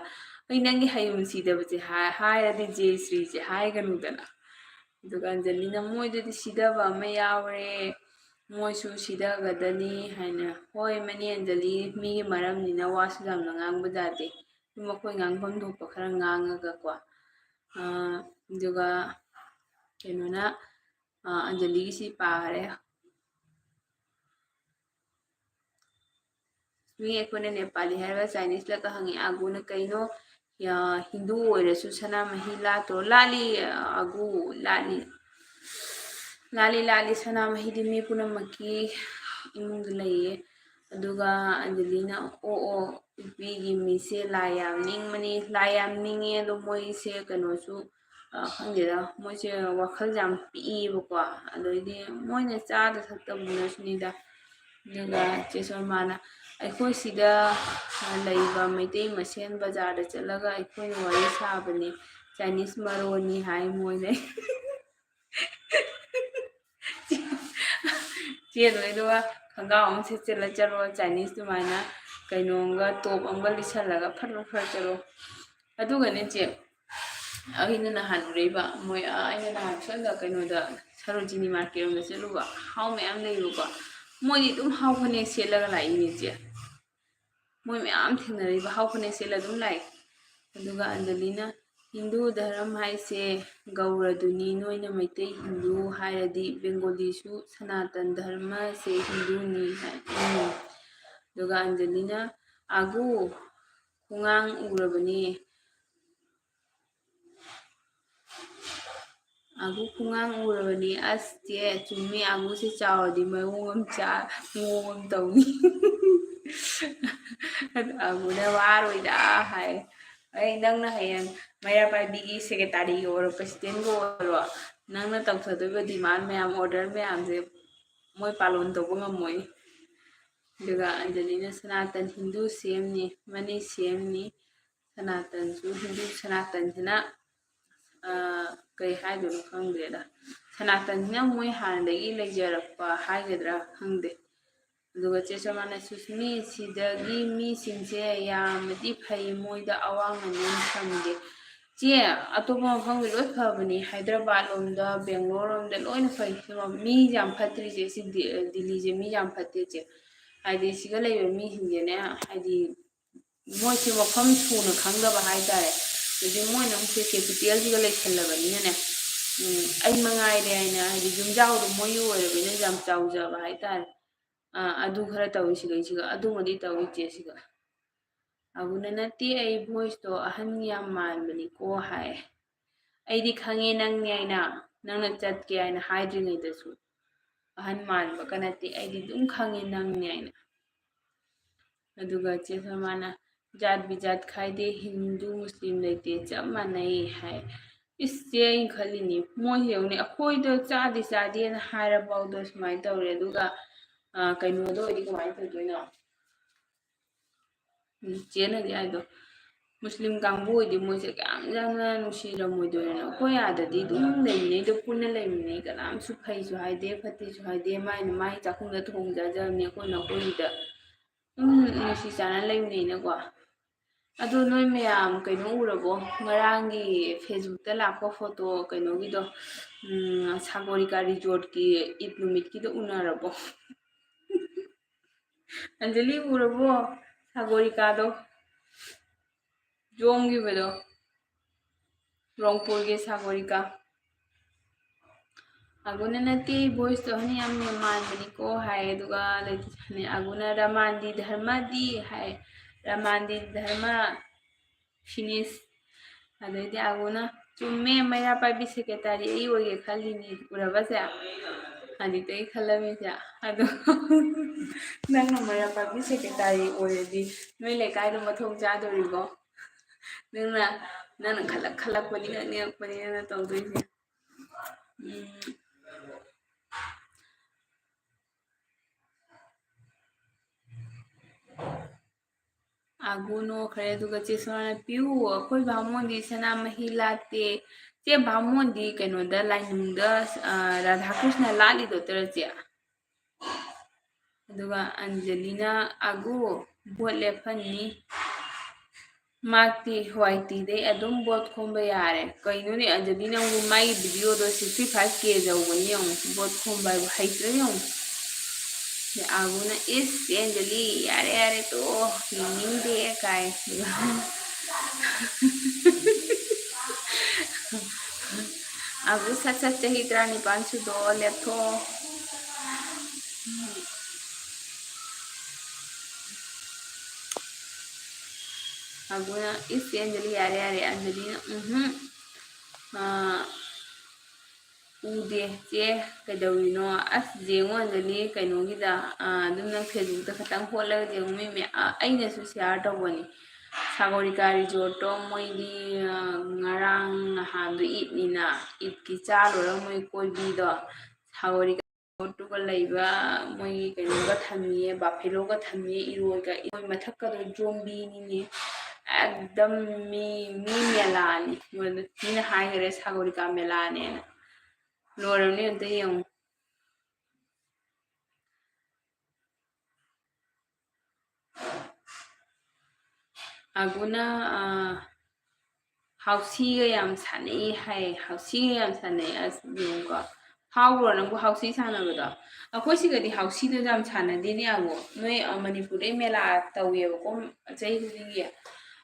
ꯑꯩ ꯅꯪꯒꯤ ꯍꯌꯨꯝ ꯁꯤꯗꯕꯁꯦ ꯍꯥꯏ-, ꯍꯥꯏꯔꯗꯤ ꯖꯦ ꯁ꯭ꯔꯤꯁꯦ ꯍꯥꯏꯒꯅꯨꯗꯅ꯫ ꯑꯗꯨꯒ ꯑꯟꯖꯂꯤꯅ, "ꯃꯣꯏꯗꯗꯤ ꯁꯤꯗꯕ ꯑꯃ ꯌꯥꯎꯔꯦ, ꯃꯣꯏꯁꯨ ꯁꯤꯗꯒꯗꯅꯤ" ꯍꯥꯏꯅ꯫ ꯍꯣꯏ, ꯃꯅꯦ ꯑꯟꯖꯂꯤ, ꯃꯤꯒꯤ ꯃꯔꯝꯅꯤꯅ ꯋꯥꯁꯨ ꯌꯥꯝꯅ ꯉꯥꯡꯕ ꯌꯥꯗꯦ꯫ ꯑꯗꯨꯝ ꯑꯩꯈꯣꯏ ꯉꯥꯡꯐꯝ ꯊꯣꯛꯄ ꯈꯔ ꯉꯥꯡꯉꯒꯀꯣ꯫ ꯑꯥ, ꯑꯗꯨꯒ ꯀꯩꯅꯣꯅ, ꯑꯥ, ꯑꯟꯖꯂꯤꯒꯤꯁꯤ ꯄꯥꯈꯔꯦ꯫ ꯃꯤ ꯑꯩꯈꯣꯏꯅ ꯅꯦꯄꯥꯂꯤ ꯍꯥꯏꯔꯒ ꯆꯥꯏꯅꯤꯁꯂꯒ ꯍꯪꯉꯤ꯫ ꯑꯥꯒꯨꯅ, "ꯀꯩꯅꯣ, ꯌꯥ-, ꯍꯤꯟꯗꯨ ꯑꯣꯏꯔꯁꯨ ꯁꯅꯥꯃꯍꯤ ꯂꯥꯠꯇ꯭ꯔꯣ?" ꯂꯥꯠꯂꯤ, ꯑꯥꯒꯨ, ꯂꯥꯠꯂꯤ꯫ ꯂꯥꯠꯂꯤ, ꯂꯥꯠꯂꯤ, ꯁꯅꯥꯃꯍꯤꯗꯤ ꯃꯤ ꯄꯨꯝꯅꯃꯛꯀꯤ ꯏꯃꯨꯡꯗ ꯂꯩꯌꯦ꯫ ꯑꯗꯨꯒ ꯑꯟꯖꯂꯤꯅ, "ꯑꯣ, ꯑꯣ, ꯅꯨꯄꯤꯒꯤ ꯃꯤꯠꯁꯦ ꯂꯥꯏ ꯌꯥꯝ ꯅꯤꯡꯕꯅꯤ, ꯂꯥꯏ ꯌꯥꯝ ꯅꯤꯡꯉꯦ, ꯑꯗꯣ ꯃꯣꯏꯁꯦ ꯀꯩꯅꯣꯁꯨ, ꯑ, ꯈꯪꯗꯦꯗ, ꯃꯣꯏꯁꯦ ꯋꯥꯈꯜ ꯌꯥꯝ ꯄꯤꯛꯏꯕꯀꯣ꯫ ꯑꯗꯩꯗꯤ ꯃꯣꯏꯅ ꯆꯥꯗ ꯊꯛꯇꯕꯗꯨꯅꯁꯨꯅꯤꯗ"꯫ ꯑꯗꯨꯒ ꯆꯦ ꯁꯣꯃꯥꯅ, "ꯑꯩꯈꯣꯏ ꯁꯤꯗ, ꯑ, ꯂꯩꯕ ꯃꯩꯇꯩ ꯃꯁꯦꯟ ꯕꯖꯥꯔꯗ ꯆꯠꯂꯒ ꯑꯩꯈꯣꯏꯅ ꯋꯥꯔꯤ ꯁꯥꯕꯅꯦ, ꯆꯥꯏꯅꯤꯁ ꯃꯔꯣꯟꯅꯤ" ꯍꯥꯏ ꯃꯣꯏꯅ꯫ ꯆꯦꯜꯂꯣꯏ, ꯑꯗꯨꯒ ꯈꯣꯡꯒ꯭ꯔꯥꯎ ꯑꯃ ꯁꯦꯠꯆꯜꯂ ꯆꯠꯂꯣ, ꯆꯥꯏꯅꯤꯁ ꯑꯗꯨꯃꯥꯏꯅ ꯀꯩꯅꯣꯝꯒ, ꯇꯣꯞ ꯑꯃꯒ ꯂꯤꯠꯁꯜꯂꯒ ꯐꯠ ꯐꯠ ꯐꯠ ꯆꯠꯂꯣ꯫ ꯑꯗꯨꯒꯅꯦ ꯆꯦ, ꯑꯩꯅ ꯅꯍꯥꯟ ꯎꯔꯛꯏꯕ, ꯃꯣꯏ, ꯑ, ꯑꯩꯅ ꯅꯍꯥꯟ ꯁꯣꯝꯗ ꯀꯩꯅꯣꯗ, ꯁꯔꯣꯖꯤꯅꯤ ꯃꯥꯔꯀꯦꯠ ꯔꯣꯝꯗ ꯆꯠꯂꯨꯕ, ꯍꯥꯎ ꯃꯌꯥꯝ ꯂꯩꯕꯀꯣ꯫ ꯃꯣꯏꯗꯤ ꯑꯗꯨꯝ ꯍꯥꯎ ꯐꯅꯦꯛ ꯁꯦꯠꯂꯒ ꯂꯥꯛꯏꯅꯦ ꯆꯦ꯫ ꯃꯣꯏ ꯃꯌꯥꯝ ꯊꯦꯡꯅꯔꯤꯕ ꯍꯥꯎ ꯐꯅꯦꯛ ꯁꯦꯠꯂ ꯑꯗꯨꯝ ꯂꯥꯛꯏ꯫ ꯑꯗꯨꯒ ꯑꯟꯖꯂꯤꯅ, "ꯍꯤꯟꯗꯨ ꯙꯔꯝ ꯍꯥꯏꯁꯦ ꯒꯧꯔꯗꯨꯅꯤ, ꯅꯣꯏꯅ ꯃꯩꯇꯩ ꯍꯤꯟꯗꯨ ꯍꯥꯏꯔꯗꯤ ꯕꯦꯡꯒꯣꯂꯤꯁꯨ ꯁꯅꯥꯇꯟ ꯙꯔꯃꯁꯦ ꯍꯤꯟꯗꯨꯅꯤ ꯍꯥꯏ꯫" ꯎꯝ꯫ ꯑꯗꯨꯒ ꯑꯟꯖꯂꯤꯅ, "ꯑꯥꯒꯨ ꯈꯣꯡꯉꯥꯡ ꯎꯔꯕꯅꯤ, ꯑꯥꯒꯨ ꯈꯣꯡꯉꯥꯡ ꯎꯔꯕꯅꯤ꯫" ꯑꯁ ꯆꯦ, ꯆꯨꯝꯃꯤ, ꯑꯥꯒꯨꯁꯦ ꯆꯥꯎꯔꯗꯤ ꯃꯑꯣꯡ ꯑꯃ ꯆꯥ-, ꯃꯑꯣꯡ ꯑꯃ ꯇꯧꯅꯤ꯫ ꯑꯥꯒꯨꯅ ꯋꯥꯔꯣꯏꯗ ꯍꯥꯏ꯫ ꯑꯩ, ꯅꯪꯅ ꯍꯌꯦꯡ ꯃꯩꯔꯥ ꯄꯥꯏꯕꯤꯒꯤ ꯁꯦꯀ꯭ꯔꯦꯇꯥꯔꯤꯒ ꯑꯣꯏꯔꯣ, ꯄ꯭ꯔꯦꯁꯤꯗꯦꯟꯒ ꯑꯣꯏꯔꯣ, ꯅꯪꯅ ꯇꯧꯊꯗꯣꯏꯕ ꯗꯤꯃꯥꯟ ꯃꯌꯥꯝ, ꯑꯣꯔꯗꯔ ꯃꯌꯥꯝꯁꯦ ꯃꯣꯏ ꯄꯥꯂꯣꯟ ꯇꯧꯕ ꯉꯝꯃꯣꯏ꯫ ꯑꯗꯨꯒ ꯑꯟꯖꯂꯤꯅ, "ꯁꯅꯥꯇꯟ ꯍꯤꯟꯗꯨ ꯁꯦꯝꯅꯤ, ꯃꯅꯤ ꯁꯦꯝꯅꯤ, ꯁꯅꯥꯇꯟꯁꯨ ꯍꯤꯟꯗꯨ, ꯁꯅꯥꯇꯟꯁꯤꯅ, ꯑ, ꯀꯩ ꯍꯥꯏꯗꯣꯏꯅꯣ ꯈꯪꯗ꯭ꯔꯦꯗ꯫ ꯁꯅꯥꯇꯟꯁꯤꯅ ꯃꯣꯏ ꯍꯥꯟꯅꯗꯒꯤ ꯂꯩꯖꯔꯛꯄ ꯍꯥꯏꯒꯗ꯭ꯔꯥ ꯈꯪꯗꯦ꯫" ꯑꯗꯨꯒ ꯆꯦ ꯁꯣꯃꯥꯅ, "ꯁꯨꯁꯃꯤ, ꯁꯤꯗꯒꯤ ꯃꯤꯁꯤꯡꯁꯦ ꯌꯥꯝꯅꯗꯤ ꯐꯩ, ꯃꯣꯏꯗ ꯑꯋꯥ ꯃꯅꯦꯝ ꯊꯝꯗꯦ꯫" ꯆꯦ, ꯑꯇꯣꯞꯄ ꯃꯐꯝꯒꯤ ꯂꯣꯏ ꯐꯕꯅꯤ, ꯍꯥꯏꯗ꯭ꯔꯕꯥꯗ ꯂꯣꯝꯗ, ꯕꯦꯡꯒ꯭ꯂꯣꯔ ꯂꯣꯝꯗ ꯂꯣꯏꯅ ꯐꯩ꯫ ꯃꯤ ꯌꯥꯝ ꯐꯠꯇ꯭ꯔꯤꯁꯦ ꯁꯤ ꯗꯤ-, ꯗꯤꯜꯂꯤꯁꯦ ꯃꯤ ꯌꯥꯝ ꯐꯠꯇꯦ ꯆꯦ꯫ ꯍꯥꯏꯗꯤ ꯁꯤꯒ ꯂꯩꯕ ꯃꯤꯁꯤꯡꯁꯦꯅꯦ, ꯍꯥꯏꯗꯤ ꯃꯣꯏꯁꯦ ꯃꯐꯝ ꯁꯨꯅ ꯈꯪꯗꯕ ꯍꯥꯏꯇꯥꯔꯦ꯫ ꯑꯗꯨꯗꯤ ꯃꯣꯏꯅ ꯑꯃꯨꯛꯁꯦ ꯀꯦꯄꯤꯇꯦꯜꯁꯤꯒ ꯂꯩꯁꯜꯂꯕꯅꯤꯅꯅꯦ, ꯎꯝ, ꯑꯩ ꯃꯉꯥꯏꯔꯦ ꯍꯥꯏꯅ, ꯍꯥꯏꯗꯤ ꯌꯨꯝꯖꯥꯎꯗꯣ ꯃꯣꯏꯒꯤ ꯑꯣꯏꯔꯕꯅꯤꯅ ꯌꯥꯝ ꯆꯥꯎꯖꯕ ꯍꯥꯏꯇꯥꯔꯦ꯫ ꯑꯥ, ꯑꯗꯨ ꯈꯔ ꯇꯧꯏ ꯁꯤꯒꯩꯁꯤꯒ, ꯑꯗꯨꯃꯗꯤ ꯇꯧꯏ ꯆꯦ ꯁꯤꯒ꯫ ꯑꯕꯨꯅ, "ꯅꯠꯇꯦ, ꯑꯩ ꯚꯣꯏꯁꯇꯣ ꯑꯍꯟ ꯌꯥꯝ ꯃꯥꯟꯕꯅꯤꯀꯣ" ꯍꯥꯏ꯫ "ꯑꯩꯗꯤ ꯈꯪꯉꯦ ꯅꯪꯅꯦ ꯍꯥꯏꯅ, ꯅꯪꯅ ꯆꯠꯀꯦ ꯍꯥꯏꯅ ꯍꯥꯏꯗ꯭ꯔꯤꯉꯩꯗꯁꯨ꯫ ꯑꯍꯟ ꯃꯥꯟꯕꯒ ꯅꯠꯇꯦ, ꯑꯩꯗꯤ ꯑꯗꯨꯝ ꯈꯪꯉꯦ ꯅꯪꯅꯦ ꯍꯥꯏꯅ꯫" ꯑꯗꯨꯒ ꯆꯦ ꯁꯣꯃꯥꯅ, "ꯖꯥꯠ ꯕꯤꯖꯥꯠ ꯈꯥꯏꯗꯦ, ꯍꯤꯟꯗꯨ ꯃꯨꯁꯂꯤꯝ ꯂꯩꯇꯦ, ꯆꯞ ꯃꯥꯟꯅꯩ" ꯍꯥꯏ꯫ ꯏꯁ ꯆꯦ, ꯑꯩꯅ ꯈꯜꯂꯤꯅꯤ, ꯃꯣꯏ ꯌꯦꯡꯉꯨꯅꯦ, ꯑꯩꯈꯣꯏꯗꯣ ꯆꯥꯗꯦ ꯆꯥꯗꯦꯅ ꯍꯥꯏꯔꯐꯥꯎꯗ ꯁꯨꯃꯥꯏꯅ ꯇꯧꯔꯦ, ꯑꯗꯨꯒ, ꯑ, ꯀꯩꯅꯣꯗ ꯑꯣꯏꯗꯤ ꯀꯃꯥꯏꯅ ꯇꯧꯗꯣꯏꯅꯣ? ꯎꯝ, ꯆꯦꯅꯗꯤ ꯍꯥꯏꯗꯣ, ꯃꯨꯁꯂꯤꯝ ꯀꯥꯡꯕꯨ ꯑꯣꯏꯗꯤ ꯃꯣꯏꯁꯦ ꯀꯌꯥꯝ ꯌꯥꯝꯅ ꯅꯨꯡꯁꯤꯔꯝꯃꯣꯏꯗꯣꯏꯅꯣ? ꯑꯩꯈꯣꯏ ꯑꯥꯗꯗꯤ ꯑꯗꯨꯝ ꯂꯩꯃꯤꯟꯅꯩꯗꯣ, ꯄꯨꯟꯅ ꯂꯩꯃꯤꯟꯅꯩ, ꯀꯅꯥꯝꯁꯨ ꯐꯩꯁꯨ ꯍꯥꯏꯗꯦ, ꯐꯠꯇꯦꯁꯨ ꯍꯥꯏꯗꯦ, ꯃꯥꯏꯅ ꯃꯥꯏ ꯆꯥꯛꯈꯨꯝꯗ ꯊꯣꯡ ꯆꯥꯖꯕꯅꯤ, ꯑꯩꯈꯣꯏꯅ ꯑꯩꯈꯣꯏꯒꯤꯗ ꯑꯗꯨꯝ ꯅꯨꯡꯁꯤ ꯆꯥꯟꯅ ꯂꯩꯃꯤꯟꯅꯩꯅꯀꯣ꯫ ꯑꯗꯣ ꯅꯣꯏ ꯃꯌꯥꯝ ꯀꯩꯅꯣ ꯎꯔꯕꯣ? ꯉꯔꯥꯡꯒꯤ Facebook-ꯇ ꯂꯥꯛꯄ ꯐꯣꯇꯣ ꯀꯩꯅꯣꯒꯤꯗꯣ, ꯎꯝ, ꯁꯥꯒꯣꯔꯤꯀꯥ ꯔꯤꯖꯣꯔꯠꯀꯤ ꯏꯗ ꯅꯨꯃꯤꯠꯀꯤꯗꯣ ꯎꯅꯔꯕꯣ? ꯑꯟꯖꯂꯤ ꯎꯔꯕꯣ? ꯁꯥꯒꯣꯔꯤꯀꯥꯗꯣ ꯌꯣꯝꯈꯤꯕꯗꯣ, ꯔꯣꯡꯄꯨꯔꯒꯤ ꯁꯥꯒꯣꯔꯤꯀꯥ꯫ ꯑꯒꯨꯅ ꯅꯠꯇꯦ, voice-ꯇꯣ ꯍꯅꯤ ꯌꯥꯝ ꯃꯥꯟꯕꯅꯤꯀꯣ ꯍꯥꯏ, ꯑꯗꯨꯒ ꯂꯩꯇꯦ, ꯑꯒꯨꯅ ꯔꯃꯥꯟꯗꯤ ꯙꯔꯃꯗꯤ ꯍꯥꯏ, ꯔꯃꯥꯟꯗꯤ ꯙꯔꯃ finish꯫ ꯑꯗꯩꯗꯤ ꯑꯒꯨꯅ, "ꯆꯨꯝꯃꯦ, ꯃꯩꯔꯥ ꯄꯥꯏꯕꯤ secretary ꯑꯩ ꯑꯣꯏꯒꯦ ꯈꯜꯂꯤꯅꯤ, ꯎꯔꯕꯁꯦ?" ꯍꯧꯖꯤꯛꯇꯒꯤ ꯈꯜꯂꯝꯃꯤꯁꯦ꯫ ꯑꯗꯣ ꯅꯪꯅ ꯃꯩꯔꯥ ꯄꯥꯏꯕꯤ secretary ꯑꯣꯏꯔꯗꯤ ꯅꯣꯏ ꯂꯩꯀꯥꯏꯗꯣ ꯃꯊꯣꯡ ꯆꯥꯗꯣꯔꯤꯕꯣ? ꯅꯪꯅ, ꯅꯪꯅ ꯈꯜꯂꯛ ꯈꯜꯂꯛꯄꯅꯤ, ꯅꯪ ꯅꯦꯛꯂꯛꯄꯅꯤ ꯅꯪꯅ ꯇꯧꯗꯣꯏꯁꯦ꯫ ꯎꯝ꯫ ꯑꯥꯒꯨ ꯅꯣꯛꯈ꯭ꯔꯦ, ꯑꯗꯨꯒ ꯆꯦ ꯁꯣꯅꯥꯅ, "ꯄꯤꯌꯨ, ꯑꯩꯈꯣꯏ ꯕꯥꯃꯣꯟꯗꯤ ꯁꯅꯥꯃꯍꯤ ꯂꯥꯠꯇꯦ꯫ ꯆꯦ, ꯕꯥꯃꯣꯟꯗꯤ ꯀꯩꯅꯣꯗ, ꯂꯥꯏꯅꯤꯡꯗ, ꯑ, ꯔꯥꯙꯥ ꯀ꯭ꯔꯤꯁꯅ ꯂꯥꯠꯂꯤꯗꯣ ꯇꯔ ꯆꯦ?" ꯑꯗꯨꯒ ꯑꯟꯖꯂꯤꯅ, "ꯑꯥꯒꯨ, ꯚꯣꯠ ꯂꯦꯞꯍꯟꯅꯤ꯫ ꯃꯥꯛꯇꯤ ꯋꯥꯏ ꯇꯤꯗꯩ ꯑꯗꯨꯝ ꯚꯣꯠ ꯈꯣꯝꯕ ꯌꯥꯔꯦ꯫" ꯀꯩꯅꯣꯅꯦ ꯑꯟꯖꯂꯤ, ꯅꯪꯕꯨ ꯃꯥꯒꯤ video-ꯗꯣ sixty five K ꯌꯧꯕꯅꯤ ꯌꯦꯡꯉꯨ, ꯚꯣꯠ ꯈꯣꯝꯕ ꯍꯥꯏꯕꯨ ꯍꯩꯇ꯭ꯔꯥ ꯌꯦꯡꯉꯨ꯫ ꯑꯗꯩ ꯑꯥꯒꯨꯅ, "ꯏꯁ, ꯆꯦ ꯑꯟꯖꯂꯤ, ꯌꯥꯔꯦ, ꯌꯥꯔꯦ, ꯇꯣꯛꯑꯣ, ꯌꯦꯡꯅꯤꯡꯗꯦ" ꯀꯥꯏ꯫ ꯑꯥꯒꯨ, "ꯁꯠ ꯁꯠ ꯆꯍꯤ ꯇꯔꯥꯅꯤꯄꯥꯟ ꯁꯨꯗꯣꯛꯑꯣ, ꯂꯦꯞꯊꯣꯛꯑꯣ꯫" ꯑꯥꯒꯨꯅ, "ꯏꯁ, ꯆꯦ ꯑꯟꯖꯂꯤ, ꯌꯥꯔꯦ, ꯌꯥꯔꯦ꯫" ꯑꯟꯖꯂꯤꯅ, "ꯎꯝꯍꯨꯝ, ꯑꯥ, ꯎꯗꯦ ꯆꯦ, ꯀꯩꯗꯧꯔꯤꯅꯣ?" ꯑꯁ, ꯌꯦꯡꯉꯣ ꯑꯟꯖꯂꯤ, ꯀꯩꯅꯣꯒꯤꯗ, ꯑꯥ, ꯑꯗꯨꯝ ꯅꯪ Facebook-ꯇ ꯈꯇꯪ ꯍꯣꯠꯂꯒ ꯌꯦꯡꯉꯣ, ꯃꯤ ꯃꯌꯥꯝ, ꯑꯩꯅꯁꯨ share ꯇꯧꯕꯅꯤ꯫ ꯁꯥꯒꯣꯔꯤꯀꯥ resort-ꯇꯣ ꯃꯣꯏꯒꯤ, ꯑꯥ, ꯉꯔꯥꯡ ꯅꯍꯥꯟꯗꯣ ꯏꯗꯅꯤꯅ, ꯏꯗꯀꯤ ꯆꯥ ꯂꯣꯏꯔꯒ ꯃꯣꯏ ꯀꯣꯏꯕꯤꯗꯣ, ꯁꯥꯒꯣꯔꯤꯀꯥ resort-ꯇꯨꯒ ꯂꯩꯕ ꯃꯣꯏꯒꯤ ꯀꯩꯅꯣꯒ ꯊꯝꯃꯤꯌꯦ, buffalo-ꯒ ꯊꯝꯃꯤꯌꯦ, ꯏꯔꯣꯏꯒ, ꯏꯔꯣꯏ ꯃꯊꯛꯀꯗꯣ ꯌꯣꯝꯕꯤꯅꯤꯅꯦ꯫ ꯑꯦꯛꯗꯝ ꯃꯤ, ꯃꯤ ꯃꯦꯂꯥꯅꯤ꯫ ꯃꯣꯏꯅ ꯊꯤꯅ ꯍꯥꯏꯈꯔꯦ ꯁꯥꯒꯣꯔꯤꯀꯥ ꯃꯦꯂꯥꯅꯦꯅ꯫ ꯂꯣꯏꯔꯕꯅꯤ, ꯑꯝꯇ ꯌꯦꯡꯉꯨ꯫ ꯑꯒꯨꯅ, ꯑ, ꯍꯥꯎꯁꯤꯒ ꯌꯥꯝ ꯁꯥꯟꯅꯩ ꯍꯥꯏ꯫ ꯍꯥꯎꯁꯤꯒ ꯌꯥꯝ ꯁꯥꯟꯅꯩ꯫ ꯑꯁ, ꯌꯦꯡꯉꯨꯀꯣ꯫ ꯐꯥꯎꯕ꯭ꯔꯣ ꯅꯪꯕꯨ ꯍꯥꯎꯁꯤ ꯁꯥꯟꯅꯕꯗꯣ? ꯑꯩꯈꯣꯏ ꯁꯤꯒꯗꯤ ꯍꯥꯎꯁꯤꯗꯣ ꯌꯥꯝ ꯁꯥꯟꯅꯗꯦꯅꯦ ꯑꯕꯨ꯫ ꯅꯣꯏ, ꯑ, ꯃꯅꯤꯄꯨꯔꯗ ꯃꯦꯂꯥ ꯇꯧꯋꯦꯕꯀꯣ ꯆꯍꯤ ꯈꯨꯗꯤꯡꯒꯤ꯫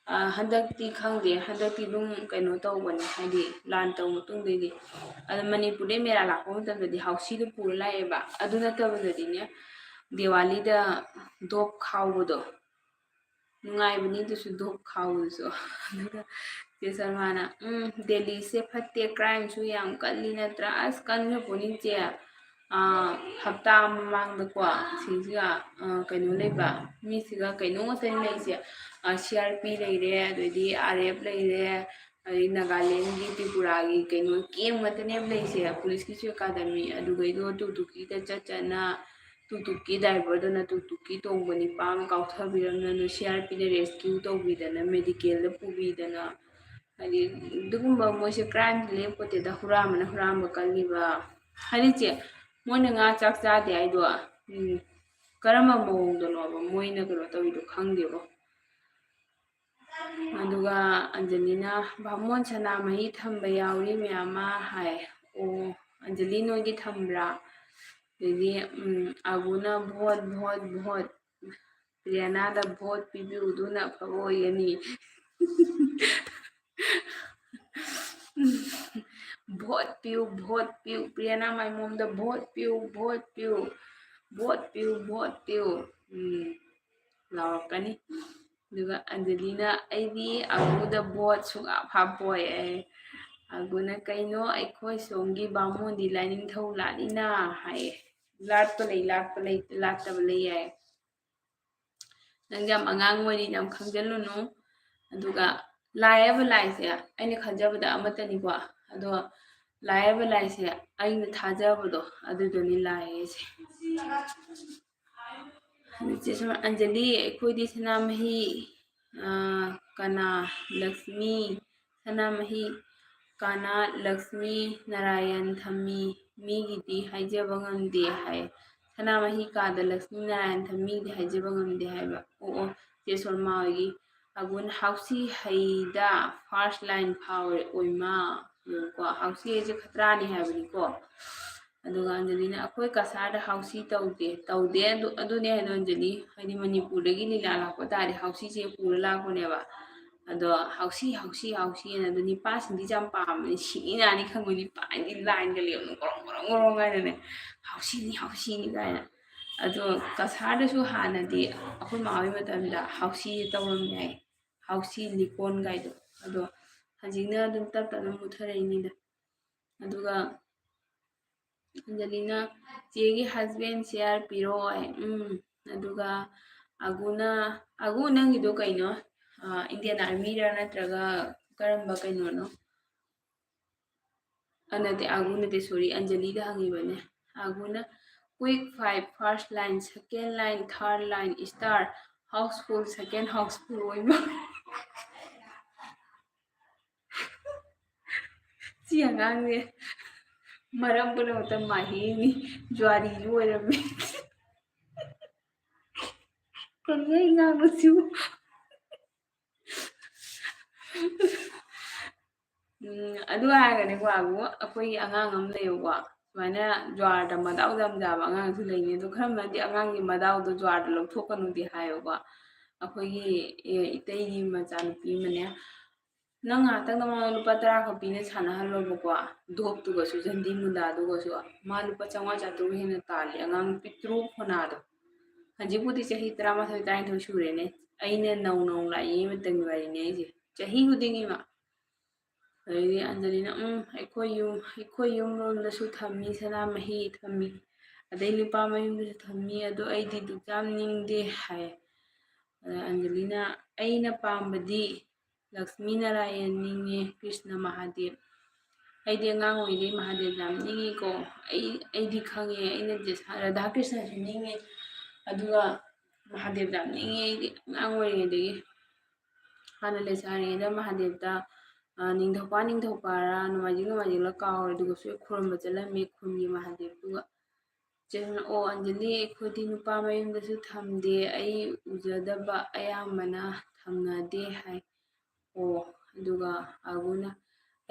ꯑ, ꯍꯟꯗꯛꯇꯤ ꯈꯪꯗꯦ꯫ ꯍꯟꯗꯛꯇꯤ ꯑꯗꯨꯝ ꯀꯩꯅꯣ ꯇꯧꯕꯅꯦ, ꯍꯥꯏꯗꯤ ꯂꯥꯟ ꯇꯧ ꯃꯇꯨꯡꯗꯩꯗꯤ꯫ ꯑꯗꯣ ꯃꯅꯤꯄꯨꯔꯗ ꯃꯦꯂꯥ ꯂꯥꯛꯄ ꯃꯇꯝꯗꯗꯤ ꯍꯥꯎꯁꯤꯗꯣ ꯄꯨꯔ ꯂꯥꯛꯑꯦꯕ꯫ ꯑꯗꯨ ꯅꯠꯇꯕꯗꯗꯤꯅꯦ, ꯗꯤꯋꯥꯂꯤꯗ ꯗꯣꯞ ꯈꯥꯎꯕꯗꯣ, ꯅꯨꯡꯉꯥꯏꯕꯅꯤ ꯑꯗꯨꯁꯨ, ꯗꯣꯞ ꯈꯥꯎꯕꯗꯨꯁꯨ꯫ ꯑꯗꯨꯒ ꯆꯦ ꯁꯜꯃꯥꯅ, "ꯎꯝ, ꯗꯦꯜꯂꯤꯁꯦ ꯐꯠꯇꯦ, crimeꯁꯨ ꯌꯥꯝ ꯀꯜꯂꯤ ꯅꯠꯇ꯭ꯔꯥ?" ꯑꯁ, ꯀꯟꯈ꯭ꯔꯄꯣꯠꯅꯤ ꯆꯦ꯫ ꯑꯥ, ꯍꯞꯇꯥ ꯑꯃ ꯃꯃꯥꯡꯗꯀꯣ, ꯁꯤꯁꯤꯒ, ꯑꯥ, ꯀꯩꯅꯣ ꯂꯩꯕ, ꯃꯤꯁꯤꯒ ꯀꯩꯅꯣ ꯉꯥꯛꯇꯅꯤ ꯂꯩꯔꯤꯁꯦ꯫ ꯑꯥ, CRP ꯂꯩꯔꯦ, ꯑꯗꯩꯗꯤ RF ꯂꯩꯔꯦ, ꯑꯗꯩ ꯅꯥꯒꯥꯂꯦꯟꯒꯤ, ꯇ꯭ꯔꯤꯄꯨꯔꯥꯒꯤ ꯀꯩꯅꯣ camp ꯉꯥꯛꯇꯅꯦꯕ ꯂꯩꯔꯤꯁꯦ, ꯄꯨꯂꯤꯁꯀꯤꯁꯨ academy꯫ ꯑꯗꯨꯒꯩꯗꯣ ꯇꯨꯛ ꯇꯨꯛꯀꯤꯗ ꯆꯠ ꯆꯠꯅ, ꯇꯨꯛ ꯇꯨꯛꯀꯤ driverꯗꯨꯅ ꯇꯨꯛ ꯇꯨꯛꯀꯤ ꯇꯣꯡꯕ ꯅꯤꯄꯥ ꯑꯃ ꯀꯥꯎꯊꯕꯤꯔꯝꯗꯅ, CRPꯅ rescue ꯇꯧꯕꯤꯗꯅ, medicalꯗ ꯄꯨꯕꯤꯗꯅ, ꯍꯥꯏꯗꯤ, ꯑꯗꯨꯒꯨꯝꯕ ꯃꯣꯏꯁꯦ crimeꯗꯤ ꯂꯦꯞꯄꯣꯠꯇꯦꯗ, ꯍꯨꯔꯥꯟꯕꯅ ꯍꯨꯔꯥꯟꯕ ꯀꯜꯂꯤꯕ꯫ ꯍꯥꯏꯗꯤ ꯆꯦ, ꯃꯣꯏꯅ ꯉꯥ ꯆꯥꯛ ꯆꯥꯗꯦ ꯍꯥꯏꯗꯣ, ꯎꯝ, ꯀꯔꯝꯕ ꯃꯑꯣꯡꯗꯅꯣꯕ ꯃꯣꯏꯅ ꯀꯩꯅꯣ ꯇꯧꯔꯤꯗꯣ ꯈꯪꯗꯦꯕꯣ꯫ ꯑꯗꯨꯒ ꯑꯟꯖꯂꯤꯅ, "ꯕꯥꯃꯣꯟ ꯁꯅꯥꯃꯍꯤ ꯊꯝꯕ ꯌꯥꯎꯔꯤ ꯃꯌꯥꯝ ꯑꯃ" ꯍꯥꯏ꯫ ꯑꯣ, ꯑꯟꯖꯂꯤ ꯅꯣꯏꯒꯤ ꯊꯝꯕ꯭ꯔꯥ? ꯑꯗꯩꯗꯤ, ꯎꯝ, ꯑꯕꯨꯅ, "Vote, vote, vote꯫ ꯄ꯭ꯔꯤꯌꯥꯅꯥꯗ vote ꯄꯤꯕꯤꯌꯨ, ꯑꯗꯨꯅ ꯑꯐꯕ ꯑꯣꯏꯒꯅꯤ꯫" Vote ꯄꯤꯌꯨ, vote ꯄꯤꯌꯨ, ꯄ꯭ꯔꯤꯌꯥꯅꯥ ꯃꯥꯏꯃꯣꯝꯗ vote ꯄꯤꯌꯨ, vote ꯄꯤꯌꯨ, vote ꯄꯤꯌꯨ, vote ꯄꯤꯌꯨ꯫ ꯎꯝ, ꯂꯥꯎꯔꯛꯀꯅꯤ꯫ ꯑꯗꯨꯒ ꯑꯟꯖꯂꯤꯅ, "ꯑꯩꯗꯤ ꯑꯒꯨꯗ vote ꯁꯨꯡꯍꯥꯞ ꯍꯥꯞꯄꯣꯏ" ꯍꯥꯏ꯫ ꯑꯒꯨꯅ, "ꯀꯩꯅꯣ, ꯑꯩꯈꯣꯏ ꯁꯣꯝꯒꯤ ꯕꯥꯃꯣꯟꯗꯤ ꯂꯥꯏꯅꯤꯡꯊꯧ ꯂꯥꯠꯂꯤꯅ" ꯍꯥꯏꯌꯦ꯫ ꯂꯥꯠꯄ ꯂꯩ, ꯂꯥꯠꯄ ꯂꯩ, ꯂꯥꯠꯇꯕ ꯂꯩ ꯍꯥꯏ꯫ ꯅꯪꯗꯤ ꯌꯥꯝ ꯑꯉꯥꯡ ꯑꯣꯏꯔꯤ, ꯌꯥꯝ ꯈꯪꯖꯤꯜꯂꯨꯅꯨ꯫ ꯑꯗꯨꯒ ꯂꯥꯏ ꯍꯥꯏꯕ ꯂꯥꯏꯁꯦ ꯑꯩꯅ ꯈꯟꯖꯕꯗ ꯑꯃꯠꯇꯅꯤꯀꯣ꯫ ꯑꯗꯣ ꯂꯥꯏ ꯍꯥꯏꯕ ꯂꯥꯏꯁꯦ ꯑꯩꯅ ꯊꯥꯖꯕꯗꯣ ꯑꯗꯨꯗꯨꯅꯤ ꯂꯥꯏ ꯍꯥꯏꯁꯦ꯫ ꯑꯗꯨ ꯆꯦ ꯁꯣꯃꯥ, "ꯑꯟꯖꯂꯤ, ꯑꯩꯈꯣꯏꯗꯤ ꯁꯅꯥꯃꯍꯤ, ꯑꯥ, ꯀꯅꯥ, ꯂꯛꯁꯃꯤ, ꯁꯅꯥꯃꯍꯤ, ꯀꯅꯥ, ꯂꯛꯁꯃꯤ ꯅꯥꯔꯥꯌꯟ ꯊꯝꯃꯤ, ꯃꯤꯒꯤꯗꯤ ꯍꯥꯏꯖꯕ ꯉꯝꯗꯦ" ꯍꯥꯏ꯫ ꯁꯅꯥꯃꯍꯤ ꯀꯥꯗ ꯂꯛꯁꯃꯤ ꯅꯥꯔꯥꯌꯟ ꯊꯝꯃꯤ, ꯃꯤꯒꯤꯗꯤ ꯍꯥꯏꯖꯕ ꯉꯝꯗꯦ ꯍꯥꯏꯕ꯫ ꯑꯣ, ꯑꯣ, ꯆꯦ ꯁꯣꯃꯥ ꯍꯣꯏꯒꯤ, ꯑꯒꯨꯟ ꯍꯥꯎꯁꯤ ꯍꯩꯗ first line ꯐꯥꯎꯔꯦ ꯑꯣꯏꯃꯥ꯫ ꯌꯦꯡꯉꯨꯀꯣ, ꯍꯥꯎꯁꯤ ꯍꯩꯁꯦ ꯈꯇ꯭ꯔꯥꯅꯤ ꯍꯥꯏꯕꯅꯤꯀꯣ꯫ ꯑꯗꯨꯒ ꯑꯟꯖꯂꯤꯅ, "ꯑꯩꯈꯣꯏ ꯀꯁꯥꯔꯗ ꯍꯥꯎꯁꯤ ꯇꯧꯗꯦ"꯫ ꯇꯧꯗꯦ꯫ ꯑꯗꯨ, ꯑꯗꯨꯅꯦ ꯍꯥꯏꯗꯣ ꯑꯟꯖꯂꯤ, ꯍꯥꯏꯗꯤ ꯃꯅꯤꯄꯨꯔꯗꯒꯤ ꯂꯤꯂꯥ ꯂꯥꯛꯄ ꯇꯥꯔꯗꯤ ꯍꯥꯎꯁꯤꯁꯦ ꯄꯨꯔ ꯂꯥꯛꯄꯅꯦꯕ꯫ ꯑꯗꯣ ꯍꯥꯎꯁꯤ, ꯍꯥꯎꯁꯤ, ꯍꯥꯎꯁꯤꯅ ꯑꯗꯨ ꯅꯤꯄꯥꯁꯤꯡꯗꯤ ꯌꯥꯝ ꯄꯥꯝꯕꯅꯤ, ꯁꯤꯅꯤ ꯅꯥꯅꯤ ꯈꯪꯕꯅꯤ, ꯄꯥꯏꯗꯤ ꯂꯥꯏꯟꯒ ꯂꯦꯞꯅ ꯒꯣꯔꯣꯡ ꯒꯣꯔꯣꯡ ꯒꯣꯔꯣꯡ ꯍꯥꯏꯅꯅꯦ, "ꯍꯥꯎꯁꯤꯅꯤ, ꯍꯥꯎꯁꯤꯅꯤ" ꯀꯥꯏꯅ꯫ ꯑꯗꯣ ꯀꯁꯥꯔꯗꯁꯨ ꯍꯥꯟꯅꯗꯤ ꯑꯩꯈꯣꯏ ꯃꯥ ꯍꯣꯏ ꯃꯇꯝꯗ ꯍꯥꯎꯁꯤ ꯇꯧꯔꯝꯃꯦ ꯍꯥꯏ, ꯍꯥꯎꯁꯤ ꯂꯤꯀꯣꯟ ꯀꯥꯏꯗꯣ꯫ ꯑꯗꯣ ꯍꯧꯖꯤꯛꯅ ꯑꯗꯨꯝ ꯇꯞ ꯇꯞꯅ ꯃꯨꯠꯊꯔꯛꯏꯅꯤꯗ꯫ ꯑꯗꯨꯒ ꯑꯟꯖꯂꯤꯅ, "ꯆꯦꯒꯤ husband share ꯄꯤꯔꯣ" ꯍꯥꯏ꯫ ꯎꯝ꯫ ꯑꯗꯨꯒ ꯑꯒꯨꯅ, ꯑꯒꯨ, ꯅꯪꯒꯤꯗꯣ ꯀꯩꯅꯣ? ꯑ, Indian Armyꯔ ꯅꯠꯇ꯭ꯔꯒ ꯀꯔꯝꯕ ꯀꯩꯅꯣꯅꯣ? ꯑ, ꯅꯠꯇꯦ, ꯑꯒꯨ ꯅꯠꯇꯦ, sorry, ꯑꯟꯖꯂꯤꯗ ꯍꯪꯉꯤꯕꯅꯦ꯫ ꯑꯒꯨꯅ, "Quick five, first line, second line, third line, star, houseful, second houseful" ꯑꯣꯏꯕ꯫ ꯁꯤ ꯑꯉꯥꯡꯁꯦ ꯃꯔꯝ ꯄꯨꯝꯅꯃꯛꯇ ꯃꯍꯩꯅꯤ, ꯖꯨꯋꯥꯔꯤꯁꯨ ꯑꯣꯏꯔꯝꯃꯤ꯫ ꯀꯔꯤ ꯑꯩ ꯉꯥꯡꯕꯁꯤꯕꯨ? ꯎꯝ, ꯑꯗꯨ ꯍꯥꯏꯔꯒꯅꯦꯀꯣ, ꯑꯕꯨ, ꯑꯩꯈꯣꯏꯒꯤ ꯑꯉꯥꯡ ꯑꯃ ꯂꯩꯌꯦꯕꯀꯣ, ꯁꯨꯃꯥꯏꯅ ꯖ꯭ꯋꯥꯔꯗ ꯃꯗꯥꯎ ꯌꯥꯝ ꯌꯥꯕ ꯑꯉꯥꯡꯁꯨ ꯂꯩꯅꯤ꯫ ꯑꯗꯣ ꯈꯔ ꯑꯃꯅꯗꯤ ꯑꯉꯥꯡꯒꯤ ꯃꯗꯥꯎꯗꯣ ꯖ꯭ꯋꯥꯔꯗ ꯂꯧꯊꯣꯛꯀꯅꯨꯗꯤ ꯍꯥꯏꯌꯦꯕꯀꯣ꯫ ꯑꯩꯈꯣꯏꯒꯤ, ꯑꯦ, ꯏꯇꯩꯒꯤ ꯃꯆꯥꯅꯨꯄꯤ ꯑꯃꯅꯦ, ꯅꯪ ꯉꯥꯏꯍꯥꯛꯇꯪ ꯅꯃꯥꯅ ꯂꯨꯄꯥ ꯇꯔꯥ ꯈꯛ ꯄꯤꯅ ꯁꯥꯟꯅꯍꯜꯂꯣꯕꯀꯣ, ꯙꯣꯞꯇꯨꯒꯁꯨ, ꯖꯟꯗꯤ ꯃꯨꯟꯗꯥꯗꯨꯒꯁꯨ꯫ ꯃꯥ ꯂꯨꯄꯥ ꯆꯥꯝꯃꯉꯥ ꯆꯥꯇ꯭ꯔꯨꯛ ꯍꯦꯟꯅ ꯇꯥꯜꯂꯤ, ꯑꯉꯥꯡ ꯄꯤꯛꯇ꯭ꯔꯨ ꯈꯣꯅꯥꯗꯣ꯫ ꯍꯧꯖꯤꯛꯄꯨꯗꯤ ꯆꯍꯤ ꯇꯔꯥꯃꯥꯊꯣꯏ, ꯇꯔꯥꯅꯤꯊꯣꯏ ꯁꯨꯔꯦꯅꯦ꯫ ꯑꯩꯅ ꯅꯧ ꯅꯧ ꯂꯥꯛꯏꯉꯩ ꯃꯇꯝꯒꯤ ꯋꯥꯔꯤꯅꯦ ꯑꯩꯁꯦ꯫ ꯆꯍꯤ ꯈꯨꯗꯤꯡꯒꯤ ꯃꯥ꯫ ꯑꯗꯩꯗꯤ ꯑꯟꯖꯂꯤꯅ, "ꯎꯝ, ꯑꯩꯈꯣꯏ ꯌꯨꯝ, ꯑꯩꯈꯣꯏ ꯌꯨꯝ ꯂꯣꯝꯗꯁꯨ ꯊꯝꯃꯤ, ꯁꯅꯥꯃꯍꯤ ꯊꯝꯃꯤ, ꯑꯗꯩ ꯅꯨꯄꯥ ꯃꯌꯨꯝꯗꯁꯨ ꯊꯝꯃꯤ, ꯑꯗꯣ ꯑꯩꯗꯤ ꯗꯨꯛ ꯌꯥꯝ ꯅꯤꯡꯗꯦ" ꯍꯥꯏ꯫ ꯑꯗ ꯑꯟꯖꯂꯤꯅ, "ꯑꯩꯅ ꯄꯥꯝꯕꯗꯤ ꯂꯛꯁꯃꯤ ꯅꯥꯔꯥꯌꯟ ꯅꯤꯡꯉꯦ, ꯀ꯭ꯔꯤꯁꯅ ꯃꯍꯥꯗꯦꯕ꯫ ꯑꯩꯗꯤ ꯑꯉꯥꯡ ꯑꯣꯏꯔꯤꯉꯩ ꯃꯍꯥꯗꯦꯕ ꯌꯥꯝ ꯅꯤꯡꯉꯤꯀꯣ꯫ ꯑꯩ, ꯑꯩꯗꯤ ꯈꯪꯉꯦ, ꯑꯩꯅ ꯖꯦꯁꯥ-, ꯔꯥꯙꯥ ꯀ꯭ꯔꯤꯁꯅꯁꯨ ꯅꯤꯡꯉꯦ, ꯑꯗꯨꯒ ꯃꯍꯥꯗꯦꯕ ꯌꯥꯝ ꯅꯤꯡꯉꯦ ꯑꯩꯗꯤ ꯑꯉꯥꯡ ꯑꯣꯏꯔꯤꯉꯩꯗꯒꯤ꯫ ꯍꯥꯟꯅ ꯂꯩꯁꯥꯔꯤꯉꯩꯗ ꯃꯍꯥꯗꯦꯕꯇ, ꯑ, ꯅꯤꯡꯊꯧꯀꯥ ꯅꯤꯡꯊꯧꯀꯥꯔꯥ, ꯅꯣꯡꯃꯥꯏꯖꯤꯡ ꯅꯣꯡꯃꯥꯏꯖꯤꯡꯂ ꯀꯥꯎꯔꯦ, ꯑꯗꯨꯒꯁꯨ ꯈꯨꯔꯨꯝꯕ ꯆꯠꯂꯝꯃꯦ ꯈꯨꯟꯒꯤ ꯃꯍꯥꯗꯦꯕꯇꯨꯒ"꯫ ꯆꯦ ꯁꯣꯃꯥꯅ, "ꯑꯣ ꯑꯟꯖꯂꯤ, ꯑꯩꯈꯣꯏꯗꯤ ꯅꯨꯄꯥ ꯃꯌꯨꯝꯗꯁꯨ ꯊꯝꯗꯦ, ꯑꯩ ꯎꯖꯗꯕ ꯑꯌꯥꯝꯕꯅ ꯊꯝꯅꯗꯦ" ꯍꯥꯏ꯫ ꯑꯣ, ꯑꯗꯨꯒ ꯑꯒꯨꯅ,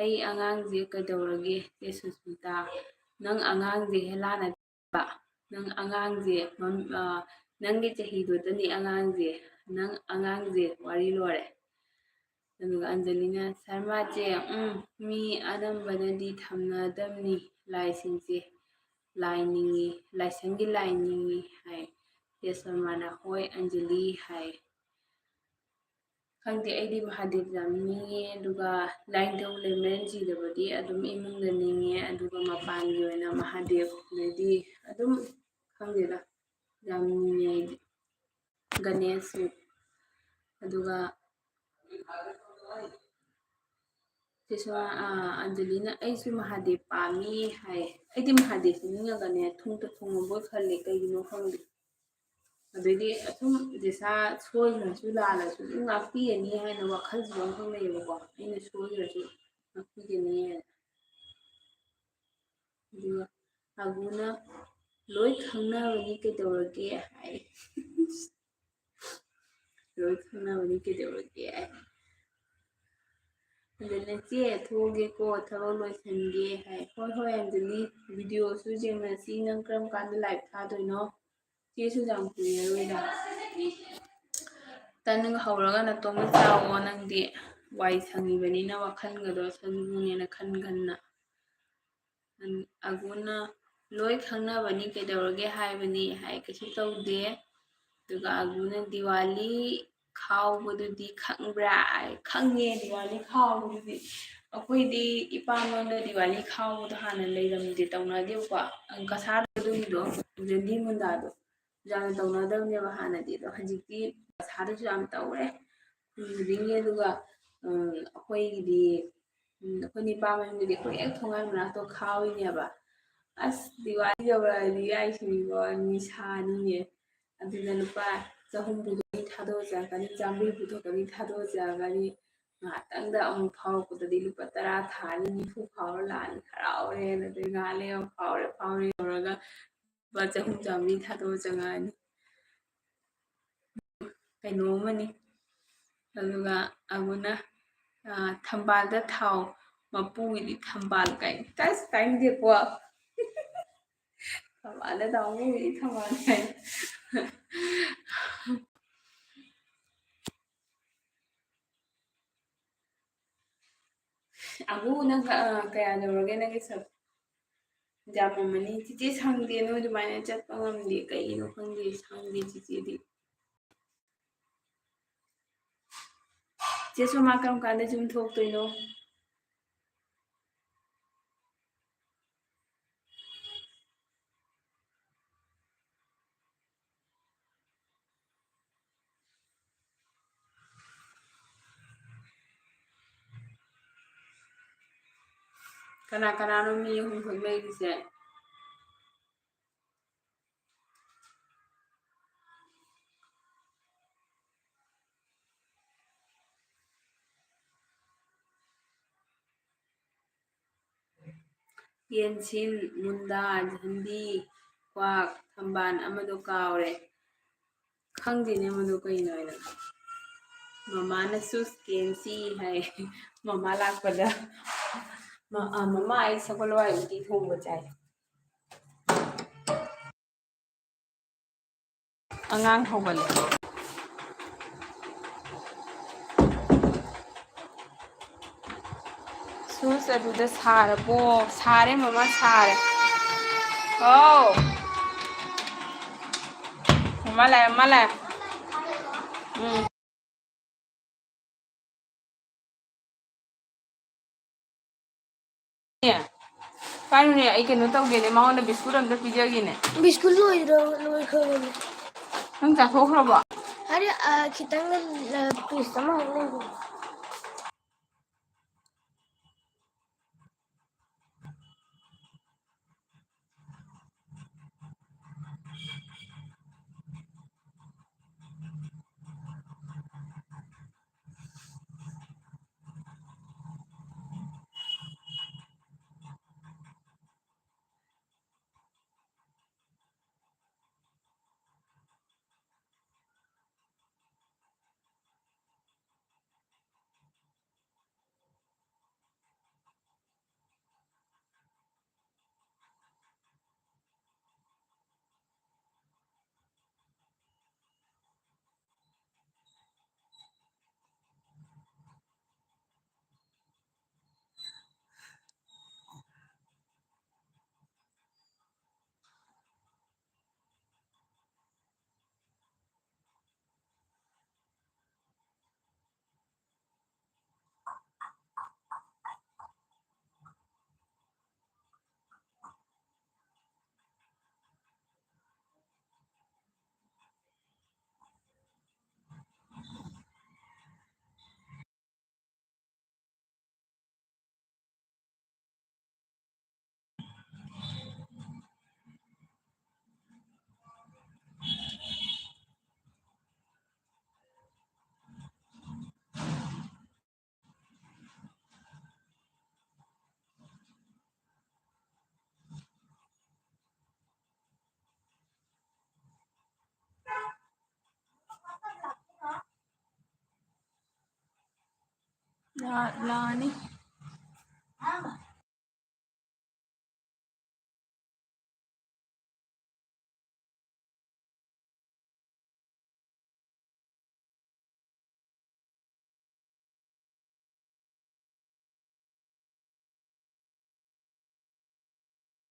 "ꯑꯩ ꯑꯉꯥꯡꯁꯦ ꯀꯩꯗꯧꯔꯒꯦ ꯆꯦ ꯁꯨꯁꯃꯤꯇꯥ? ꯅꯪ ꯑꯉꯥꯡꯁꯦ ꯍꯦꯂꯥꯅ ꯅꯪ ꯑꯉꯥꯡꯁꯦ ꯃꯝ-, ꯑ, ꯅꯪꯒꯤ ꯆꯍꯤꯗꯨꯗꯅꯤ ꯑꯉꯥꯡꯁꯦ, ꯅꯪ ꯑꯉꯥꯡꯁꯦ ꯋꯥꯔꯤ ꯂꯣꯏꯔꯦ"꯫ ꯑꯗꯨꯒ ꯑꯟꯖꯂꯤꯅ, "ꯁꯔꯃꯥꯁꯦ, ꯎꯝ, ꯃꯤ ꯑꯅꯝꯕꯅꯗꯤ ꯊꯝꯅꯗꯕꯅꯤ ꯂꯥꯏꯁꯤꯡꯁꯦ, ꯂꯥꯏ ꯅꯤꯡꯉꯤ, ꯂꯥꯏꯁꯪꯒꯤ ꯂꯥꯏ ꯅꯤꯡꯉꯤ" ꯍꯥꯏ꯫ ꯆꯦ ꯁꯣꯃꯥꯅ, "ꯍꯣꯏ ꯑꯟꯖꯂꯤ" ꯍꯥꯏ꯫ ꯈꯪꯗꯦ, ꯑꯩꯗꯤ ꯃꯍꯥꯗꯦꯕ ꯌꯥꯝ ꯅꯤꯡꯉꯦ, ꯑꯗꯨꯒ ꯂꯥꯏꯅꯤꯡꯊꯧ ꯂꯩꯃꯔꯦꯟ ꯁꯤꯗꯕꯗꯤ ꯑꯗꯨꯝ ꯏꯃꯨꯡꯗ ꯅꯤꯡꯉꯦ, ꯑꯗꯨꯒ ꯃꯄꯥꯟꯒꯤ ꯑꯣꯏꯅ ꯃꯍꯥꯗꯦꯕ, ꯑꯗꯩꯗꯤ ꯑꯗꯨꯝ ꯈꯪꯗꯦꯗ, ꯌꯥꯝ ꯅꯤꯡꯉꯦ ꯑꯩꯗꯤ꯫ ꯒꯅꯦꯁꯁꯨ꯫ ꯑꯗꯨꯒ ꯆꯦ ꯁꯣꯃꯥ-, ꯑꯥ, ꯑꯟꯖꯂꯤꯅ, "ꯑꯩꯁꯨ ꯃꯍꯥꯗꯦꯕ ꯄꯥꯝꯃꯤ" ꯍꯥꯏ꯫ ꯑꯩꯗꯤ ꯃꯍꯥꯗꯦꯕꯁꯦ ꯅꯤꯡꯉꯒꯅꯦ ꯊꯨꯡꯇ ꯊꯨꯡꯉꯕꯣꯏ ꯈꯜꯂꯦ, ꯀꯩꯒꯤꯅꯣ ꯈꯪꯗꯦ꯫ ꯑꯗꯩꯗꯤ ꯑꯁꯨꯝ ꯗꯤꯁꯥ ꯁꯣꯏꯈ꯭ꯔꯁꯨ ꯂꯥꯜꯂꯁꯨ ꯑꯗꯨꯝ ꯉꯥꯛꯄꯤꯒꯅꯤ ꯍꯥꯏꯅ ꯋꯥꯈꯜꯁꯤꯗ ꯑꯃꯈꯛ ꯂꯩꯌꯦꯕꯀꯣ, ꯑꯩꯅ ꯁꯣꯏꯈ꯭ꯔꯁꯨ ꯉꯥꯛꯄꯤꯒꯅꯤ ꯍꯥꯏꯅ꯫ ꯑꯗꯨꯒ ꯑꯒꯨꯅ, "ꯂꯣꯏ ꯈꯪꯅꯕꯅꯤ ꯀꯩꯗꯧꯔꯒꯦ" ꯍꯥꯏ꯫ "ꯂꯣꯏ ꯈꯪꯅꯕꯅꯤ ꯀꯩꯗꯧꯔꯒꯦ" ꯍꯥꯏ꯫ ꯑꯗꯨꯅ, "ꯆꯦ, ꯊꯣꯛꯑꯒꯦꯀꯣ, ꯊꯕꯛ ꯂꯣꯏꯁꯟꯒꯦ" ꯍꯥꯏ꯫ "ꯍꯣꯏ, ꯍꯣꯏ, ꯑꯟꯖꯂꯤ, ꯚꯤꯗꯤꯑꯣꯁꯨ ꯌꯦꯡꯅꯁꯤ, ꯅꯪ ꯀꯔꯝ ꯀꯥꯟꯗ ꯂꯥꯏꯚ ꯊꯥꯗꯣꯏꯅꯣ? ꯆꯦꯁꯨ ꯌꯥꯝ ꯀꯨꯏꯔꯔꯣꯏꯗ꯫ ꯇꯟꯒ ꯍꯧꯔꯒ ꯅꯇꯣꯝꯇ ꯆꯥꯎꯋꯣ, ꯅꯪꯗꯤ ꯋꯥꯏ ꯁꯪꯉꯤꯕꯅꯤꯅ ꯋꯥꯈꯜꯒꯗꯣ ꯁꯖꯤꯕꯨꯅꯦꯅ ꯈꯟ ꯈꯟꯅ"꯫ ꯑꯟ-, ꯑꯒꯨꯅ, "ꯂꯣꯏ ꯈꯪꯅꯕꯅꯤ, ꯀꯩꯗꯧꯔꯒꯦ ꯍꯥꯏꯕꯅꯤ" ꯍꯥꯏ, "ꯀꯩꯁꯨ ꯇꯧꯗꯦ"꯫ ꯑꯗꯨꯒ ꯑꯒꯨꯅ, "ꯗꯤꯋꯥꯂꯤ ꯈꯥꯎꯕꯗꯨꯗꯤ ꯈꯪꯕ꯭ꯔꯥ?" ꯍꯥꯏ, "ꯈꯪꯉꯦ, ꯗꯤꯋꯥꯂꯤ ꯈꯥꯎꯕꯗꯨꯗꯤ꯫ ꯑꯩꯈꯣꯏꯗꯤ ꯏꯄꯥꯝꯂꯣꯝꯗ ꯗꯤꯋꯥꯂꯤ ꯈꯥꯎꯕꯗꯣ ꯍꯥꯟꯅ ꯂꯩꯔꯝꯗꯦ, ꯇꯧꯅꯗꯦꯕꯀꯣ꯫ ꯑꯪ, ꯀꯁꯥꯔ ꯑꯗꯨꯒꯤꯗꯣ, ꯖꯦꯟꯗꯤ ꯃꯨꯟꯗꯥꯗꯣ, ꯌꯥꯝꯅ ꯇꯧꯅꯗꯕꯅꯦꯕ ꯍꯥꯟꯅꯗꯤ꯫ ꯑꯗꯣ ꯍꯧꯖꯤꯛꯇꯤ ꯀꯁꯥꯔꯗꯁꯨ ꯌꯥꯝ ꯇꯧꯔꯦ꯫ ꯈꯨꯟ ꯈꯨꯗꯤꯡꯒꯤ꯫ ꯑꯗꯨꯒ, ꯎꯝ, ꯑꯩꯈꯣꯏꯒꯤꯗꯤ, ꯎꯝ, ꯑꯩꯈꯣꯏ ꯅꯤꯄꯥ ꯃꯌꯨꯝꯗꯗꯤ ꯑꯩꯈꯣꯏ ꯍꯦꯛ ꯊꯣꯡꯒꯥꯟ ꯃꯅꯥꯛꯇ ꯈꯥꯎꯔꯤꯅꯦꯕ꯫ ꯑꯁ, ꯗꯤꯋꯥꯂꯤ ꯌꯧꯔꯛꯑꯗꯤ ꯏꯌꯥꯏꯁꯤꯅꯤꯀꯣ, ꯅꯤꯁꯥꯅꯤꯅꯦ꯫ ꯑꯗꯨꯅ ꯂꯨꯄꯥ ꯆꯍꯨꯝ ꯄꯨꯊꯣꯛꯀꯅꯤ, ꯊꯥꯗꯣꯛꯑ ꯆꯪꯉꯛꯀꯅꯤ, ꯆꯥꯝꯃꯔꯤ ꯄꯨꯊꯣꯛꯀꯅꯤ, ꯊꯥꯗꯣꯛꯑ ꯆꯪꯉꯛꯀꯅꯤ꯫ ꯉꯥꯏꯍꯥꯛꯇꯪꯗ ꯑꯃꯨꯛ ꯐꯥꯎꯔꯛꯄꯗꯗꯤ ꯂꯨꯄꯥ ꯇꯔꯥ ꯊꯥꯔꯅꯤ, ꯅꯤꯐꯨ ꯐꯥꯎꯔ ꯂꯥꯛꯑꯅꯤ꯫ ꯍꯔꯥꯎꯔꯦꯅ ꯑꯗꯩ ꯉꯥꯏꯍꯥꯛ ꯂꯩꯔ ꯑꯃꯨꯛ ꯐꯥꯎꯔꯦ, ꯐꯥꯎꯔꯦ ꯌꯧꯔꯒ ꯂꯨꯄꯥ ꯆꯍꯨꯝ ꯆꯥꯝꯃꯔꯤ ꯊꯥꯗꯣꯛꯑ ꯆꯪꯉꯛꯑꯅꯤ꯫ ꯀꯩꯅꯣ ꯑꯃꯅꯤ꯫ ꯑꯗꯨꯒ ꯑꯃꯨꯛꯅ, ꯑ, ꯊꯝꯕꯥꯜꯗ ꯊꯥꯎ ꯃꯄꯨꯒꯤꯗꯤ ꯊꯝꯕꯥꯜ ꯀꯥꯏ꯫ ꯑꯁ, ꯇꯥꯅꯤꯡꯗꯦꯀꯣ꯫ ꯊꯝꯕꯥꯜꯗ ꯊꯥꯎ ꯃꯄꯨꯒꯤꯗꯤ ꯊꯝꯕꯥꯜ ꯀꯥꯏ꯫ ꯑꯕꯨ, ꯅꯪ ꯀ-, ꯑ, ꯀꯌꯥ ꯌꯧꯔꯒꯦ ꯅꯪꯒꯤ sub? ꯌꯥꯝꯃꯝꯃꯅꯤ꯫ ꯆꯤꯆꯦ ꯁꯪꯗꯦ, ꯅꯣꯏ ꯑꯗꯨꯃꯥꯏꯅ ꯆꯠꯄ ꯉꯝꯗꯦ꯫ ꯀꯩꯒꯤꯅꯣ ꯈꯪꯗꯦ, ꯁꯪꯗꯦ ꯆꯤꯆꯦꯗꯤ꯫ ꯆꯦ ꯁꯣꯃꯥ ꯀꯔꯝ ꯀꯥꯟꯗ ꯌꯨꯝ ꯊꯣꯛꯇꯣꯏꯅꯣ? ꯀꯅꯥ ꯀꯅꯥꯅꯣ ꯃꯤ ꯑꯍꯨꯝꯈꯛ ꯂꯩꯔꯤꯁꯦ? ꯌꯦꯟꯁꯤꯟ, ꯃꯨꯟꯗꯥ, ꯖꯟꯗꯤ, ꯀ꯭ꯋꯥꯛ, ꯊꯝꯕꯥꯜ, ꯑꯃꯗꯣ ꯀꯥꯎꯔꯦ꯫ ꯈꯪꯗꯦꯅꯦ ꯃꯗꯨ ꯀꯩꯅꯣ ꯍꯥꯏꯅ꯫ ꯃꯃꯥꯅꯁꯨ ꯀꯦꯟꯁꯤ ꯍꯥꯏ꯫ ꯃꯃꯥ ꯂꯥꯛꯄꯗ꯫ ꯃ-, ꯑ, ꯃꯃꯥ, ꯑꯩ ꯁꯒꯣꯜ ꯍꯋꯥꯏ ꯎꯇꯤ ꯊꯣꯡꯕ ꯆꯥꯏ꯫ ꯑꯉꯥꯡ ꯍꯧꯒꯠꯂꯦ꯫ ꯁꯨꯁ ꯑꯗꯨꯗ ꯁꯥꯔꯕꯣ? ꯁꯥꯔꯦ ꯃꯃꯥ, ꯁꯥꯔꯦ꯫ ꯍꯥꯎ꯫ ꯃꯃꯥ ꯂꯥꯛꯑꯦ, ꯃꯃꯥ ꯂꯥꯛꯑꯦ꯫ ꯎꯝ꯫ ꯑꯦ, ꯄꯥꯏꯌꯨꯅꯦ, ꯑꯩ ꯀꯩꯅꯣ ꯇꯧꯒꯦꯅꯦ, ꯃꯉꯣꯟꯗ ꯕꯤꯁꯀꯨꯠ ꯑꯝꯇ ꯄꯤꯖꯒꯦꯅꯦ꯫ ꯕꯤꯁꯀꯨꯠ ꯂꯣꯏꯗ꯭ꯔꯣ? ꯂꯣꯏꯈ꯭ꯔꯕꯅꯦ꯫ ꯅꯪ ꯆꯥꯊꯣꯛꯈ꯭ꯔꯕꯣ? ꯑꯔꯦ, ꯑ, ꯈꯤꯇꯪ, ꯑ, ꯄꯤꯁ ꯑꯃꯈꯛ ꯂꯩꯕꯅꯦ꯫ ꯂꯥꯛꯑꯅꯤ꯫